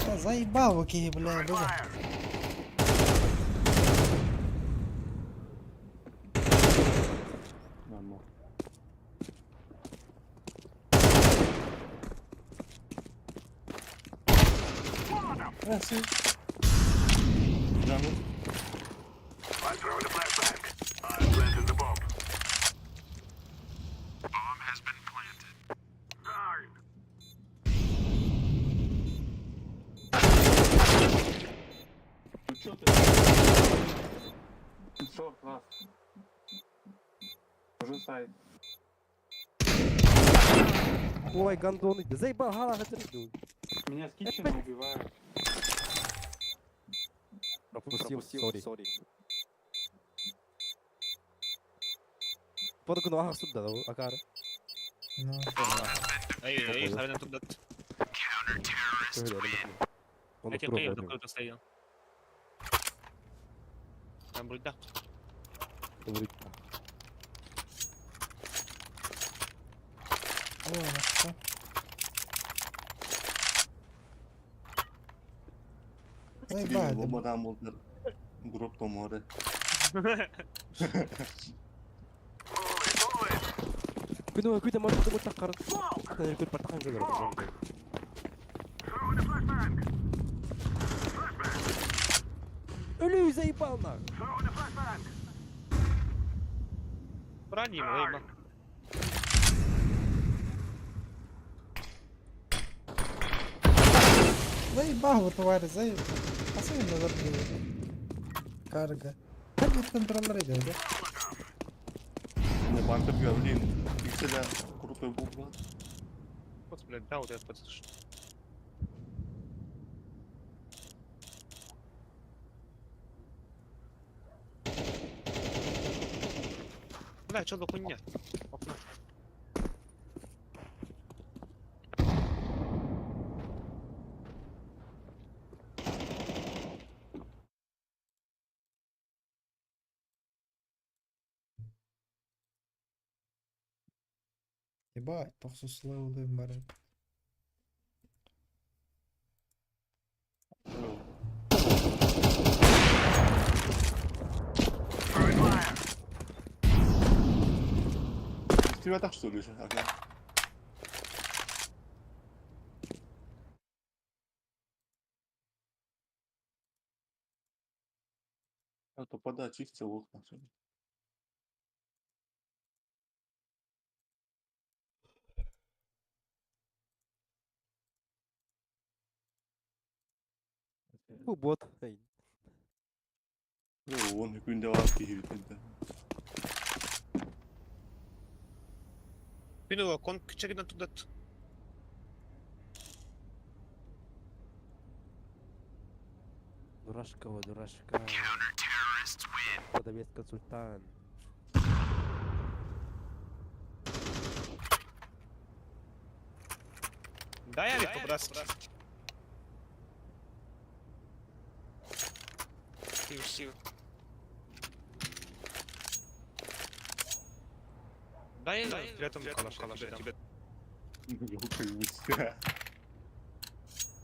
B: Да заебал, окей, бля, бля.
J: Нормально.
B: Раз.
J: Jungle.
F: Ну чё ты? Шорт, ласт. Уже сайт.
A: Ой, гондоны, заебал, ха,
F: Меня с китчена убивают.
A: Пропустил, сори. Подокну ага сюда, акар.
B: Ну,
D: Эй, эй, харина тудат.
A: Он
D: Эти
A: круг
D: кыйыр
A: один.
D: докур тастайын. Там будет
A: Говорит,
B: ой, на что? Заебал, это
J: Бомбадан булдыр. Групп томоры.
A: Күнү күтө мартты бу таккар. Ата күт партахан көрөр. Өлүү заебал на.
D: Раним, эй,
B: Заебал, вы твари, заебал. Особенно забили. Карга. Как вот контроллер идет, да?
J: Не банка блин. Пикселя крутой буква.
D: Вот, блядь, да, вот этот подслушал. Бля, что за хуйня? Окно.
B: Ебать, тохсус левелым бар.
J: Тебя так что ли? Ага. А то пода чистил окна.
A: Бу бот. Эй.
J: Ну, он күндө алып кийип
D: Пинула, кон кчегина тудат.
A: Дурашка, дурашка. Продавец консультант.
D: Да, я ведь по-братски. Сив, сив. Да, я при этом калаш, калаш, тебе.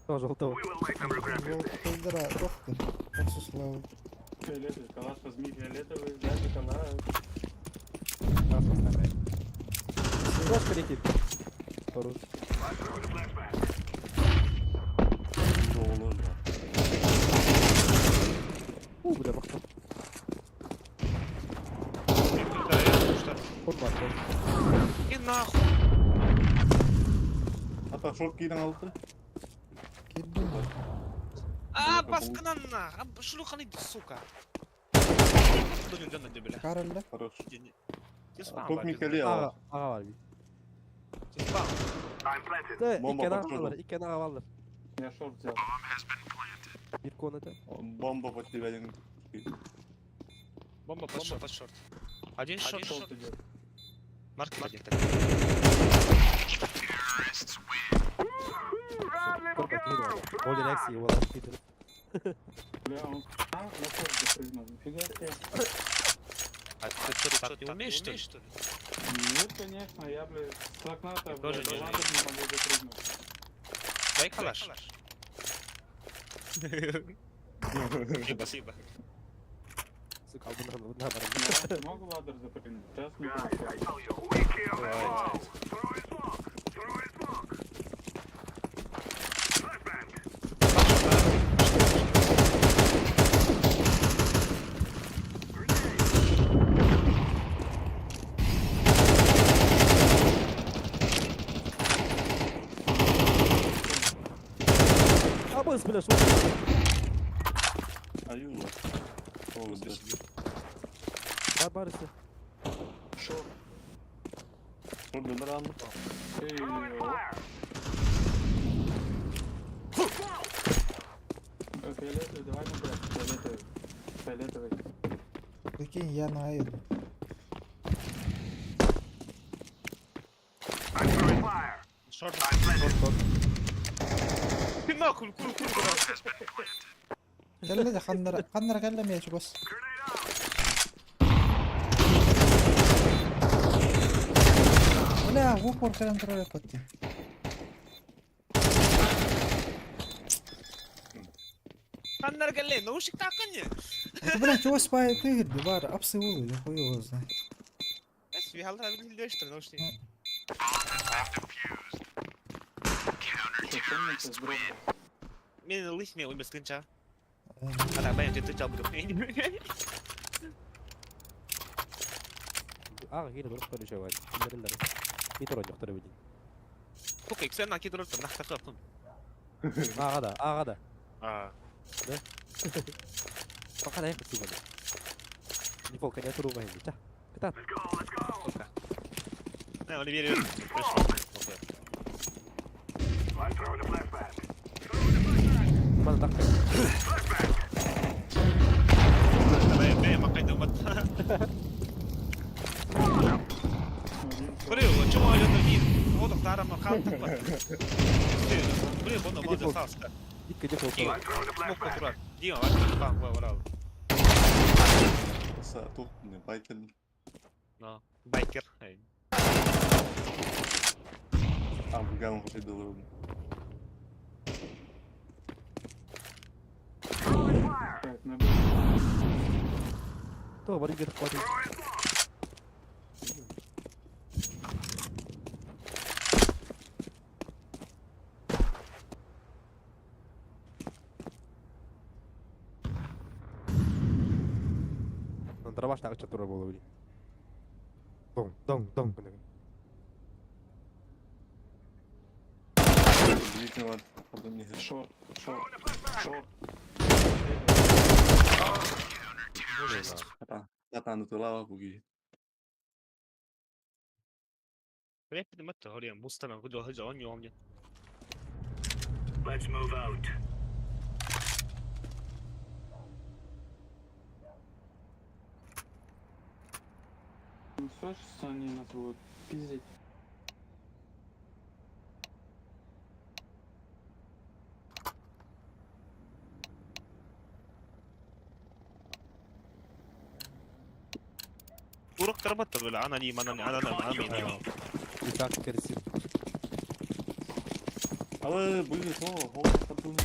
A: Тоже желтого.
B: Желтый доктор. Тохсус левел.
F: Фиолетовый калаш возьми, фиолетовый, дайте калаш.
A: Флешка летит. Хорош. У, бля, бахта. Он бар.
D: И нахуй.
J: Ата шорт кийден алды.
B: Киддим.
D: А, басканан на. А, шлюха не сука.
B: Каралла.
J: Хорош. Топ Микеле
A: Ага, ага бар. Да,
J: Бомба
A: иккен ага
J: подшел.
A: бар, иккен ага бар.
F: Я шорт взял.
A: Бир комната.
J: Бомба под тебя один.
D: Бомба под шорт, под шорт. Один шорт,
F: Шорт идет.
D: Маркет один.
A: Оли Рекси, его лапки.
F: Бля, он а, на шорт запрыгнул. Нифига себе.
D: А ты что, так не умеешь, что ли?
F: Нет, конечно, я, бля, с окна-то,
D: Я тоже
F: бля,
D: не
F: до ладер не могу запрыгнуть.
D: Дай калаш. Спасибо.
A: Сука, алдын на бар.
F: Я раньше мог в ladder запрыгнуть, сейчас не могу.
A: Вынос, бля, шо?
J: Аюла. О, да.
A: Бар барысы.
F: Шорт.
J: Шорт баран.
F: Эй, Фиолетовый, давай на Б. Фиолетовый. Фиолетовый.
B: Прикинь, я на А иду.
D: Шорт. Ты нахуй, кур, кур, кур.
B: Кэллэ да ханнара ханнара кэллэ эмиэ чугас. Бля, в упор кэлэн турар эппэттин.
D: Ханнар кэллэ, наушник таакканья.
B: Это, бля, чугас баайы тыыһырды баар, апсы уолу, я хуй его знает.
D: Эс, вихалра билдештер наушник.
F: Что, темница с дропом.
D: Мен лых мен ойбас кынча.
B: Э,
D: Ата баян ты чал буду.
A: Ага, кире дуруп көрүшө бар. Кимдерин Метро жоктор билин.
D: Сука, иксен наки дуруп там нахта капым.
A: Ага да, ага да.
D: А.
A: Пока да ехать сюда. Не полка не туру байын. Ча. Кытат.
D: Сука. Не, оны бере.
A: Мана так.
D: Давай, бе, макай думат.
F: Один
D: Блин, чому я не Вот тахтара ма хан так. Блин, боно моза саска.
A: Икки дефолт.
D: Смок турар. Дима, ваш бан, вара.
J: Са тух не байкен.
D: Но, байкер.
J: Афган хотел.
F: Так, на Б.
A: То бар игер хватит. Дробаш так чатура было, блин. Дong, дong, дong.
J: Удивительно, потом не
F: Шорт, шорт, шорт.
J: Катан тулава буги.
D: Репи мат хориан бустана гудо хажа он ёмня.
F: Ну все, сейчас они нас будут пиздить.
D: Урок тарбатта бля, ана ни мана ана ана ана.
A: Итак, керсин.
J: Але были то, хо, потом.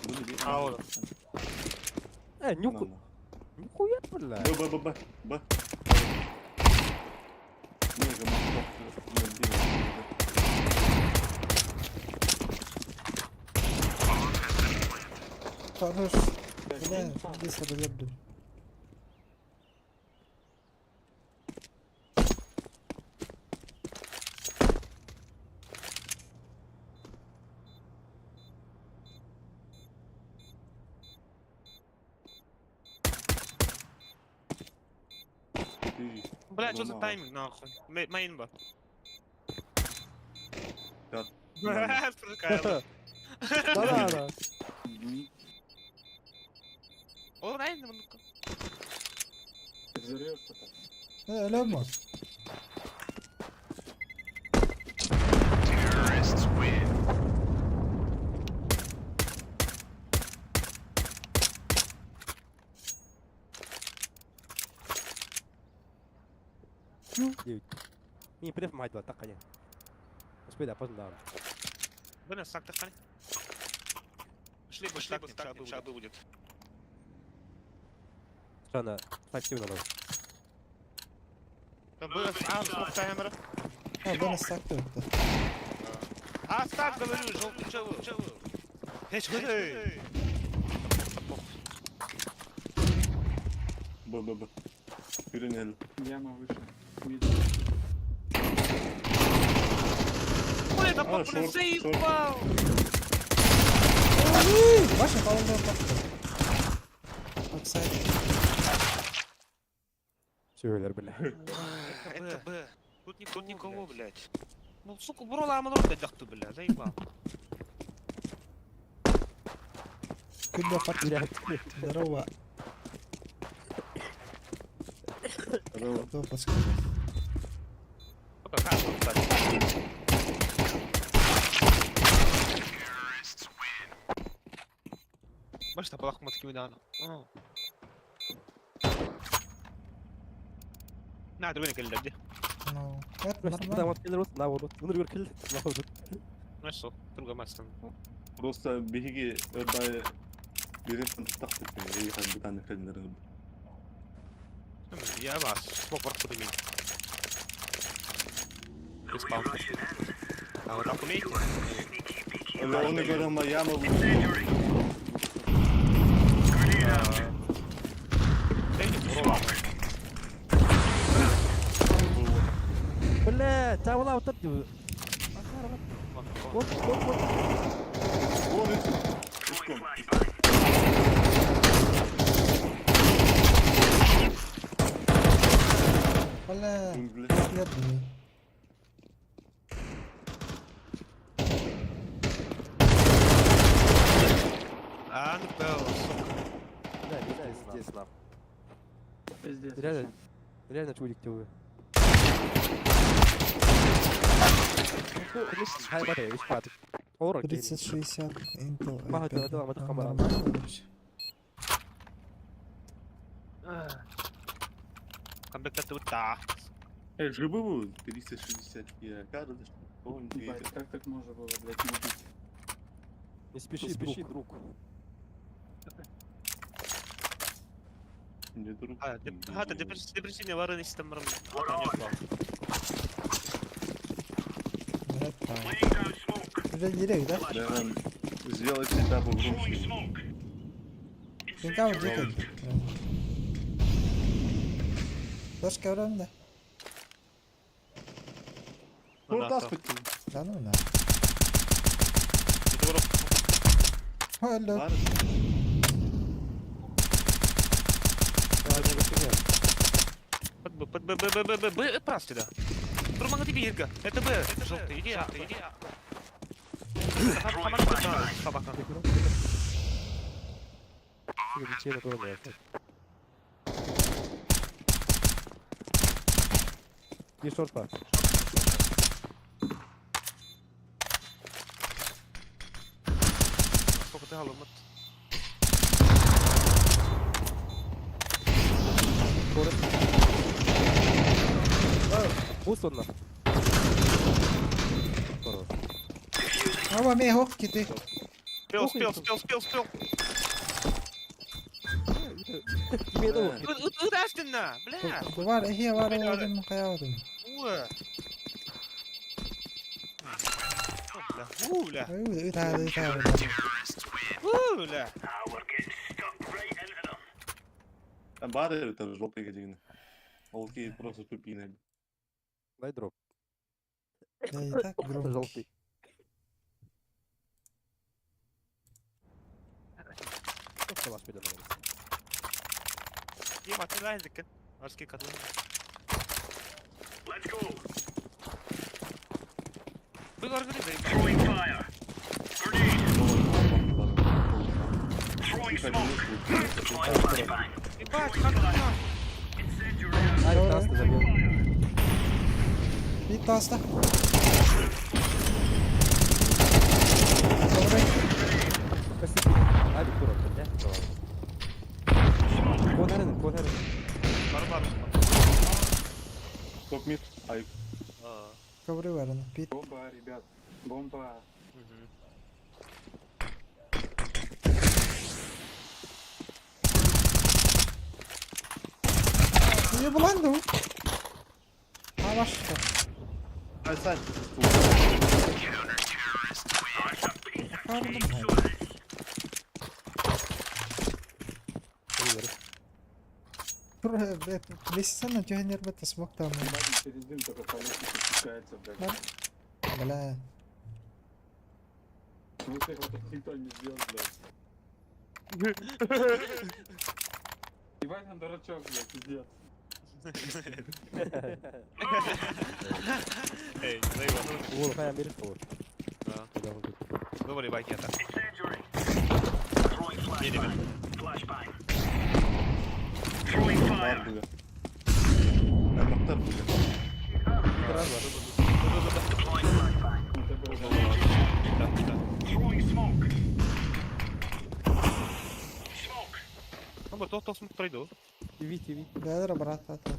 J: Были.
D: А, вот.
A: Э, нюху. Нихуя, бля.
J: Б, Б, Б, Б, Б. Не,
B: Хорош. Бля, здесь разъеблю.
D: Бля, что за тайминг нахуй? Мейн ба.
J: Да.
D: Сука.
A: Да, да, да.
D: О, реально, ну-ка.
F: Ты взорвешься так.
B: Э, алло,
A: Мин преф мать так конечно. Успей, да, поздно.
D: Бля, сак так Шли бы, шли бы, шабы будет.
A: Что она? Так сильно надо.
D: А, смок таймера.
B: А, бена сакты өттө.
D: А, так говорю, желтый, че вы, че вы? Эй, че ты?
J: Б, Б, Б. Перенел.
F: Яма выше. Мид.
D: Ой, это
J: А,
D: папа
J: шорт,
D: заебал!
B: Баша қалды тапты. Оксайд.
A: Сөйлер бля.
D: Это Б. Тут, ни- тут никого, блядь. Ну, сука, брола аман рот дохту, бля, заебал.
B: Күндө пат. Здорово.
J: Здорово.
B: Кто подсказал?
D: Сука, как он так? Башта балахмат кимидана. نادر وينك اللي دي؟
B: Ну, это
A: Да,
B: нормально.
A: вот киллер вот, на вот. Өнөр кил. На вот.
D: Nasıl? Турга мастан.
J: Просто биһиги ырбай берен тахтык эйхан бутаны кэлнер.
D: Я вас. Смог бархуды мин. Спал. А вот так умеете?
J: Оны көрөм яма
A: Бля, чавла вот тут. Вот, вот, вот.
J: Вон Уском.
B: Бля,
J: Бля.
B: нет, не.
D: А, ну бэл, сука.
A: Бля, бля, здесь нам.
F: Пиздец.
A: Реально,
F: вообще.
A: реально чудик тебе.
B: 3060 Intel
A: Мага,
B: i5.
A: да, да,
B: А,
A: камера.
B: Нормально вообще.
D: Камбэк та.
J: Э, живу 360 я кажется, что он
F: Ебать, как так можно было, блядь, не убить?
A: Не спеши, спеши, друг.
J: не друг.
D: А, хата депрессивный варын истемрым.
B: Блядь, там. Бля, директ, да?
J: Да, сделать себя погромче.
B: Пинка вот дикой. Флешка врем, да?
J: Ну, таспыт.
B: Да ну на. Алло.
D: Под Б, под Б, Б, Б, Б, Б, Б, прав сюда. Турман тебе Ирка. Это Б, желтый, иди, А, иди. А. Собака.
A: Не шорт па.
D: Сколько ты голымат?
A: Пусть он на. Здорово.
B: Ава, ме хок ты.
D: Успел, успел, успел, успел, успел. Удастина, бля.
B: Var, here var oğlum kayamadım.
D: Уэ. Бля, у, бля,
B: Ыт ыт
D: у, бля.
J: Там бары это желтые деген. Олки просто тупины.
A: Дай дроп.
B: Да и так громко.
A: Желтый. Калаш пойдет на
D: Ема, ты лайзекен. Арский катлан. Был организован. Ебать, как так?
A: Ай, красный забил.
B: Bir tasta. Sonra
A: Спасибо. Ай, курок, бля. Кон кон
D: Барбар.
J: Топ мид. Ай,
B: ковры var onu. Bir
F: Бомба, ребят. Бомба.
B: Niye bulandı bu? Ha başka.
J: ай, сань.
B: Bakalım haydi. Лисицана тюгенер бета смог там.
F: Ебать, через дым только по лестнице спускается, блядь.
B: Бля.
F: Вот их вот никто не сделал, блядь. Ебать, он дурачок, блядь, пиздец.
D: Эй, заебал.
A: Уол хайан берет ол.
D: Да. Говори, байкета. Едем.
J: Бар бile. Элбахтар бile.
D: Да, да. Ну, вот тот смог пройду.
A: ТВ, ТВ.
B: Бәдір брат ата.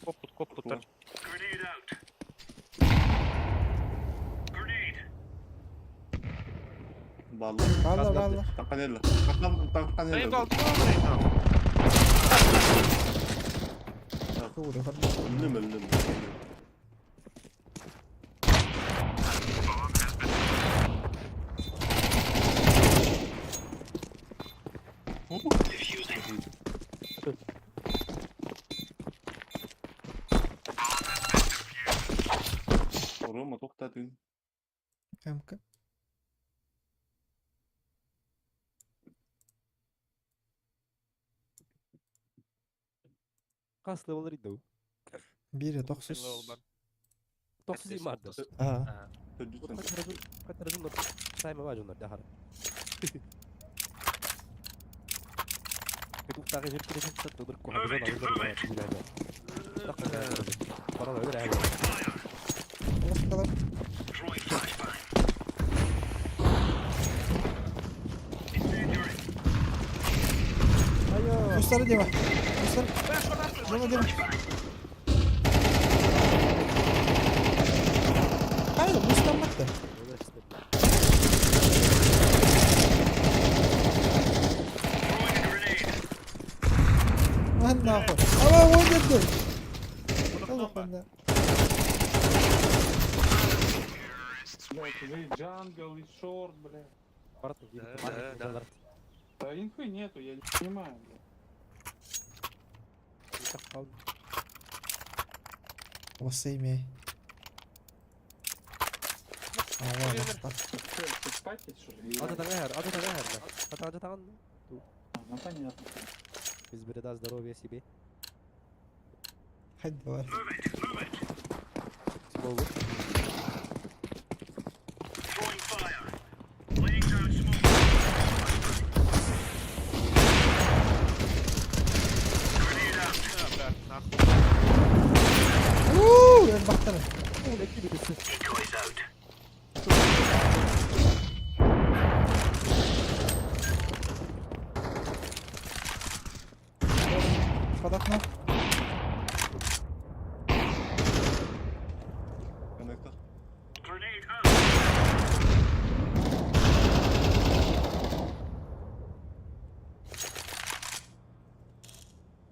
D: Коп, коп, коп,
J: Балла.
B: Балла балла.
J: Тақанелла. Тақанелла.
D: Заебал, нахуй.
B: Тугу бар.
J: Өллүм өллүм. Рома тоқтатын.
B: МК.
A: Қас левел ридау.
B: Бири токсуз.
A: Токсуз имарды.
B: Аа.
A: Катарызын сайма бар жондар дахар. Туктагы жер киресин тыдыр кохабызан алыр.
B: Олох Кустары дева. Кустар. Дева дева. Кайда бустан батты. Lan нахуй. Ала ойнады. Алла
F: Блядь, уже и jungle, и short, блядь.
D: Да, да.
F: Да инфы нету, я не понимаю, блядь.
B: Осы имей. Ала бастар.
F: Что, ты спать что ли?
A: Ата тагар, ата тагар. Ата ата таган.
F: Ну понятно.
A: Без бреда здоровья себе.
B: Хадь давай.
A: Смогу.
D: Да, нахуй.
B: Ууу, бактар. Под окно.
J: Коннектор.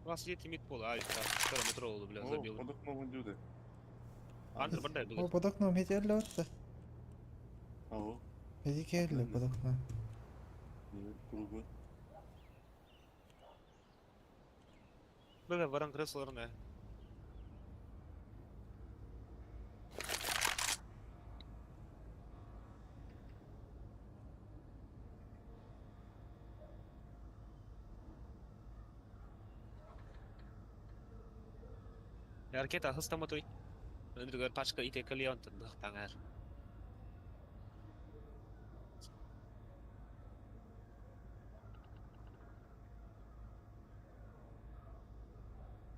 D: У нас сидит мид пола, а, второй метро, бля, забил.
J: Под окном люди.
D: Андер бардай
B: О,
D: был.
B: под окном хетелли отты.
J: Ау.
B: Хетелли под окном.
J: Кругу.
D: Бля, варан кресло, наверное. Ракета хыстаматой. Өндүгөр пачка ите клиент таңар.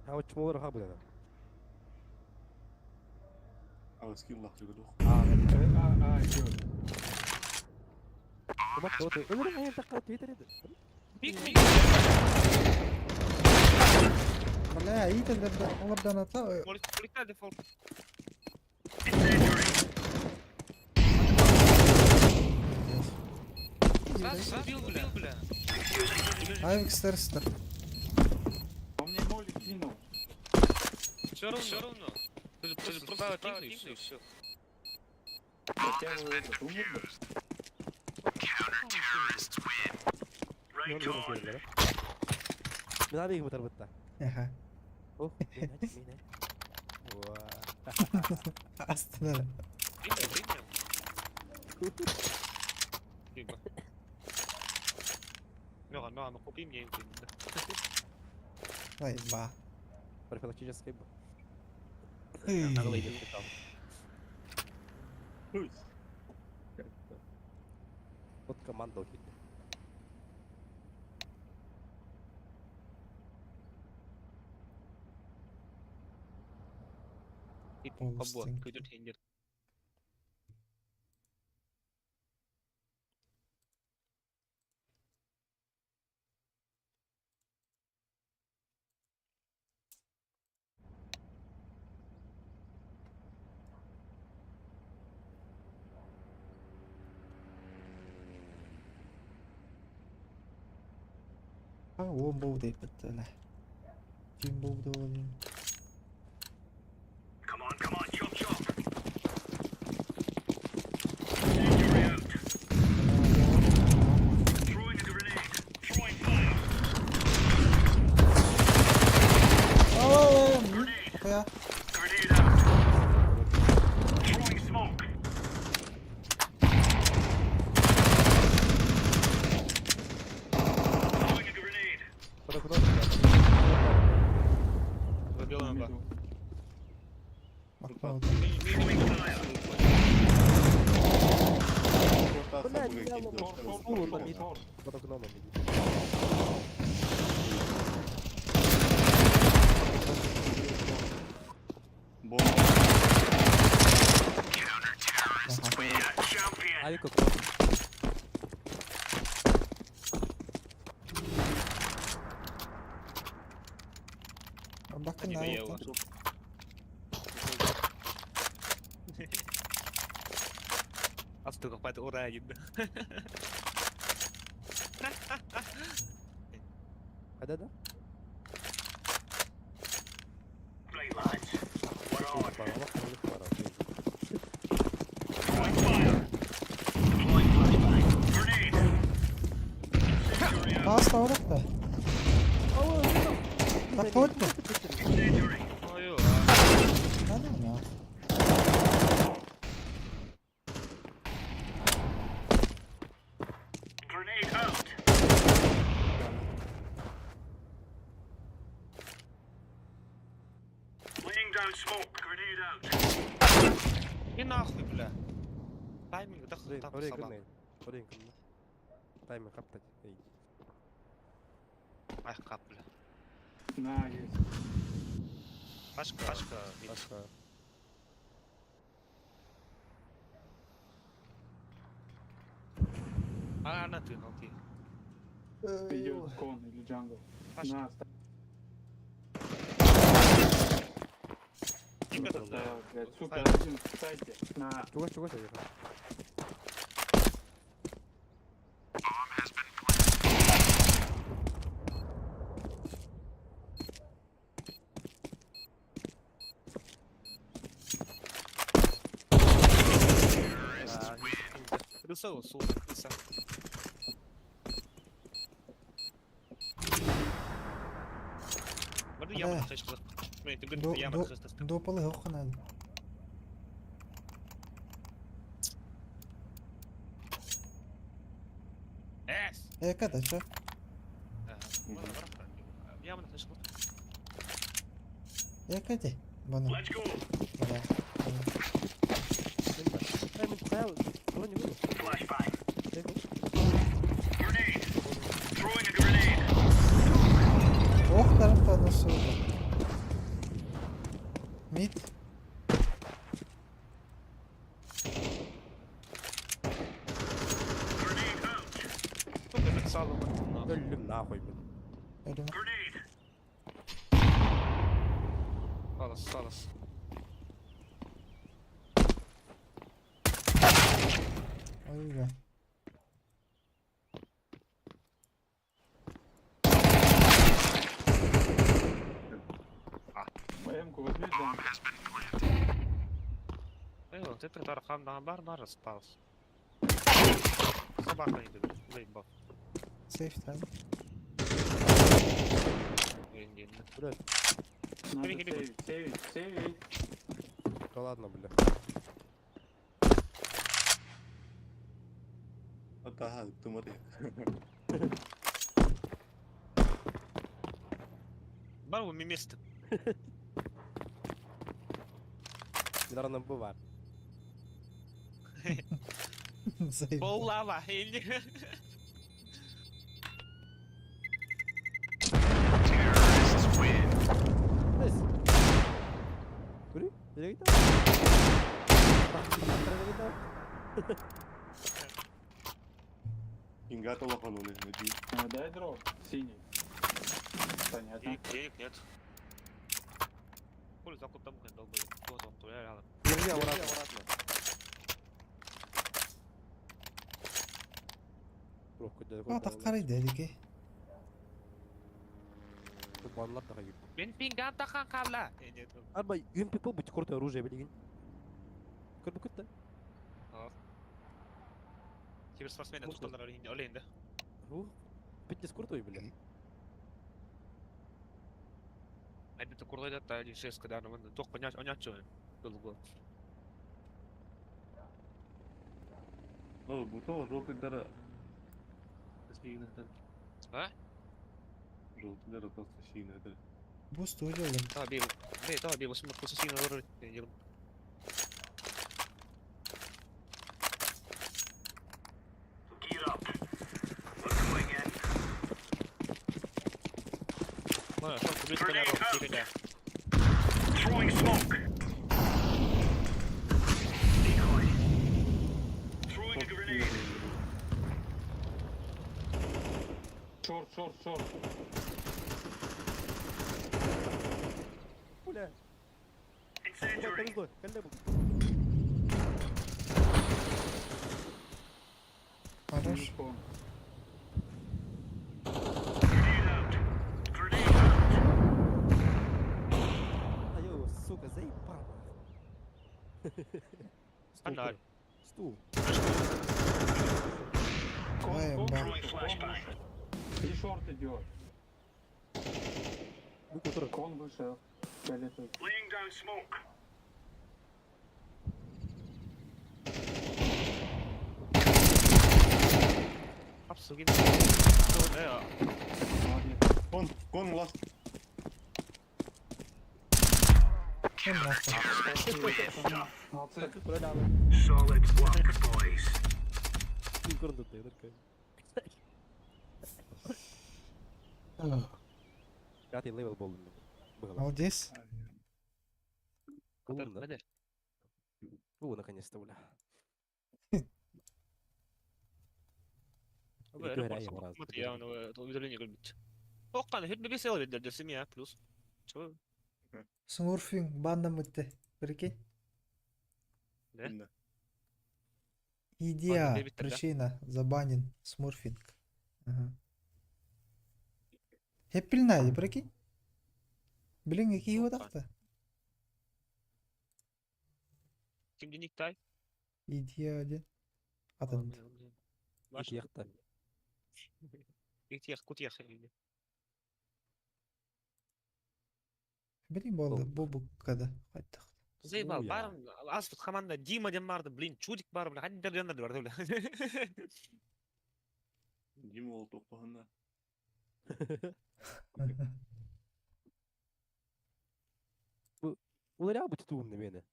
A: Хау чмолор ха булана.
J: А, скилл лах жүгүдү.
F: А, а, идет.
A: Өмүрүм аян такка Твиттер эди.
D: Бик бик.
B: Бля, ителдер олардан ата.
D: Полиция дефолт. Забил, бля.
B: Айвик стерстер.
F: Он мне молик кинул.
D: Все равно. Все равно. Ты же просто пикни, и все.
F: Хотя бы этот умер, блядь.
A: Мен абиг бутар бутта.
B: Аха.
A: О, мен ач, мен ач. Уа.
B: Астына.
D: Принял, принял. No, no, купи мне.
B: Ай, ба.
A: Профилактический б.
B: Эй.
A: Вот команда окей.
B: Полностью. А, он был дейбит, Ким был долин. Охуя.
A: Куда, куда?
D: Забила на Б.
B: Бакпал.
A: Куда гнома видит?
J: Бомба.
A: Авика куда?
B: Бакын
D: Не
B: на
D: доела. Астыга хватит, ура, один.
A: Да, да?
B: Таас орох да. Так точно.
D: Ой,
B: Да, да, да.
D: И нахуй, бля. Тайминг, да, там сама.
A: Таймер хаптать.
D: Ах, кап, бля.
F: На, есть.
D: Пашка, Пашка,
A: Пашка.
D: А, на ты, ну ты.
F: Идет con или jungle.
D: Пашка.
F: На,
D: Тебе
F: ставь,
D: тогда.
F: блядь, сука, один в сайте. На.
A: Чего, чего, чего?
D: Крыса, сука, крыса. Барды
B: Да.
D: яма тахышты. Мен түгін
B: До
D: яма
B: до
D: тахышты.
B: до полы хохна.
D: Эс.
B: Э, когда чё?
D: Яма тахышты.
B: Э, когда? Бана. Бана. Ох, тарапта nasıl oldu? Mid.
A: Өллүм нахуй, блин.
B: Ölüm.
D: Алас, алас.
B: Ой, бля.
F: М-ку возьми, да.
D: Эй, ты притархам на бар бар спас. Собака не дает. Заебал.
B: Safe time.
A: Блядь,
F: Надо
D: Или-
F: сейвить, сейвить, сейвить.
A: да ладно, бля.
J: Таһа тумары.
D: Бар бу место.
A: Биларынан бу бар.
B: Заебал.
D: Лава или...
A: Nice. Көрүй, nereye gitti? Bak, gitti.
J: Ингата лоханули.
F: Дай дроп, синий. Понятно.
D: Денег, денег нет. Хули закуп там долбоеб. Вот он, туя рядом.
A: Держи обратно.
B: А, таққарай дәдеке.
A: Банлар да кайып.
D: Мен пинган тахан калла. Нет.
A: Арба UMP будет крутое оружие билигин. Көрбү күттө.
D: Киберспортсмен туталар олейин да.
A: Питнес крутой, бля.
D: Айбите курдайда та шесть да, но тох понять, онячо. Долго.
J: О, бутоо желтый дара. Сигнатор.
D: А?
J: Желтый дара просто сигнатор.
B: Бу студия.
D: Та би, бе, та би, восемь кусосина дор. Ладно, шо, кублик коля,
F: Шорт, шорт, шорт.
A: Бля. Повезло, калле был.
B: Хорош.
F: Кон.
A: Айо, сука, заебал.
D: Погнали.
A: Стул.
F: Кон,
B: Ой,
F: кон
B: ба.
F: выше, кон выше. И шорт идет.
A: Ну, который.
F: Кон выше. Фиолетовый.
D: Абсолютно.
F: Молодец.
J: Кон, кон ласт.
B: Кем нахуй?
F: Молодцы.
A: Стул крутой, только. Пятый левел был. Было.
B: Молодец.
A: Умно. О, наконец-то, бля.
D: Плюс. Чего?
B: Смурфинг банда мытты. Прикинь.
D: Да?
B: Идея,
D: бэби тогда.
B: причина, забанен, смурфинг. Ага. Хеппилнайди, прикинь. Билин какие его так-то?
D: Ким денег тай?
B: Идея один. Атын.
D: Ваш.
A: Яхта.
D: Итех, кутех.
B: Билин болды, бу када. Қайттық.
D: Заебал,
A: Хуя.
D: барым, аз команда Дима дем барды, блин, чудик бар, блин, хаддер дендер бар, бля.
J: Дима ол тоқпағанда.
A: Уларя бу тутуун мени.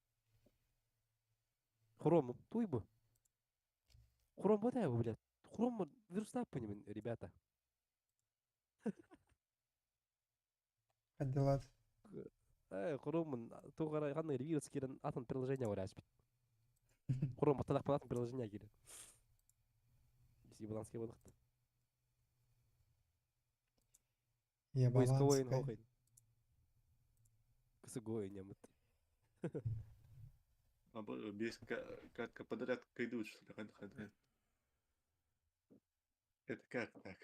A: Хром, туй бу. Хром вот это, блядь. Хром вирусна понимаю, ребята.
B: Қадилат.
A: Хром тугара кандай вирус кирен атын приложение бар бит. Хром аталак атын приложение кирен. Ебанский болдук.
B: Ебанская.
A: Хохин. Кысыгой немет.
J: Бес катка подряд кайдут, что ли, Это как так?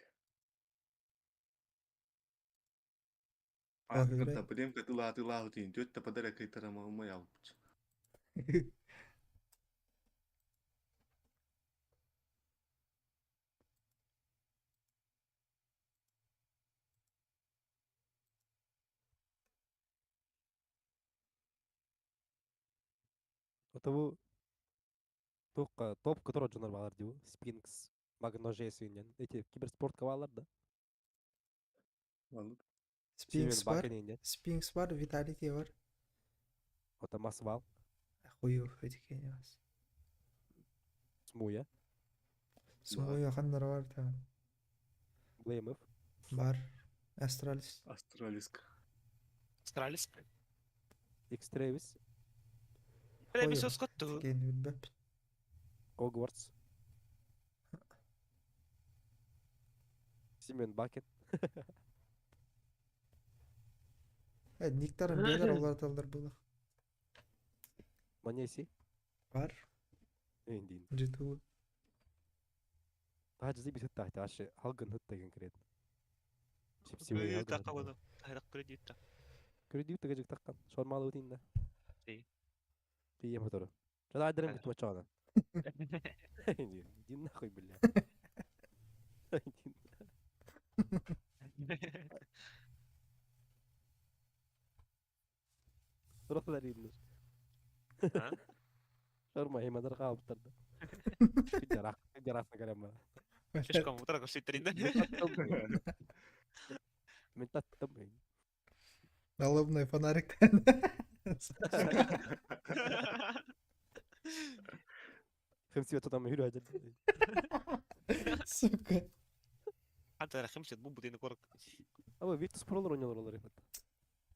B: А,
J: Ата блин, тыла тыла утин, тетя подарок кайтара моя.
A: Отобу тоққа топ который жонор балар дибу. Спинкс. Магножей сыынньан. Эти киберспортка бааллар да.
J: Маннык.
B: Спинкс
A: Семен
B: бар.
A: Бакин инньэн.
B: Спинкс бар, Виталити бар.
A: Ота Масвал.
B: Хуев этикене бас.
A: Смуя.
B: Смуя ханнара бар та.
A: Блеймов.
B: Бар. Астралис.
J: Астралиск.
D: Астралис.
A: Икс Тревис.
D: Тревис
B: Хуев.
D: оскотту.
B: Этикене билбэппин.
A: Хогвартс. Семен Бакин.
B: Э, никтарын биэлэр олар булах.
A: Манеси.
B: Бар.
A: Эндин.
B: G2.
A: Таажы бит хытта ашы халгын хытта конкретно. Сипсибей халгын.
D: Такка буолла. Тайрак кредит.
A: Кредит тыгыжык таккан. Шормалы утинда.
D: Ти.
A: Тием мотору. Жада айдырым бит мочона. Иди нахуй, бля. Рохлар иннер.
D: А?
A: Шорма химадар хаалбыттар да. Жарасна кэлэн
D: Слишком утра коситрин.
A: Мен таттым.
B: Налобной фонарик.
A: Хымсиба тутам хүрү ажыр.
B: Сука.
D: Ханта хымсет бу бутын корк.
A: Аба Virtus Pro'лар ойнолор олар эпет.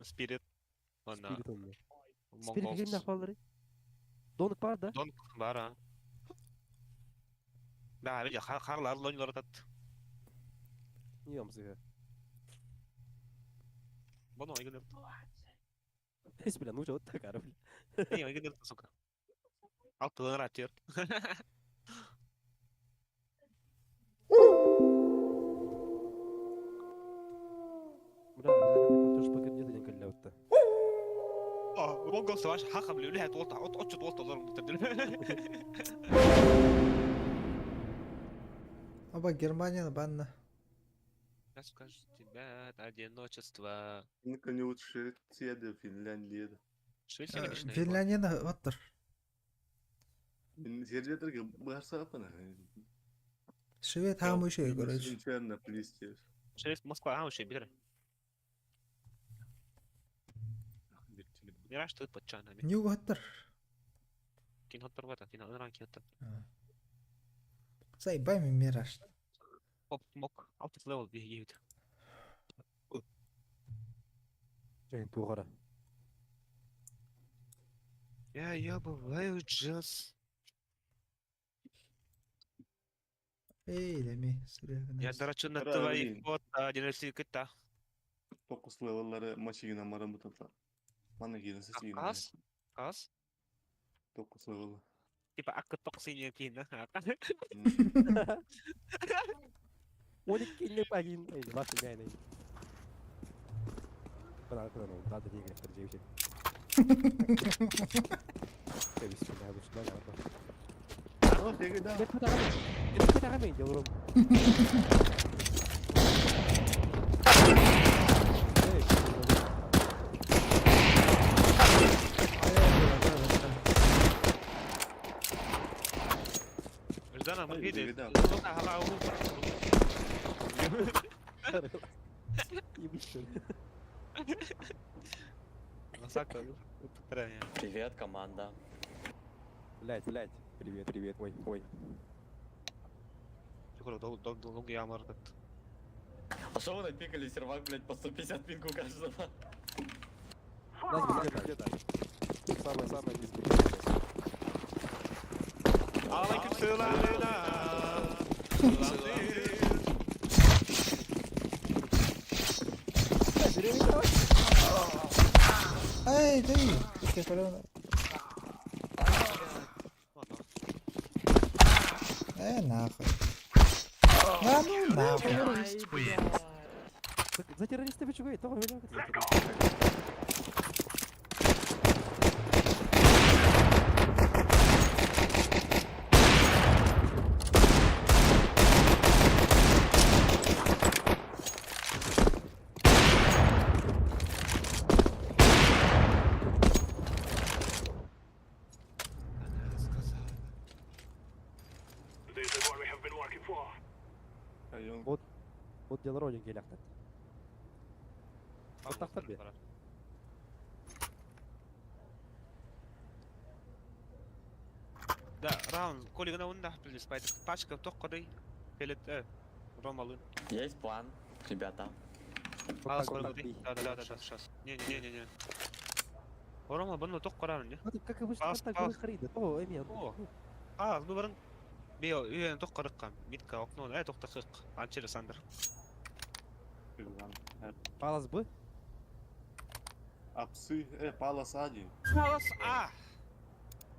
D: Spirit. Ана
A: Spirit ойнолор. Spirit
D: Mongols.
A: кимнах баллары? Донuk бар да.
D: Дон бар а. Да, видя, харлар лоньлор тат.
A: Не ямсыга.
D: Боно игнер.
A: Эс бля, ну жот так бля.
D: Не, игнер, сука. Алтылар атер.
A: Бля, обязательно платеж по кредиту ден кэллэ утта.
D: Монголс ваш хахам лүлэ туолта отчут туолта олор
B: Оба Германия банна.
D: Расскажу тебя от одиночества.
J: Инка не лучше Швеция, Финляндия.
D: Швеция, конечно.
B: Финляндияны оттор.
J: Сербияларга барсаапана.
B: Швед хаамы үшөй, короче.
J: Интерна плистер.
D: Швеция, Москва, а, вообще, бер. Мираж тут под чанами.
B: Нью оттор.
D: Кин хоттор вата, кин ыран кин хоттор.
B: Сайбай мен мираж.
D: Поп мок, алты левел бигейт.
A: Жайын туғара.
D: Я ебываю джаз.
B: Эй, деми.
D: Я драчу на
J: Ра,
D: твоих
J: блин.
D: фото, один кыта.
J: 9 левеллары машигина маран бутата. Мана кийин сесигин.
D: Кас? Кас?
J: 9 левел.
D: Типа акы токсин кийин.
A: 12 инне пагин. Эй, басы бәйне. Бана кыран ол, дады дегенектер жебишек. Бисмилlah, бисмилlah.
J: О, теге да.
A: Деп кутагам. Деп кутагам мен жолрум. Эй,
D: Ждана,
J: Ай,
D: мы
J: теге да.
A: Ебичтер.
K: Привет, команда.
A: Блять, блять. Привет, привет. Ой, ой.
K: А что вы напикали сервак, блядь, по 150 пинг у каждого?
A: Нас бы где-то. Самое, самое низкое.
D: Aleyküm
B: Эй, ты! Ты палёна. Э, нахуй. А ну нахуй.
A: За террориста бичугай, того велик. Вот вот дело один келяхтат. Оттахтар бе.
D: Да, раунд. Колигана унда плюс спайдер. Пачка тоққыдай. Келет, Ромалы.
K: Есть план, ребята.
D: Палас колиганы. Да, да, да, да, сейчас. Не, не, не, не. Рома бұны тоқ қарарын, не?
A: Как обычно,
D: Палас,
A: так
D: палас.
A: харыйды. О, эми.
D: О. А, ну барын. Бео, үйен тоқ қарыққан. Митка окно, тоқтақық. Анчеле Сандер.
A: Палас Б.
J: Апсы, палас ади.
D: Палас А.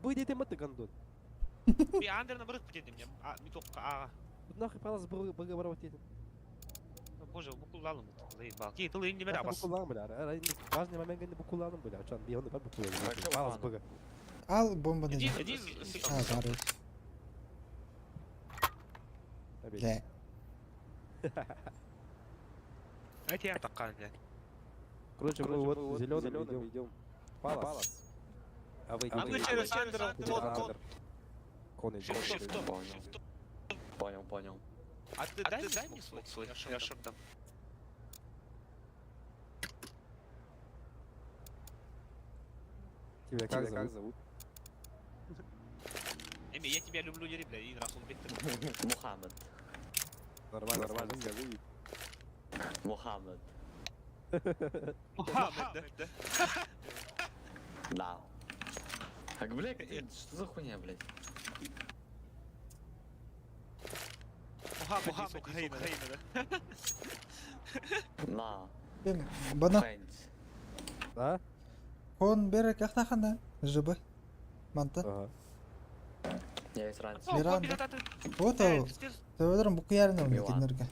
A: Б дете маты гандон.
D: Би андерна барып дедим я. А, ми тоқ А.
A: Нахуй палас Б Б барып дедим.
D: Боже, букулалым. Заебал. Ки, тыл инде бер абас.
A: Букулалым бля. Важный момент гэнде букулалым бля. Чан би оны бар букулалым. Палас Б.
B: Ал бомбаны.
D: Иди, иди,
B: А, бар. Бля.
D: Эти я такая, блядь.
A: Короче, мы вот зеленым идем. Палас. А вы
D: А мы через Андера, кон, кон.
A: Кон идет.
K: Понял. Понял, понял.
D: А ты дай мне свой, свой, я шорт дам.
A: Тебя как зовут?
D: Эми, я тебя люблю, не бля, и Расул Виктор.
K: Мухаммед.
A: Нормально, нормально, скажи.
K: Мухаммед.
D: Мухаммед, да?
K: Да. Так, блядь, что за хуйня, блядь?
D: Мухаммед из Украины, да?
K: На.
B: Бана.
K: Френч.
A: Да?
B: Кон берек ахтаханда. ЖБ. Манта.
A: Ага.
K: Я из Франции.
B: Миранда. Вот ол. Төбөлөрүн букуярын кинерге.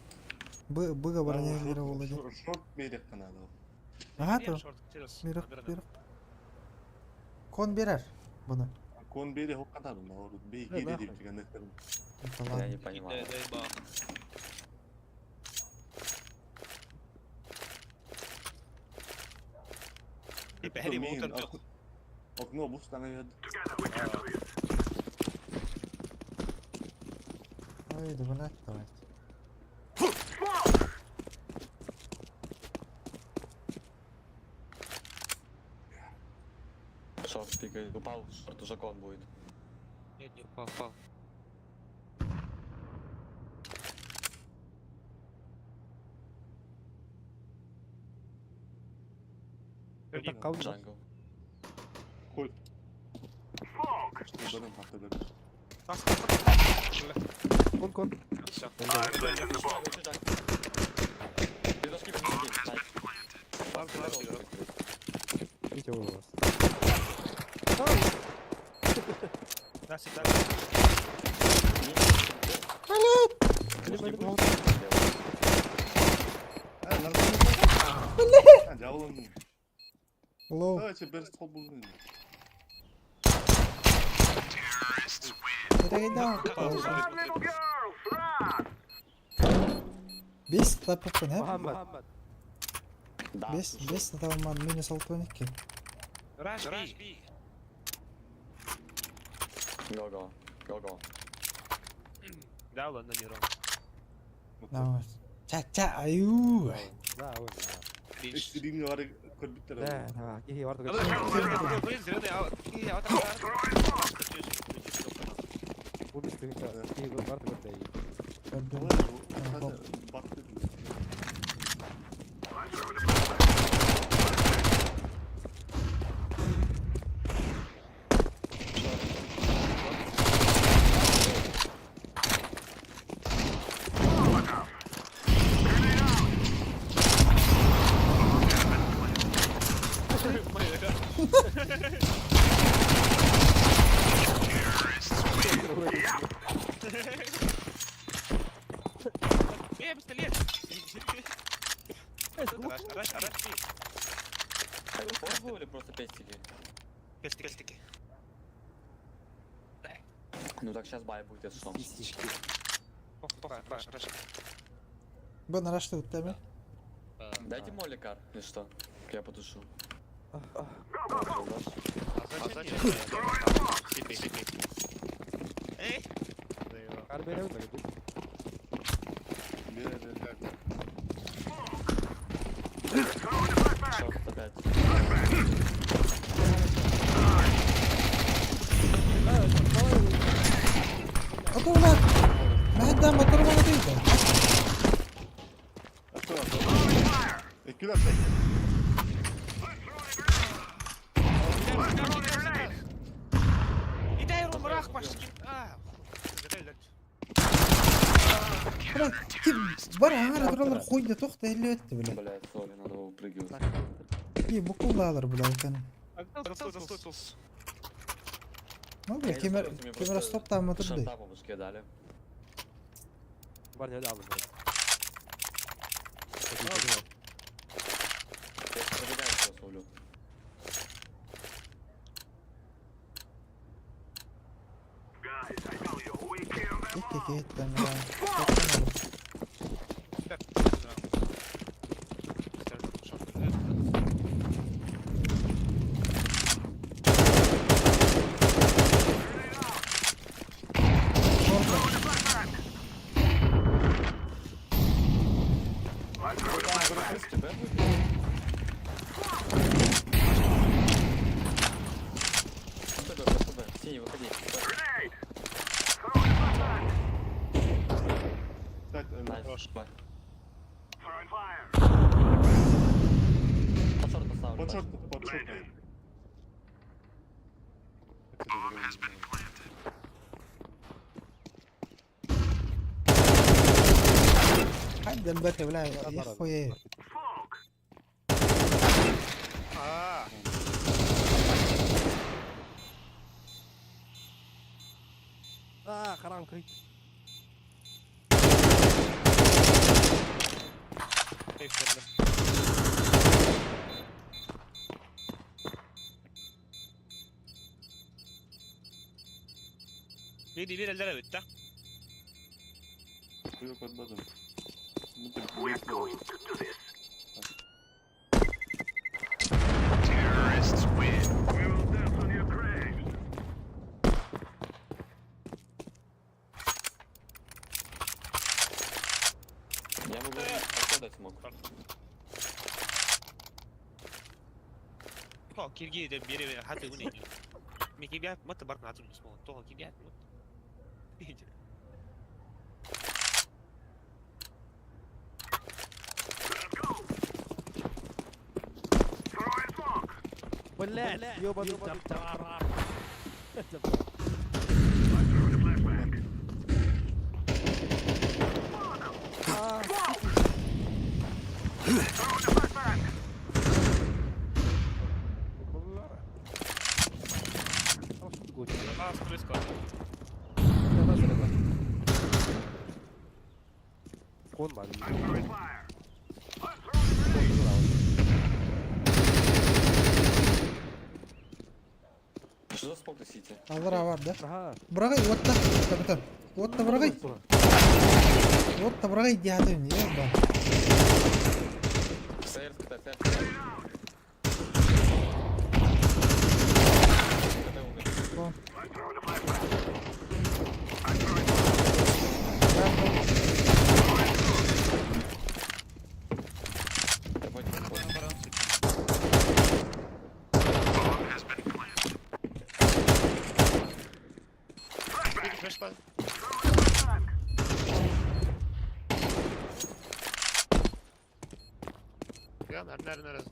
B: Б Б баранелери болду.
J: Шорт берек канады.
B: Ага, то. Мирок, мирок. Кон берер буну.
J: Кон бере хоккатады, наоборот. Бей геде деп деген
K: Я не понимаю.
J: Окно бустан ед.
B: Ой, давай, давай.
K: Шорт пикает. Упал, шорт уже кон будет.
D: Нет, не упал, упал.
K: Джангл.
J: Хуй.
A: Кон, кон.
D: Все.
A: Видите, у вас.
D: Да, сюда.
J: Блин! Жабылын.
B: Лоу.
J: Давайте бір стол бұлын.
B: Бес тапыппын, ә?
A: Мухаммад.
B: Бес, бес табаман минус 6-12.
D: Раш, би.
K: Го-го. Го-го.
D: Да, ладно, не ром.
B: Давай. Ча-ча, аю.
A: Да, ой, да.
J: Истеригни бар көрбүттер.
A: Да, да, кихи бар. Кихи бар
D: Пистолет! Раш, раш, раш,
K: Это пост был или просто пестики?
D: Пестики, пестики.
K: Ну так сейчас бай будет, если что.
D: Раш, раш.
B: Б нарашты үттәме?
K: Дайте моликар, или что? Я потушу.
D: А зачем? Эй!
A: Хаар беребин да кedi.
J: Бир бир.
K: Шорт опять.
B: Атолар! Мәһәттән батырып алды.
J: Атты бар. Эккилер.
B: Бля, ким бар аңара туралар хуйда тохта элли өттү бля.
K: Блядь, сори, надо было выпрыгивать.
B: И букулалар бля экен. Ну бля,
K: Я не
B: кемер
K: знаю, мне
B: кемер
K: просто
B: стоп там отырды.
K: Шорта по башке дали.
A: Бар не алdım.
K: Я пробегаю просто улю.
B: Икки кеттен бля. Топтан алып.
K: Крыс тебя будет? ПБ, ПБ, синий, выходи.
J: Так,
K: Nice. Бай. Под шорт поставлю.
J: Под шорт, под шорт.
B: Хайдан бәке бля, я хуе.
A: Аа, харам крик.
D: Biri bir eller evet de.
J: Yok atmadım. We are going to do this.
K: Я могу окно дать смог.
D: Тоğa kirgi de biri hadi bu ne? Miki bir mat bark natun ismo. Toğa kirgi mat.
A: Блядь, ёбаный тап.
D: Aa, stres var.
A: Konma.
K: Что за смог на сити?
B: Аллара бар да.
A: Аха.
B: Бырагай отта. Капитан. Отта бырагай. Отта бырагай диаты не ба.
K: Сэр, КТ, сэр, КТ. КТ умер.
B: Вон.
K: Давайте, давайте.
D: Ya nerede nerede?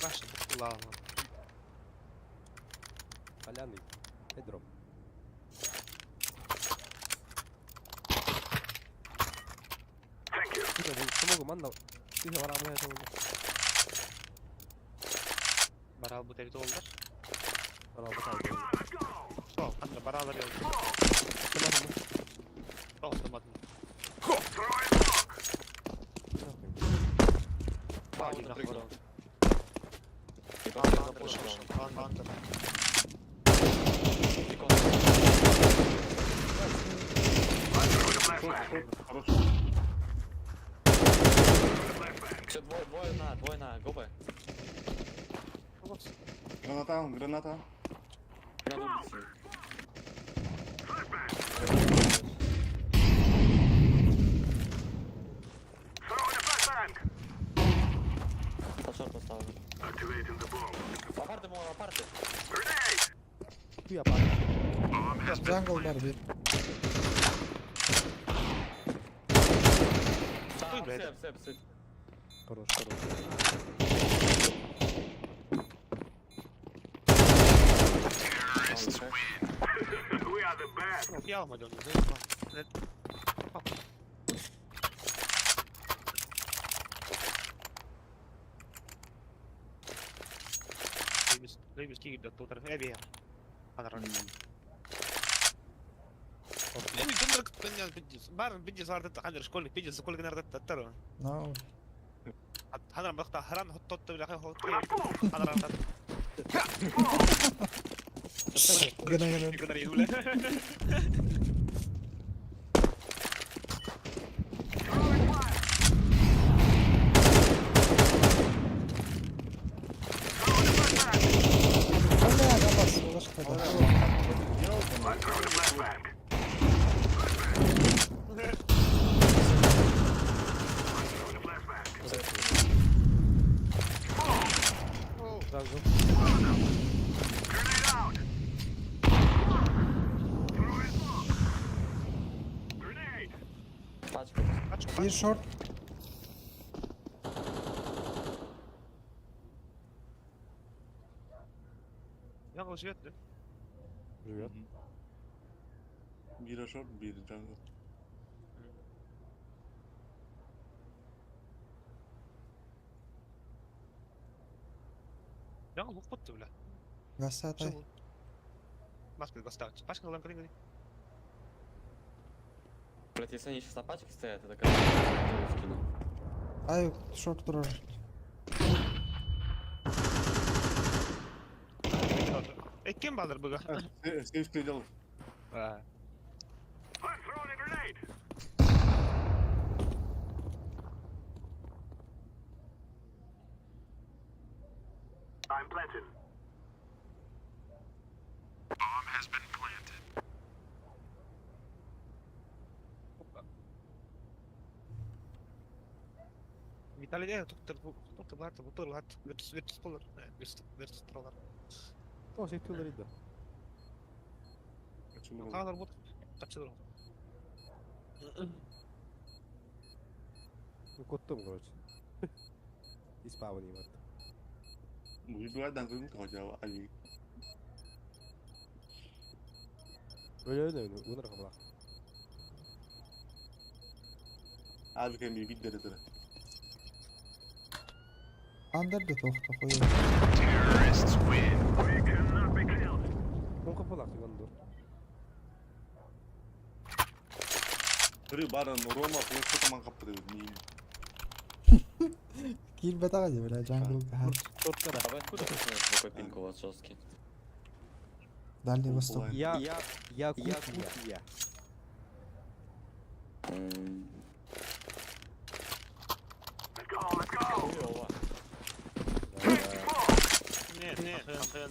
D: Başladık kulağına.
A: Поляны. Педро. Смогу манна. Ты говорил, мы это
D: Baral bu devde oldular.
A: уже.
D: Tamam, anne baralar yoldu. Tamam, tamam.
K: Пауза прыгнул. И потом
I: Андер,
K: запушил.
I: андер.
K: Двое, двое на, двое на, гобы.
J: Граната, граната.
K: Граната убить. Под шорт поставлю. Апарты, мол, апарты.
A: Туя пар.
B: Jungle бар bir.
K: Да,
D: Ой, блядь.
K: все, все, все.
A: Хорош, хорош.
D: Я вам Лейбис киирдэ тутар эбиэ. Анарар. Лейбис дындыр кыттан бидис. Бар бидис арды ханыр школьник бидис школьник нарды таттар.
B: No.
D: Ханар бакта харан хоттотто биле хот. Ханар ата.
B: Gına gına.
D: Гынар юле.
B: Бля, габас, ulaşmadı.
A: Jungle.
K: Пачка.
B: Bir short.
D: Я живет, да?
A: Живет.
J: Biri short, biri jungle.
D: Я лук подты, бля.
B: Gasatay.
D: Маска достать. Пашка лам калин.
K: Блять, если они сейчас на пачке стоят, это как скину.
B: Ay short durur.
D: Эй, кем балдар быга?
J: Сейф делал.
D: А. Виталий, доктор, доктор, бар, доктор, лат, вертс, вертс, полар, вертс, вертс, троллар.
A: О, şey tüyleri de.
D: Хаалар бот, тапчылар.
A: Куттум, короче. Испавани бар.
J: Бу đang cứng khỏi chào ai.
A: Öyle öyle öyle. Bunlar kabla.
J: Abi kan bir bit dedi.
B: Under da tohta koyuyor.
A: Он капалак dur.
J: Biri baran Roma flash tamam kaptı dedi.
B: Киирбэт аҕа дии, бля, jungle хаһан.
A: Шорт
K: А вы откуда знаете, какой пинг у вас жесткий?
B: Дальний Восток.
A: Я я я.
K: Хуёво.
D: Нет, нет, нет.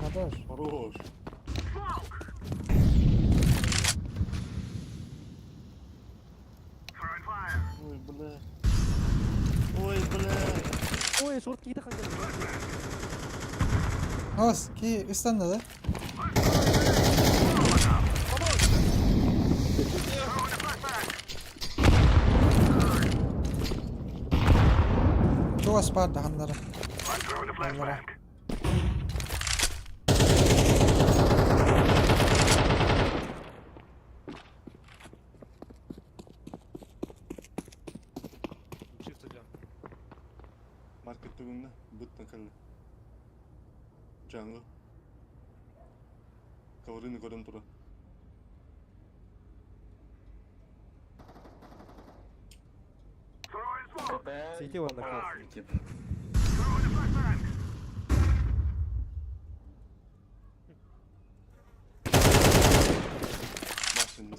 B: Хорош.
J: Хорош. Ой, бля. Ой, бля.
A: Ой, шорт кийdi kanka.
B: Ос, ки üstünde de. Чугас бар да ханнара. Ханнара.
D: Чисто жан.
J: Market tübünde bıttın kaldı. Jungle. Kavurunu görüm tura.
A: Сети он наказ.
K: Тип.
J: Bak şimdi.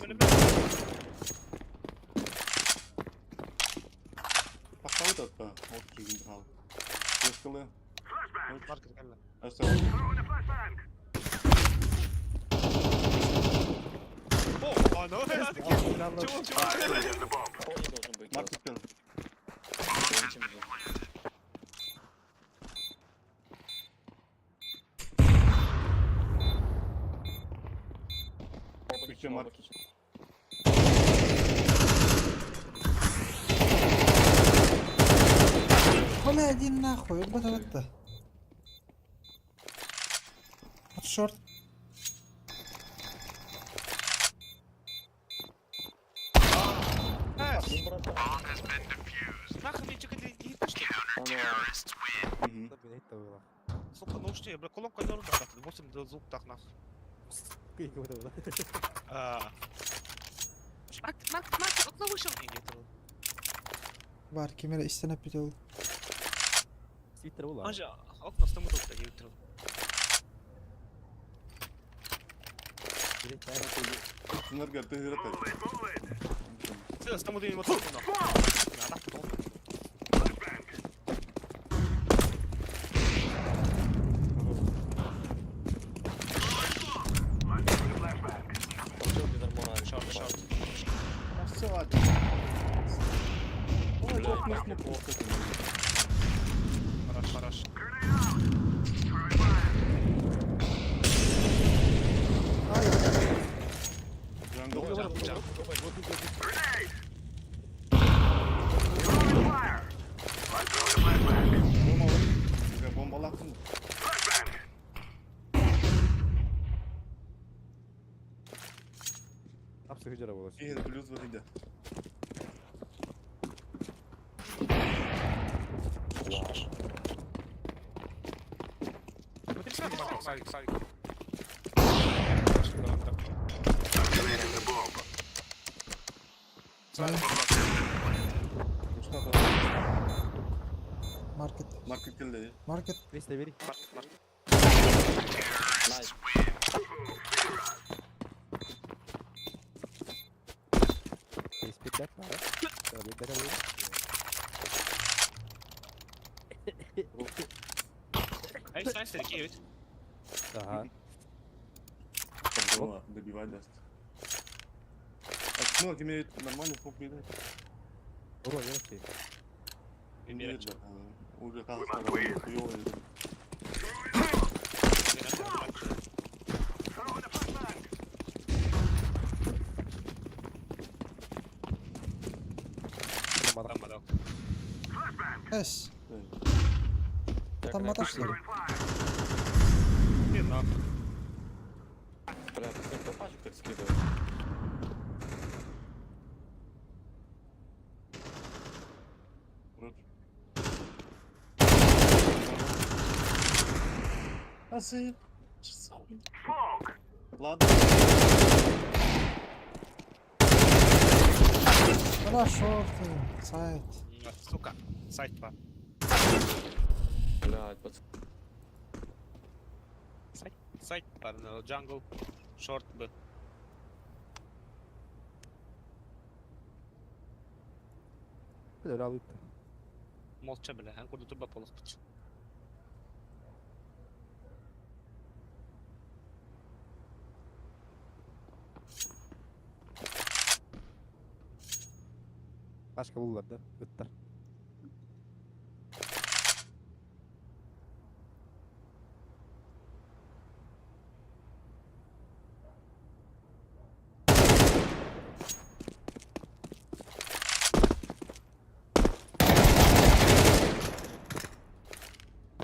J: хаал. Флешкалы.
D: Маркет кэллэ.
J: Өссө.
D: О, а, ну, Чего, чего?
K: Пони должен быть.
J: Маркет кэл.
K: Зачем же? Оба
J: Еще
K: kitchen, оба
J: маркет.
K: kitchen.
B: Бля, один нахуй, вот это. Вот шорт.
K: Ну, братан.
D: Нахуй мне чекать не пошли.
J: Мгм.
D: Сука, ну что, я, бля, колонка не руда, 8 звук так нахуй. А. Маркет, маркет, маркет, окно вышел. Не, нет,
B: Бар, кемера истен өпүтөл.
A: Свитер була.
D: Он же окно с тому тут, не утром.
J: Сынарга тыгырата.
D: С тому ты вот окно.
K: Там чел без армора.
D: Шорт, шорт.
J: Все, ладно. Ой,
K: Бля,
J: как
K: как
J: мы
K: неплохо.
D: Хорош, хорош.
J: Jungle.
D: Jump, jump.
J: Бомба. Бомбалаттым.
A: Апсы хыжара була.
J: Игорь плюс выйдет.
D: Смотри, смотри, Савик, Савик.
B: Маркет.
J: Маркет келди.
B: Маркет.
A: Весь бери.
K: Nice.
A: Спидбэк бар. Спидбэк
D: Эй, nice, такие ведь.
A: Ага.
J: Там добивать даст. А ну, имеет нормально пуп видать.
A: Урон, не вообще.
J: Имеет, да. Уже хас хуёвый.
D: Там, да.
B: Эс. Там маташлар.
D: Не, нахуй.
K: Бля, ты кто пачку так скидывает?
J: Рот. А сын. Ладно.
B: Бля, шорт. Сайт.
D: Сука, сайт 2.
K: Блядь, пацан.
D: Сайт, парно, jungle, short Б.
A: Бля, алыпты.
D: Молча, бля, ан курду турба полох пыч.
A: Башка буллар да. Ыттар.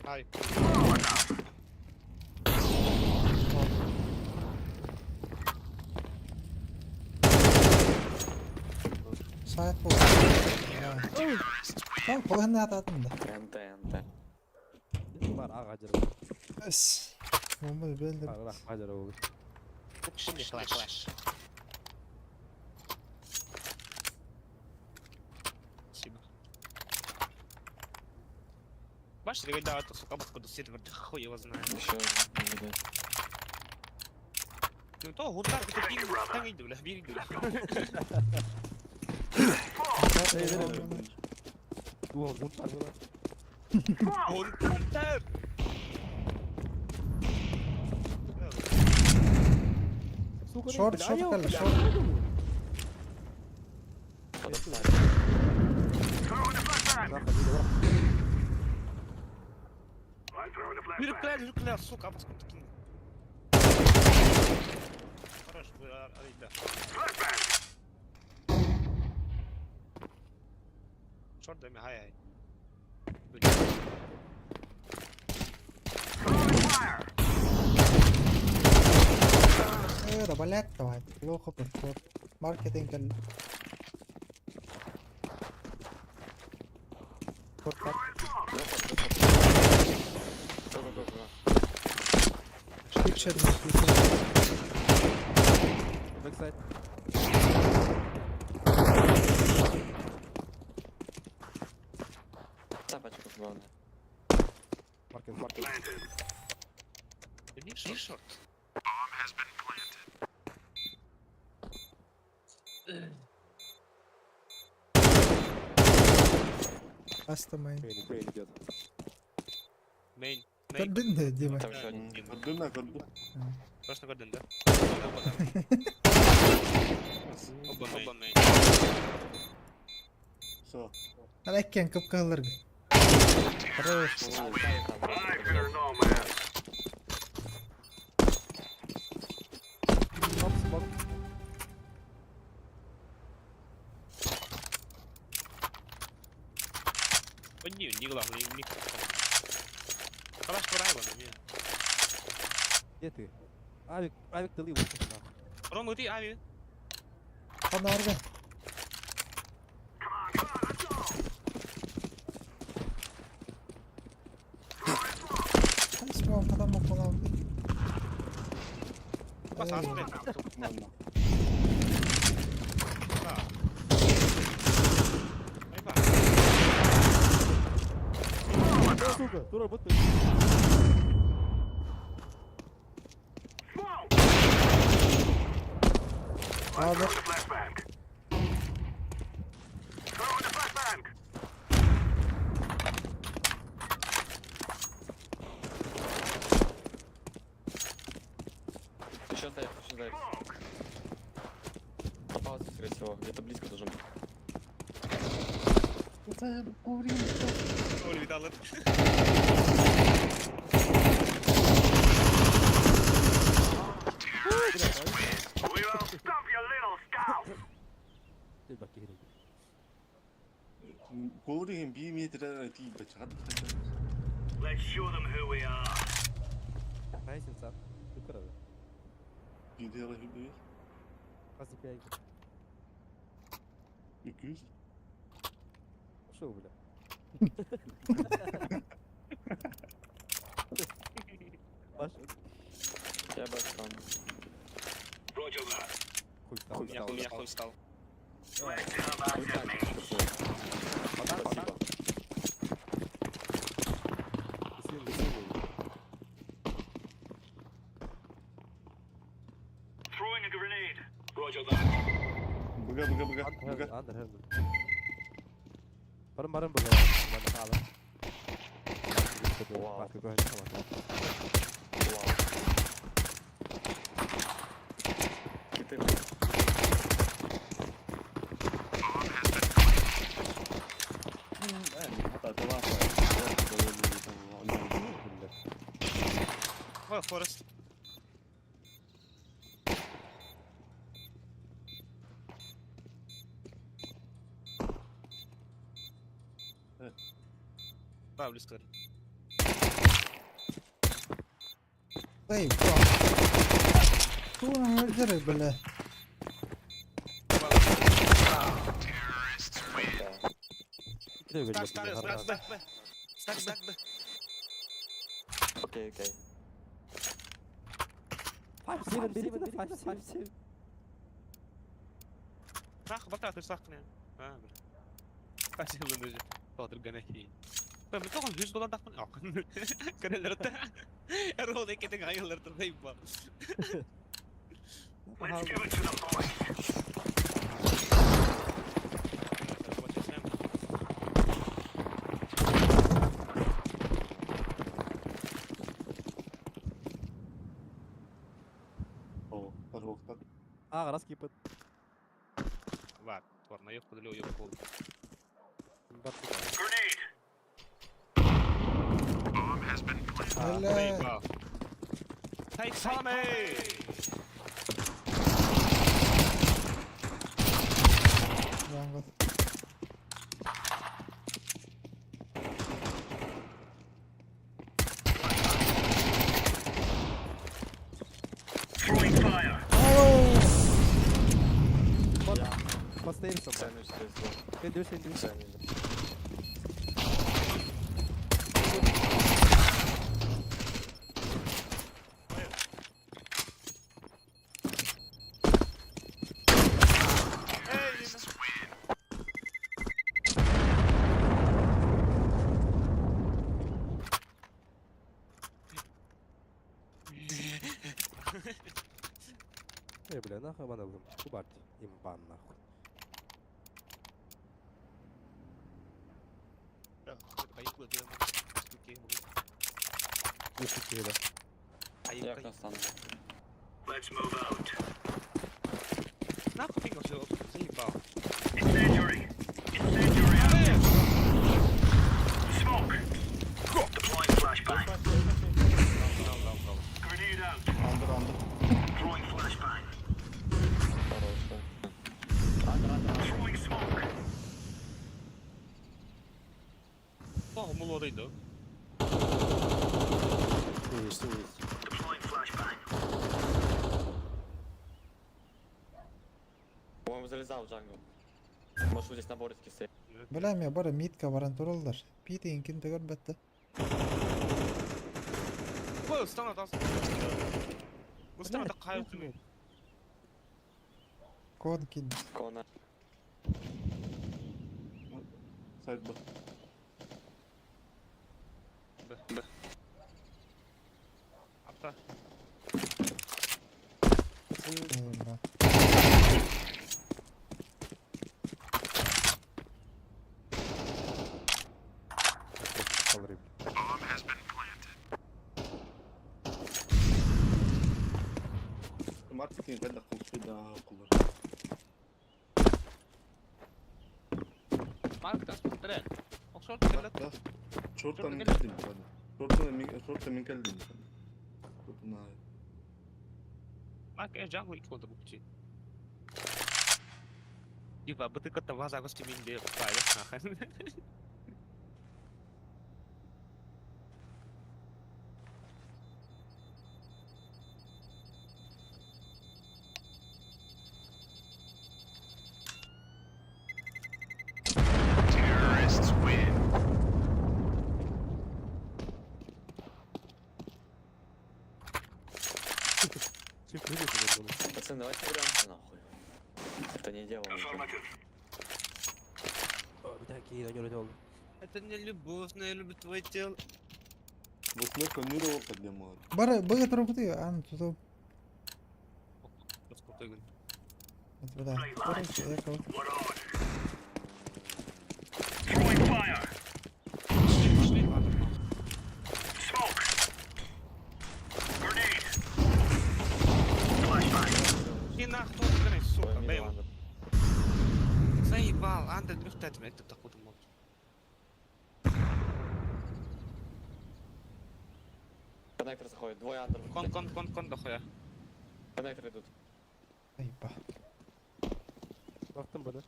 D: Ай,
B: Сайт бол. Там половина ататын да.
K: НТ, НТ.
A: Бар ага жара.
B: Эс. Бомба белди.
A: Ага, жара бул.
D: клаш. Спасибо. Бачите, да, это, сука, откуда сервер, да хуй его знает.
K: Еще один.
D: Ну то, гуртар, это биг, там иду, бля, биг, бля.
A: Уол, бунтар була.
D: Контент!
B: Шорт, шорт кэллэ, шорт.
D: Жүріп келе, сука, абас күн. Хорош, арайда. Шорт дай хай хай.
B: Э, да блядь, давай. Плохо подход. Маркетинг кэллэ. Шорт, так.
K: Го, го, го, го.
B: Пикчер, пикчер.
A: Backside.
K: Тапочку главное.
A: Маркет, маркет.
D: Не шорт.
B: Аста мейн.
A: Мейн, мейн идет.
D: Мейн. Мейн.
B: Көрдүн да, Дима.
K: Там еще один.
J: Көрдүм да көрдүм.
D: Точно көрдүн, да? Оба мейн. Оба мейн.
J: Все.
B: Алеккен кып кылырг. Хорош.
A: Оп, смок.
D: Не, не главное, не Калаш пора его, не.
A: Где ты? Авик, авик тылы вышел нахуй.
D: Рома, ты ави.
B: Фонарга. Смог, потом мог
D: Бас ас
J: Ладно.
D: Да. Айба.
A: Сука, тура работает.
B: Ладно.
K: Еще дай, еще дай. Попался, скорее всего. Где-то близко должен быть.
D: Ой, видал это.
A: Ты баки грей.
J: Көөрийн би метр тийм байж хад.
A: Разница. Ты куда?
J: Би дээр би.
A: Хасы пять.
J: 200.
A: Что, бля? Паш,
K: Я бы там.
A: хуй встал.
D: Я хуй, я хуй встал.
K: Хуй так, Спасибо.
J: Бага бага бага
A: Under
J: бага.
A: heaven, under heaven. Баран баран бага. Баран хаала.
K: Вау.
A: Бак, go ahead, come on.
K: Вау. Киты.
J: Хата таваа.
D: Ой, Форест. Да, близко.
B: Эй, Тура өлдөрө, бля.
D: Стак, стак, стак, стак, Б. Стак, стак, Б.
K: Окей, окей.
A: 5 7 7 5 7 7.
D: Сах, бата, ты сах, не. А, бля. Спасибо, даже. Фатр ганахи. Б, тоҕо 100 доллар дахмын. Ак. Көрөлөртө. Эрол экетең айыллар турдайба.
A: А, раз кипит.
D: Ладно, ладно, я подалю ее пол.
B: Бля.
D: Заебал. Тайсами!
B: Jungle.
A: Поставим сам. Sen dur sen dur. Эй, бля, нахуй бана булым. Кубарт. Имбан нахуй. Не шути, да.
K: Я окно стану.
D: Нахуй ты все, заебал.
J: Under under.
K: Хорошая.
D: О, молодой, да?
A: Что есть?
K: По-моему, залезал в jungle. Может, вот здесь на бортике стоит.
B: Бля, мен бары мидка баран тураллар. Пити ким төгөр бетте.
D: Ой, стану там. Устана такая.
B: Код кид.
K: Кона.
J: Сайт Б.
D: Б. Б. Апта.
B: Ой, бра.
A: Kalırım.
J: Marketing قد قلت قلت
D: Марк, да, смотри. Окшор, ты
J: Шорта мен келдим. Шорта мен шорта мен келдим. Шорта на
D: Марк, я jungle иконда букти. Типа, бы ты как-то ваза гости минде, правильно?
A: Çık ne diyorsun bunu?
K: Пацаны, давайте врёмся нахуй. Это не дело.
A: Bir dahaki yayına göre oldu.
D: Это не любовь, но я люблю твое тело.
J: Восьмой конюра поднимал.
B: Бары быга турбут ан туту. Бля. Короче, я кого.
D: И нахуй, ты, сука, бэм. Заебал, анда люфтать, это такой думал.
K: Коннектор заходит, двое under.
D: Con, con, con, con, дохуя.
K: Коннектор идут.
B: Айба.
A: Baktım bana.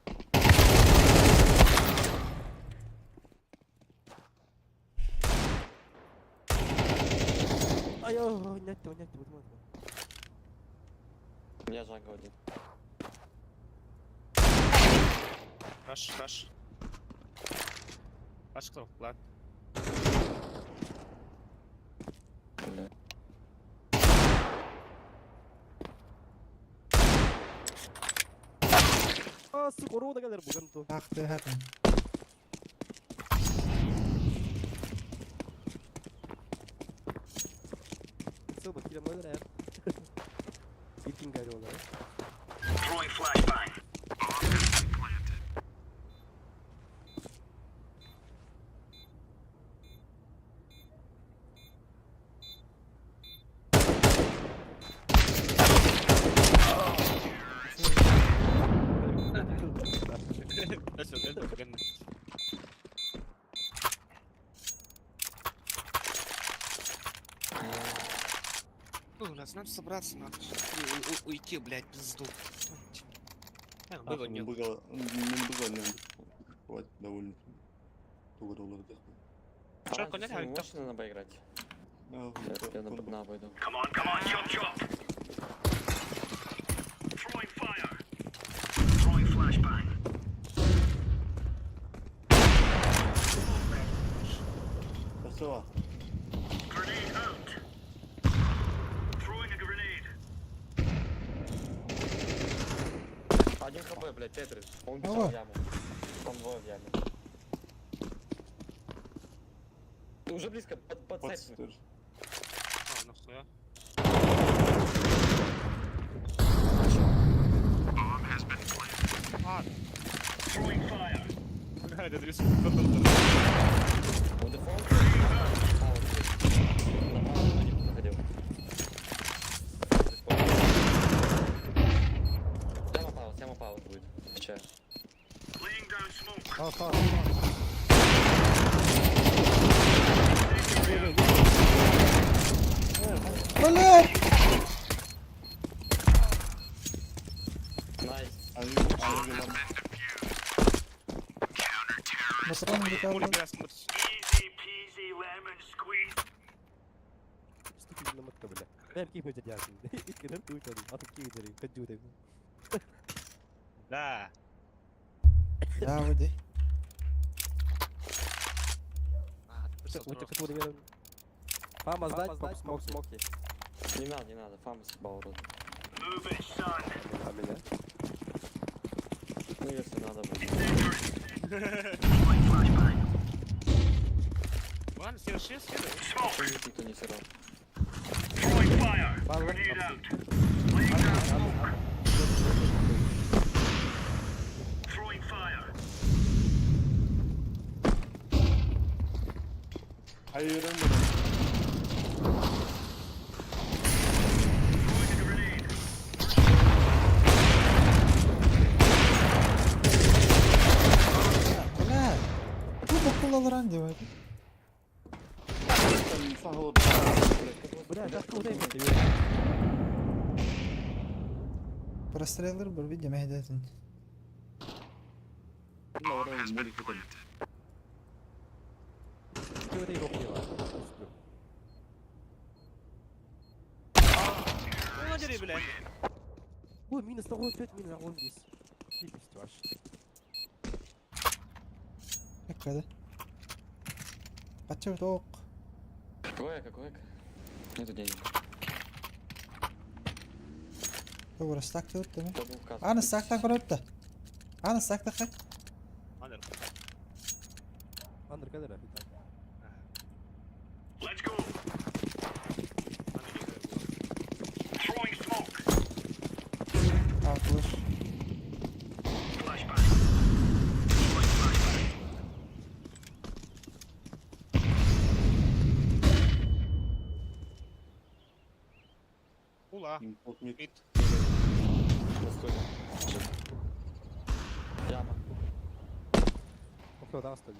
A: Ay oh, oynattı oynattı vurdum vurdum.
K: У меня jungle один.
D: Rush, rush. Rush кто? Ладно.
K: Бля.
A: Aa skoru da gelir bugün tu.
B: Ах ты хатым.
A: Sığ bakayım öyle ya. Bir gari onlara.
D: Ой, надо собраться, нахуй. Уйти, блядь, пизду. Было не.
J: Довольно.
D: Чё, коня
K: Можно на Б играть? Я на А пойду. Один хп, блядь, Тетрис. Он бежал в яму. Там двое в яме. Ты уже близко, под сетью.
D: А, нахуя? А. Бля, Тетрис.
K: У дефолт? А, вот здесь. На паузу один проходил. Яма пауз, яма пауз будет. Сейчас.
A: Пауз, пауз, пауз.
B: Блядь!
K: Nice.
B: Патрон
D: Моли
B: где-то.
D: бля, смотришь.
A: Ступи на матка, бля. فاهم كيف وجد ياسين كذبت وجهي اعطيك كيف وجهي كجوتي.
D: Да.
B: Да, выйди.
A: Фама сдать, поп смок смоки.
K: Не надо, не надо, фама съебал рот.
A: А меня?
K: Ну если надо будет.
D: Ладно, все, все, все.
K: Никто не сырал.
A: Фама.
B: Блядь! Тупо кулаларан делает.
A: Бля, так куда
B: Простреллер был, видимо, где-то.
D: Блядь.
A: Ой, минус 5, минус 10. Здесь.
B: Какая, да? Качок.
K: Какой какой Нету денег.
B: Добре, стак тут, да?
K: Подумал, кассу.
B: Ана стак так көрөттө. Ана стак так.
D: Андер.
A: Андер кадр.
B: А, флеш.
D: Ула. Мид.
K: На стуле. Яма.
A: Окно да остави.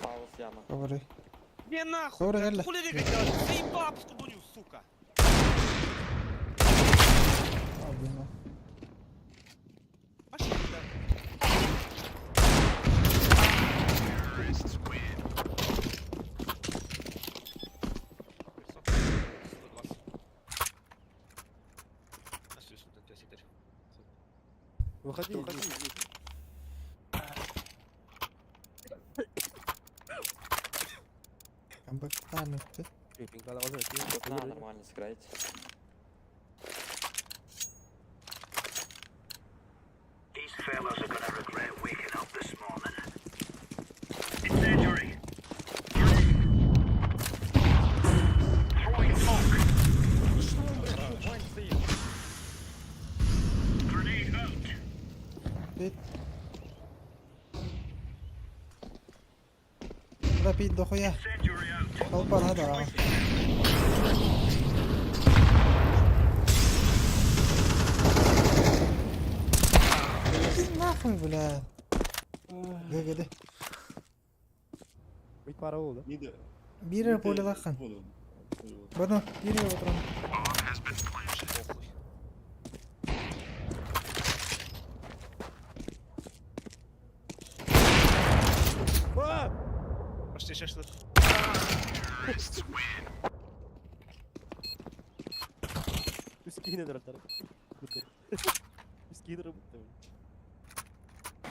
K: Пауз, яма.
B: Говори.
D: Не нахуй,
B: Добре,
D: блядь,
B: Галя.
D: хули рыгать делать? Заебал бабку сука.
B: А, блин.
D: Пошли, да.
A: Выходи, выходи.
B: Камбэк
K: Вот на, нормально сыграйте.
B: Пит. Да пит дохуя. Толпа надо. Иди нахуй, бля. ГГД.
A: Бит пара oldu.
B: Бирер поле лахан. Бана, дерево там.
D: Похуй. Почти шашлык.
A: Үскине дыраттар. Үскине дыраттар.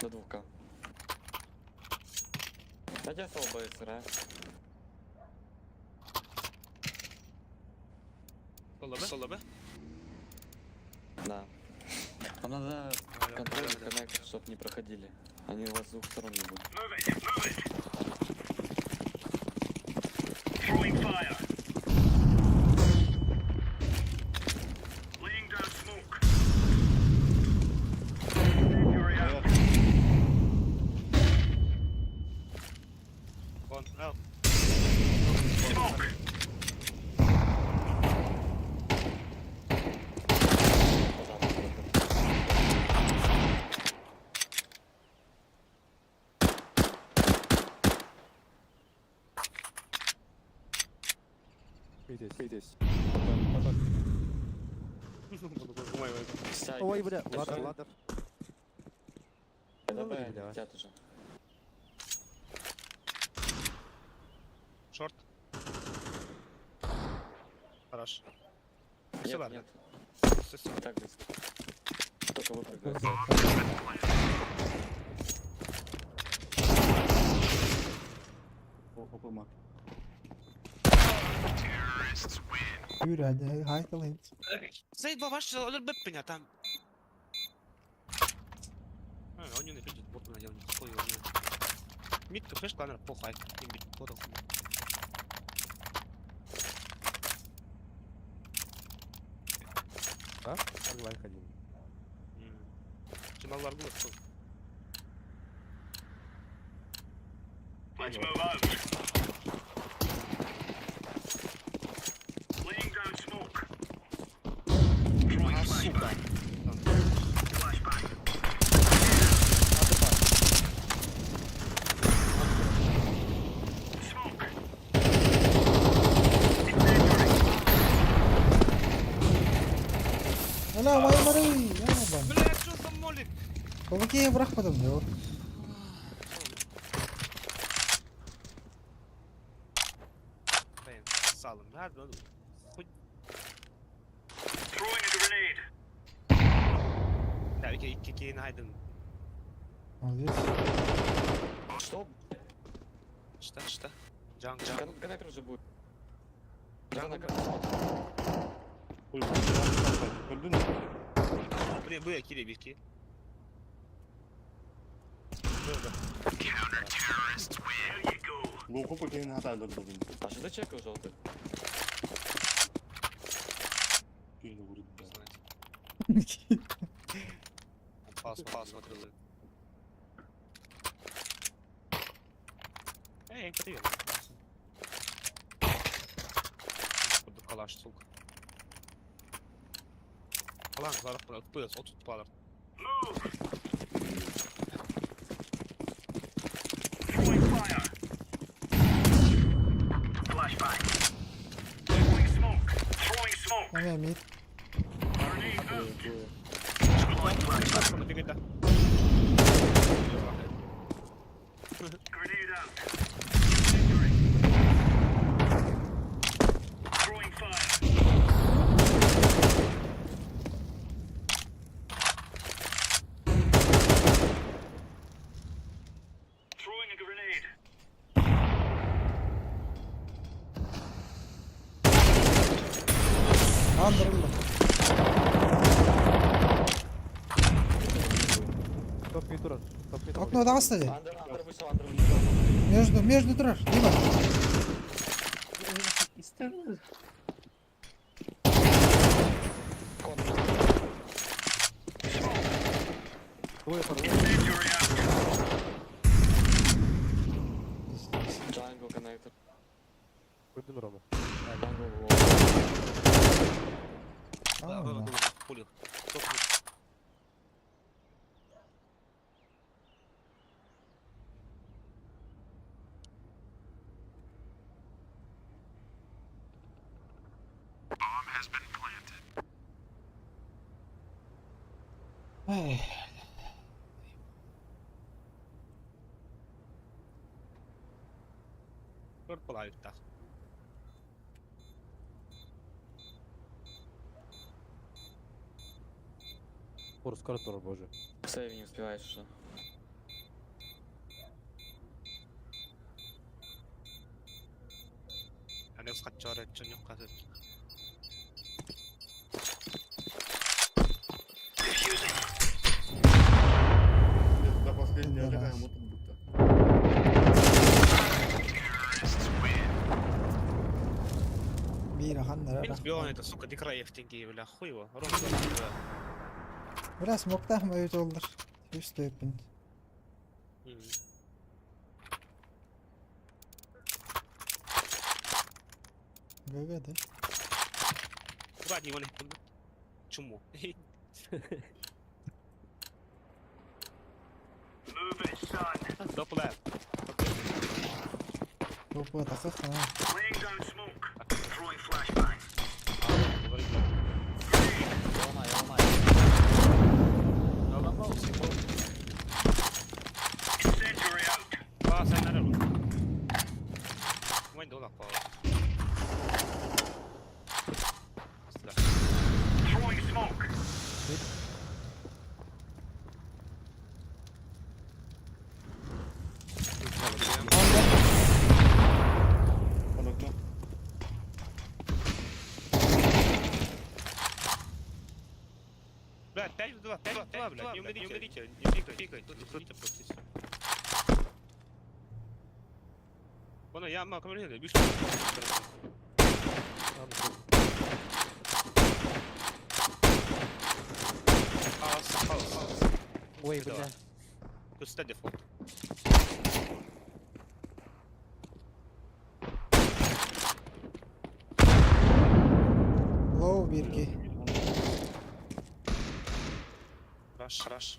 K: До 2К. Да я стал Б сыграю.
D: Соло Б? Соло Б?
K: Да. Нам надо контроль коннектор, чтоб не проходили. Они у вас с двух сторон не будут.
D: Вон, Л.
K: Назад.
A: Здесь.
K: Стягивай.
A: Ой, бля, ladder, ladder.
K: Это Б,
A: Бля.
K: летят уже.
D: Short. Хорош. Все,
K: Нет,
D: ладно.
K: нет,
D: Все, все.
K: не так близко. Только выпрыгивает.
J: Опа,
B: Yürü hadi, haydi lan.
D: Зайд бабаш, олер бэп меня там. А, он не напишет, вот на деле, хуй его знает. Мид кафеш кланер, похуй, не бит, подал.
A: А? Лайк один.
D: Чиналар было, что? А, сука.
B: Hala vay vay ya ben.
D: Блядь, что за молик?
B: Babaki'ye bırakmadım diyor.
D: Блин, салом, да, ну, хоть... Да, какие найден.
B: Молодец.
K: Что?
D: Что, что? Джанг, джанг.
K: Коннектор уже будет.
D: Джанг.
J: Ой, Көрдүн
D: Блин, вы кири бики.
J: Луку кейин хата дырдым.
K: А что за чекал желтый?
J: Кейин урут.
D: Пас, пас, смотрел. Эй, привет. Буду калаш, сука. Алан, зарах, пылас, отут палар.
B: Tamam mid.
D: Бегай, да.
B: Andırıldı.
A: Топ mid турар. Топ mid.
B: Окно dağısı dedi.
K: Андер, андер вышел, андер вышел.
B: Между, между durar. Değil mi?
K: Кон.
A: Двое пар.
K: Джангл коннектор.
A: Көрдүн Рома.
K: Джангл.
D: Да,
B: Tamam mı?
D: Пулю. Топ мид.
B: Эй.
D: Көр пылайыттах.
A: Курскар турар боже.
K: Сейв не успеваешь уже.
D: Аны хатчары чоньок каты.
J: До последнего
B: Пидорас.
J: вот будто.
B: Биир ханнара
D: Минус бион это, сука, дикраев тенги, бля, хуй его. Рон, бля.
B: Бля, смоктах мою доллар. Үс төппүн. ГГ, да?
D: Куда не вон Чуму. Допла.
B: Опа, таках, а.
C: Ялмай, ялмай.
D: А, sen nerede bu? وين دولار
J: Под окно.
D: Бля, 5 в 2, 5 в 2, бля, не умрите, не пикайте, пикайте, тут тут просто всё. Вон, я могу говорить, бишь. Хаос, хаос, хаос.
A: Ой, бля.
D: Тут стадия дефолт.
B: Лоу бирки.
D: Раш, раш.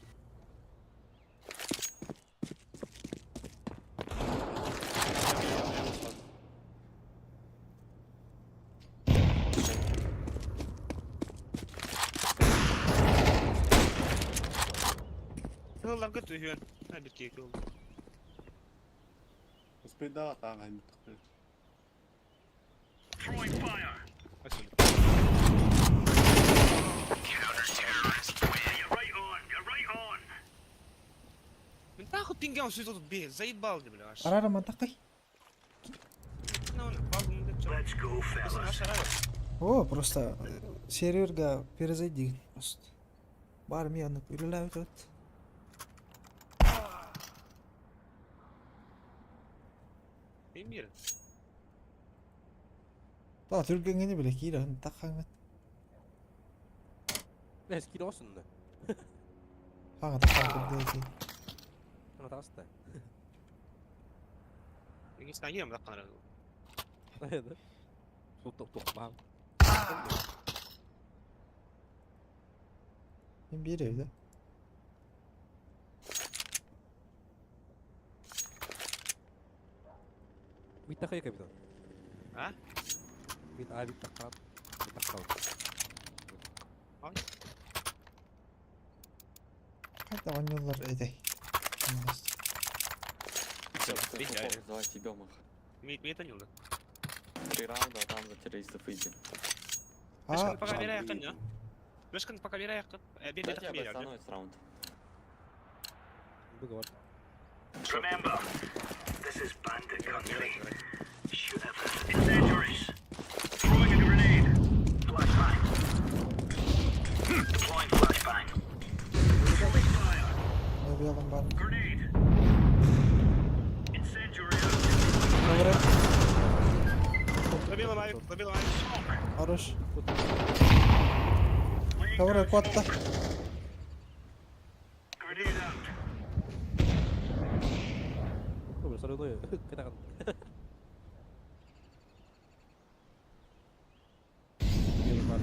D: Тылларга түһүөн. Ha bir keyifli oldu.
J: Успей да, там, они такие.
D: Açıldı. Мен нахуй пингам все тут бей, заебал ты, бля, аж.
B: Арара мантакай.
D: Let's go, fellas.
B: О, просто серверга перезайди. Просто. Бар мен үлеләп тут.
D: Эмир,
B: Та түргенгени биле кире таккан.
A: Ne skill olsun da.
B: Хага таккан курдети.
A: Ана таста.
D: не знаю, я так
A: Тут тут бам.
B: Мен бир evde.
A: Бит такай капитан.
D: А?
A: Бит а бит такка. Бит такка.
B: Кайда ойнолор эдей.
K: Все,
D: бей,
K: давайте ебем их.
D: Ми ми это не надо.
K: Три раунда, а там за террористов выйдем.
B: А,
D: Пока бери якын, я. Бешкин пока бери якын. Бери
K: Дайте
D: якын бери.
K: обостановить раунд.
A: Быгы бар.
B: не белым бар. Добре,
D: Добила лайк, добила лайк.
B: хорош. Добре, котта.
A: Бля, соревную. Катаган. Белый бар.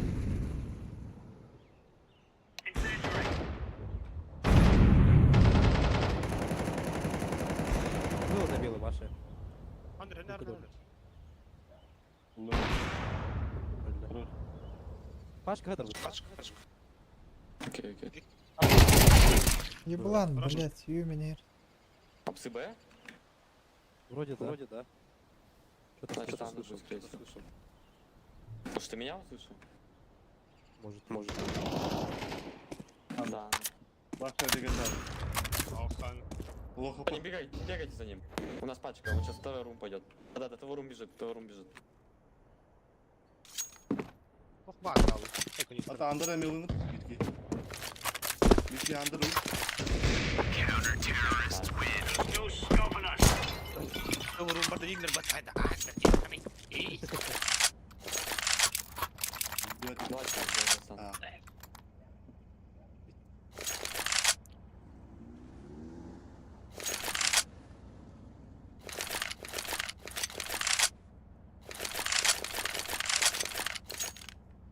A: Было на белый ваше.
D: Андре, Андре, Андре.
J: Лоу.
A: Öldü.
J: Хорош.
A: Пашка kadar bu.
D: Пашка, пашка.
K: Окей, окей.
B: Еблан,
D: Хорошо.
B: блядь, юминер.
K: Апсы Б?
A: Вроде да. Вроде да. Что-то
K: Значит,
A: что-то
K: Анна
A: слышал,
K: будет, скорее
A: что-то
K: всего.
A: слышал.
K: Может, ты меня услышал?
A: Может, может.
K: Да.
J: Баша легендар.
D: Алхан.
J: Плохо
K: Не бегайте, не бегайте за ним. У нас пачка, он сейчас второй рум пойдет. Да, да, твой рум бежит, твой рум бежит.
D: Ох, баар хаалла.
J: Ата андыр эмилini bitki. Bitki andır ul.
K: Давай, так, давай,
J: А.
K: Сан.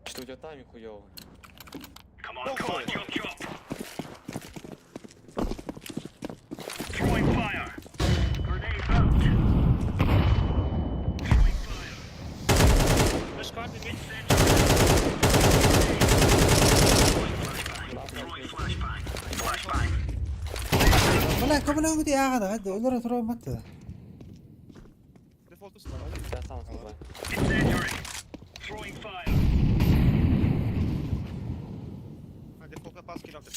K: Что у тебя тайминг хуёвый?
B: Бля, кому не ааҕа да, олор отура батта.
K: Я сам открываю.
D: Default'a pas kill attı.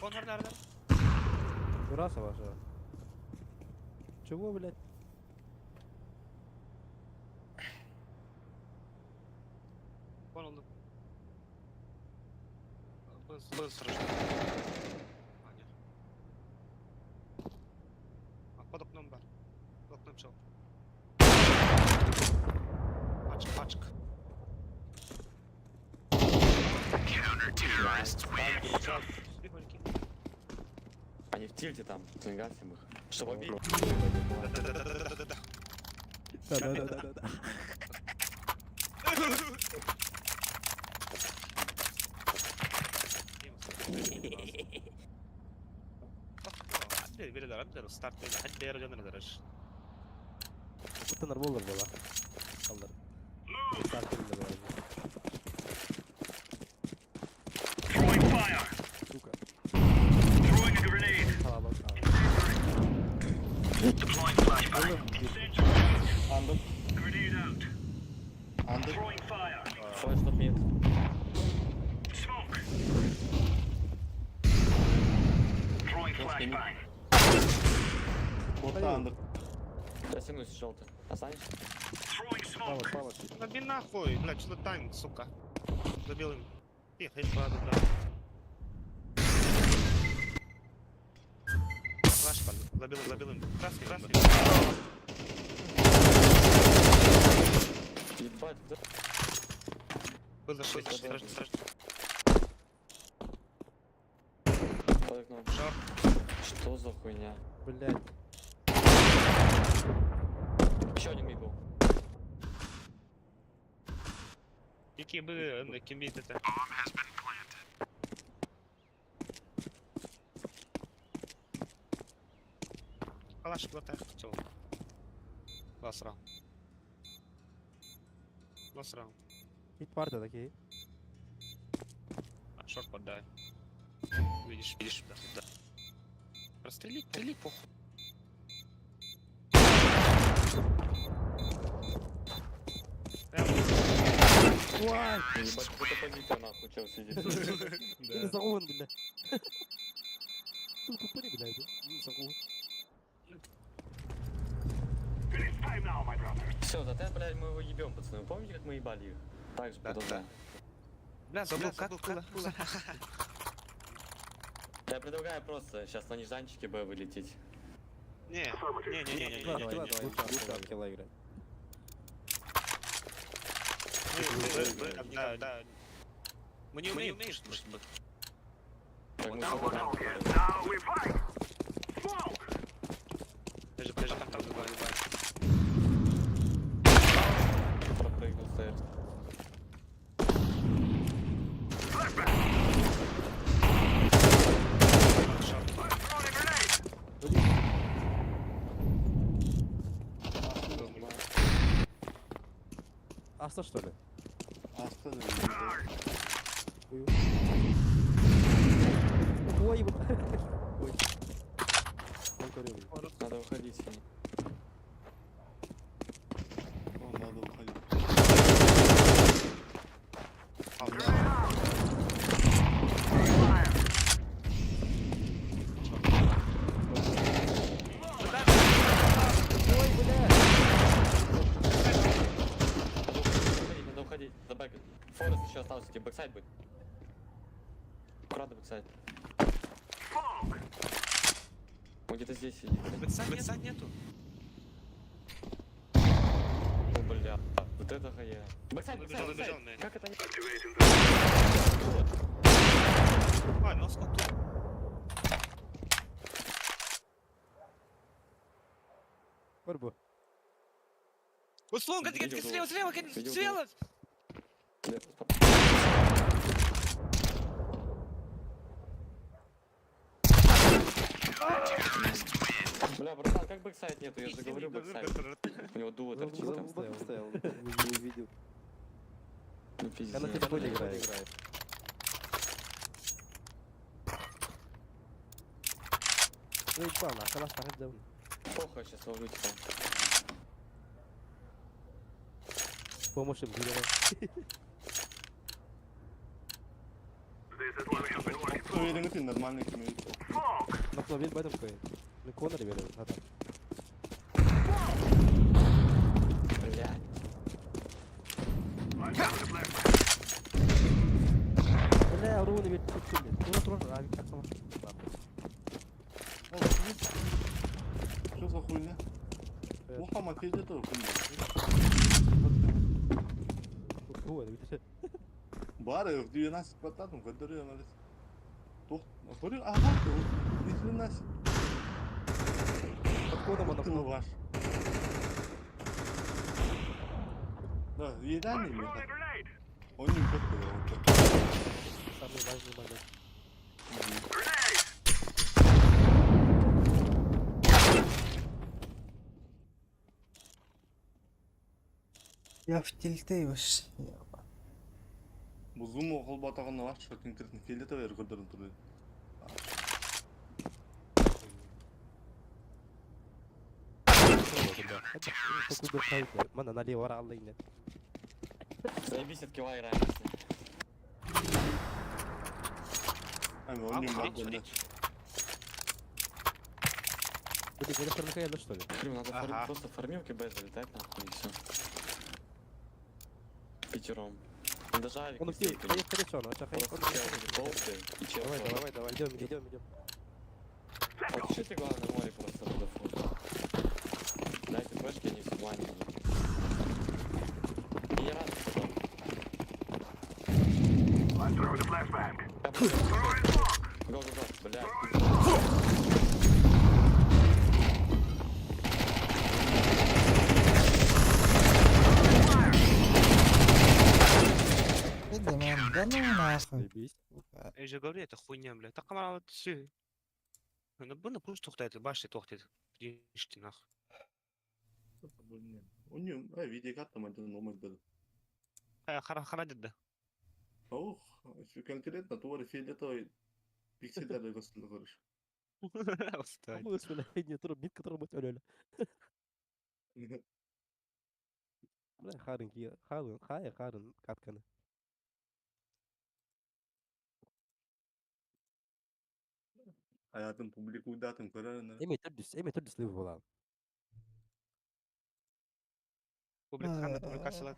D: Onlar nerede?
A: Раса ваша. Чего, блядь?
D: Kon oldu. Был страшно. А, нет. А, под окном бар. Под окном чел. Пачка, пачка. Тихоньки.
K: Они в тильте там, гасим их. Чтобы обидеть.
D: Да-да-да-да-да-да.
A: Да-да-да-да.
D: Старт
A: Кутанар болар була. Алдар. Старт эле бар. Сука. Халабан.
J: Andır. Andır.
K: Флэш топ мид. Флэш мид.
J: Orta andır.
K: Я синусь желтый. Останешься?
A: Слава, слава.
D: Набей нахуй, блядь, что за тайминг, сука. Забил им. Тихо, я ладно, да. Флаш, забил, забил им. Красный, красный.
K: Ебать, да?
D: Был зашли, страшно, страшно.
K: Под окном.
D: Шар.
K: Что за хуйня?
A: Блядь.
K: Еще один мид был.
D: Какие были, кем это? Калаш плата хотел. Last round. Last round.
A: Хит парта такие.
D: А, шорт подай. Видишь, видишь, да, да. Расстрели, стрели, похуй. Прям
K: Ебать, какой-то позиция нахуй, чел сидит.
A: Да. Загон, бля. Сука, тупые, блядь. Загон.
K: Все, за Т, блядь, мы его ебем, пацаны. Вы помните, как мы ебали их? Так же
D: Да,
K: продолжаем.
D: Бля, забыл, как было.
K: Я предлагаю просто сейчас на нежданчике Б вылететь.
D: Не, не, не, не, не, не, не, не, не.
A: Лучше лучше Акела играть.
D: Мы, да, да. Мы не умеем, может быть.
K: Так мы сколько там?
D: Даже, даже там, там, давай, давай.
K: Пропрыгнул стейр.
A: Аста, что ли?
J: Hasta dedim.
A: Ую. Ой, Ой. Он көрөбүн.
K: Надо уходить.
J: О, надо уходить.
A: Ой, бля!
K: Надо уходить, надо уходить. Форест еще остался, тебе backsite будет. Аккуратно backsite. Он где-то здесь сидит. блядь.
D: Backsite нету.
K: О, бля. Вот это хая. Backsite,
D: Убежал,
K: backsite,
D: убежал,
K: backsite.
D: наверное.
K: Как это не...
D: А, ну сколько тут?
A: Көрбө.
D: Вот слон, где
K: Видел
D: слева,
K: его.
D: слева,
K: Видел
D: слева!
K: Бля, братан, как backsite нету? Я же говорю backsite. У него дуло торчит там.
A: стоял, не увидел.
K: Ну
A: Я
K: пиздец.
A: на телефоне играю. Ну ебано, а калаш тахып жабын.
K: Похуй, я сейчас ловлю тебя.
A: Помощь им билere.
J: Уверен, ты нормальный кемей.
A: Нокно бил бадым кой. Ну конор берем, хата.
K: Блядь.
A: Бля, руны бит түттүм. Тура тура, abi таксама.
J: Что за хуйня? Плохо макет это хуйня.
A: Хуй, бит.
J: Бары, в 12 потатом, который она Тух, говорю, ага, ты, ни хрена себе.
A: Под кодом
J: Ты
A: он
J: ваш. Да, еда не меха. Он не подходил.
A: самый важный момент.
B: Я в тильте вообще.
J: Бу зум оқыл батағын алаш, конкретно фиолетовый көрдөрүн турду.
A: Мана налево бара аллайын.
K: Заебись от килла играем.
J: Ами, он не мог.
A: Будет электронка что ли?
K: Блин, надо
D: Ага.
K: просто фармилки Б залетать нахуй и все. Пятером. Он даже авик
A: Он
K: не
A: успел,
K: стоит,
A: поехали хорошо, но это
K: Просто чел ползает и чел.
A: Давай,
K: тоже.
A: давай, давай, идем, идем, идем.
K: Вот пишите главное море просто туда фу. Дайте флешки, они все блайнд. И я рад, что Го, го, го, блядь.
B: Да man, да ну нахуй.
A: Заебись.
B: Сука.
D: Я же говорю, это хуйня, бля. Так она вот все. Ну, было просто тухтает, башня тухтает. Ишь нахуй.
J: Он не, а видеокарта маден номер был.
D: Хара, хара да.
J: Ох, конкретно туар фиолетовый пикселдер көстүлү көрүш.
A: Помогут, бля, не тур, мит, который будет өлөлө. Бля, харын ки, харын, хай, харын, катканы.
J: Аятын публикуйдатын көрөрүн.
A: Эме түрдүс лыв болан.
D: Публикация, публикация.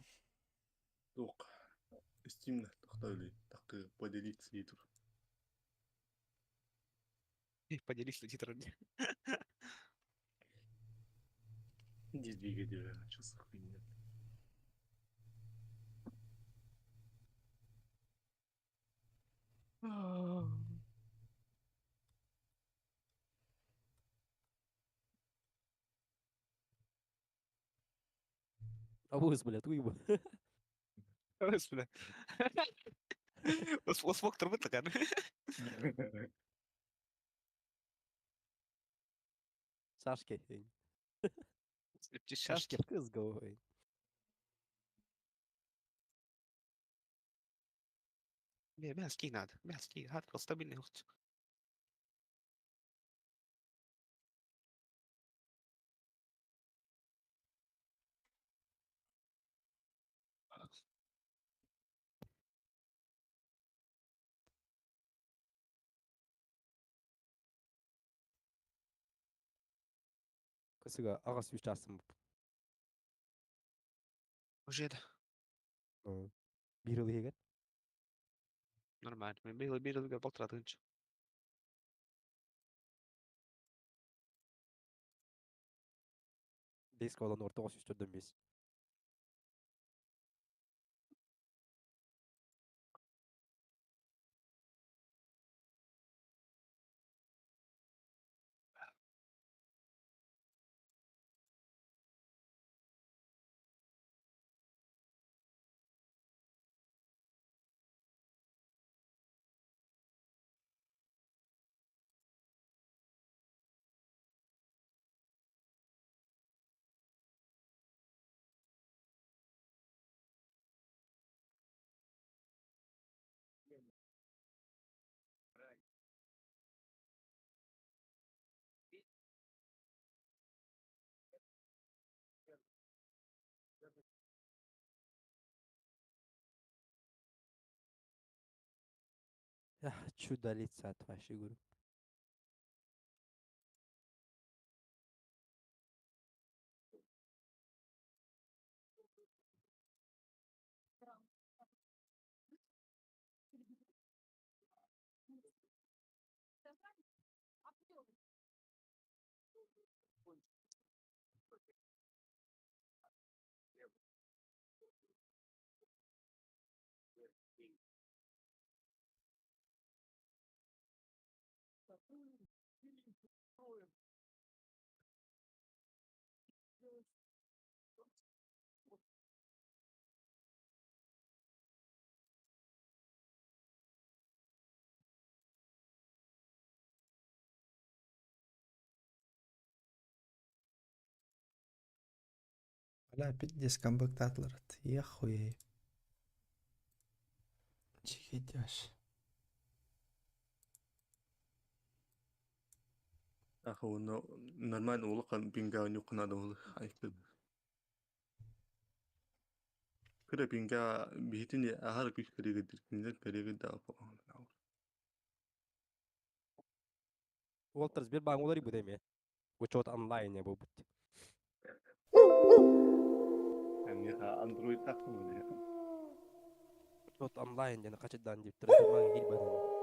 J: Тук. Стимна тохтали, так поделиться и тур.
D: Поделись на титрами.
J: Не двигай тебя, что за хуйня.
A: Авыз, бля, туйба.
D: Бля. Осмок турбут такан.
A: Сашки.
D: Шашки.
A: Сашки, кыз головой.
D: Бе, мяски надо. Мяски. Хат стабильный.
A: Кысыга 800 чаастан
D: Уже да.
A: Биир ыл иһигэр.
D: Нормально. Мен быйыл бир ылга полтора тысяча.
A: Диск olan орто 945. Чудо лица от вашей, говорю.
B: Бля, пиздец, камбэктаатылар. Ехуй. Чигидяш.
J: Ахы оны нормально улахан пинга нюкна да ол айты. Кыра пинга бихитини ахар күч кереге киндер кереге да.
A: Уолтер Сбербанк олар бу деме. Учет онлайн я бу бут.
J: Эми Android тактым де.
A: Учет онлайн ден качыдан деп тур Сбербанк кирбедим.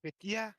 D: Петя.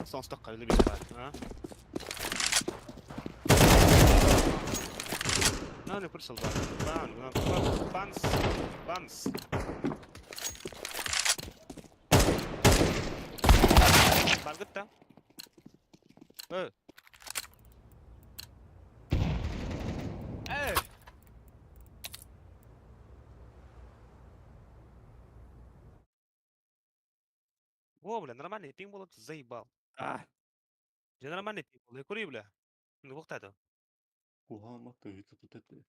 D: Соңсток кайлы бит бар. А? На, не курсал бар. Бан, бан, банс, банс. Баргытта. Э. Э. Во, бля, нормальный пинг был, заебал.
A: А,
D: Же нормальный пинг был, я курю, бля. Ну, вот это.
J: Куһаан матты ыйыта тут этэ.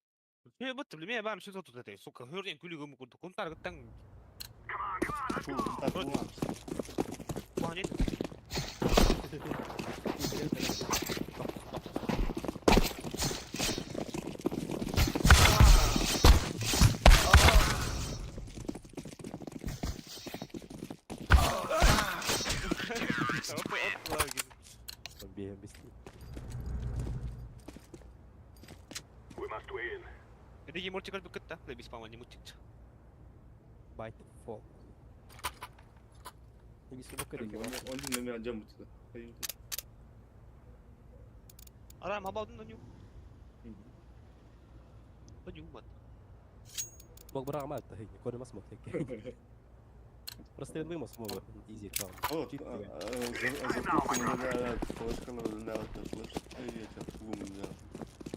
D: Э, вот, бля, мен бам сүз отут это, сука, хөрден күлүгүм курду, кунтар гыттан.
J: Так буолан.
D: Куһаан
A: бейм бести.
D: Эдиги мультик көрбүк кытта, да бис паман мультик.
A: Bite fall. Бис бу керек.
J: Onun nemi acam mutlu.
D: Арам хабалдын оню. Оню мат.
A: Бог брага ма та хей, кор мас мок. Просто мы мас мок изи крау.
J: Вот,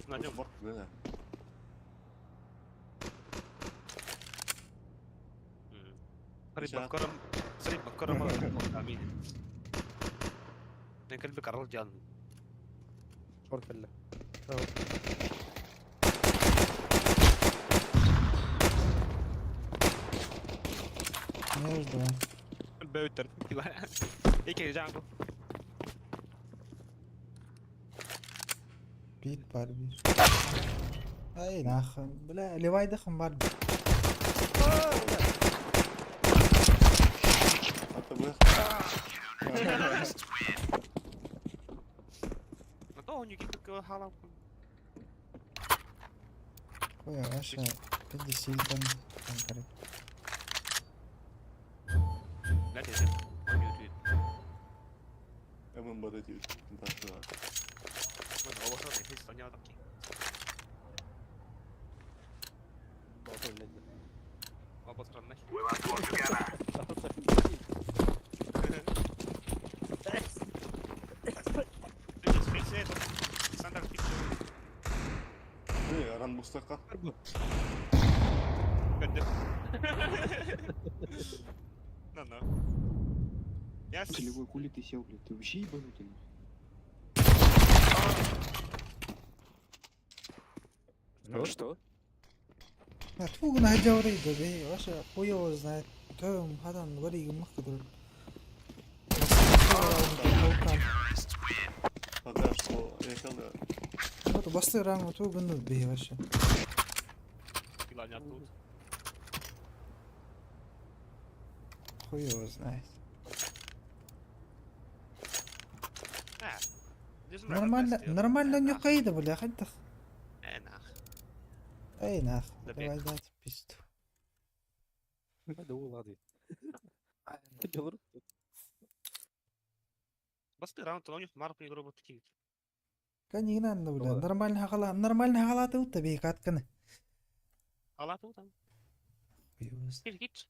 D: Надем. Сариб баккарам, сариб баккарам амин. Некел бекарал жан.
A: Шорт фелле.
B: Между.
D: Бөйтер. Эки жанго.
B: Бит бар бир. Ай нах. Бля, левай дыхым бар.
D: На то оню кип хала.
B: Хуя, аша. Пиди силтан. Конкрет.
D: Ләте. Оню түйт.
J: Hemen bana diyor.
D: Мен обосор не хис тоня таки. Обосор не.
J: Аран бустакка.
D: На на. Я
I: Целевой хули ты сел, блядь? Ты вообще ебанутый?
A: Что?
I: Что?
B: Я тугу на жауры да Ваша хуй его знает. Төм хадан вари гыммак кыдыр.
J: Пока что ехала.
B: Вот басты рангы тугу бе вообще.
D: тут.
B: Хуй его знает. Нормально, нормально не кайда, бля, хантах.
D: Э, нах.
B: Эй, нах. Давай дать писту.
A: Hadi oğul hadi. Olur.
D: Басты раунд оню марп не робот ки.
B: Канигнан, бля, нормально хала, нормально хала ты утта бей катканы.
D: Ала тут там.
B: Хуй его знает.
D: Кир кит.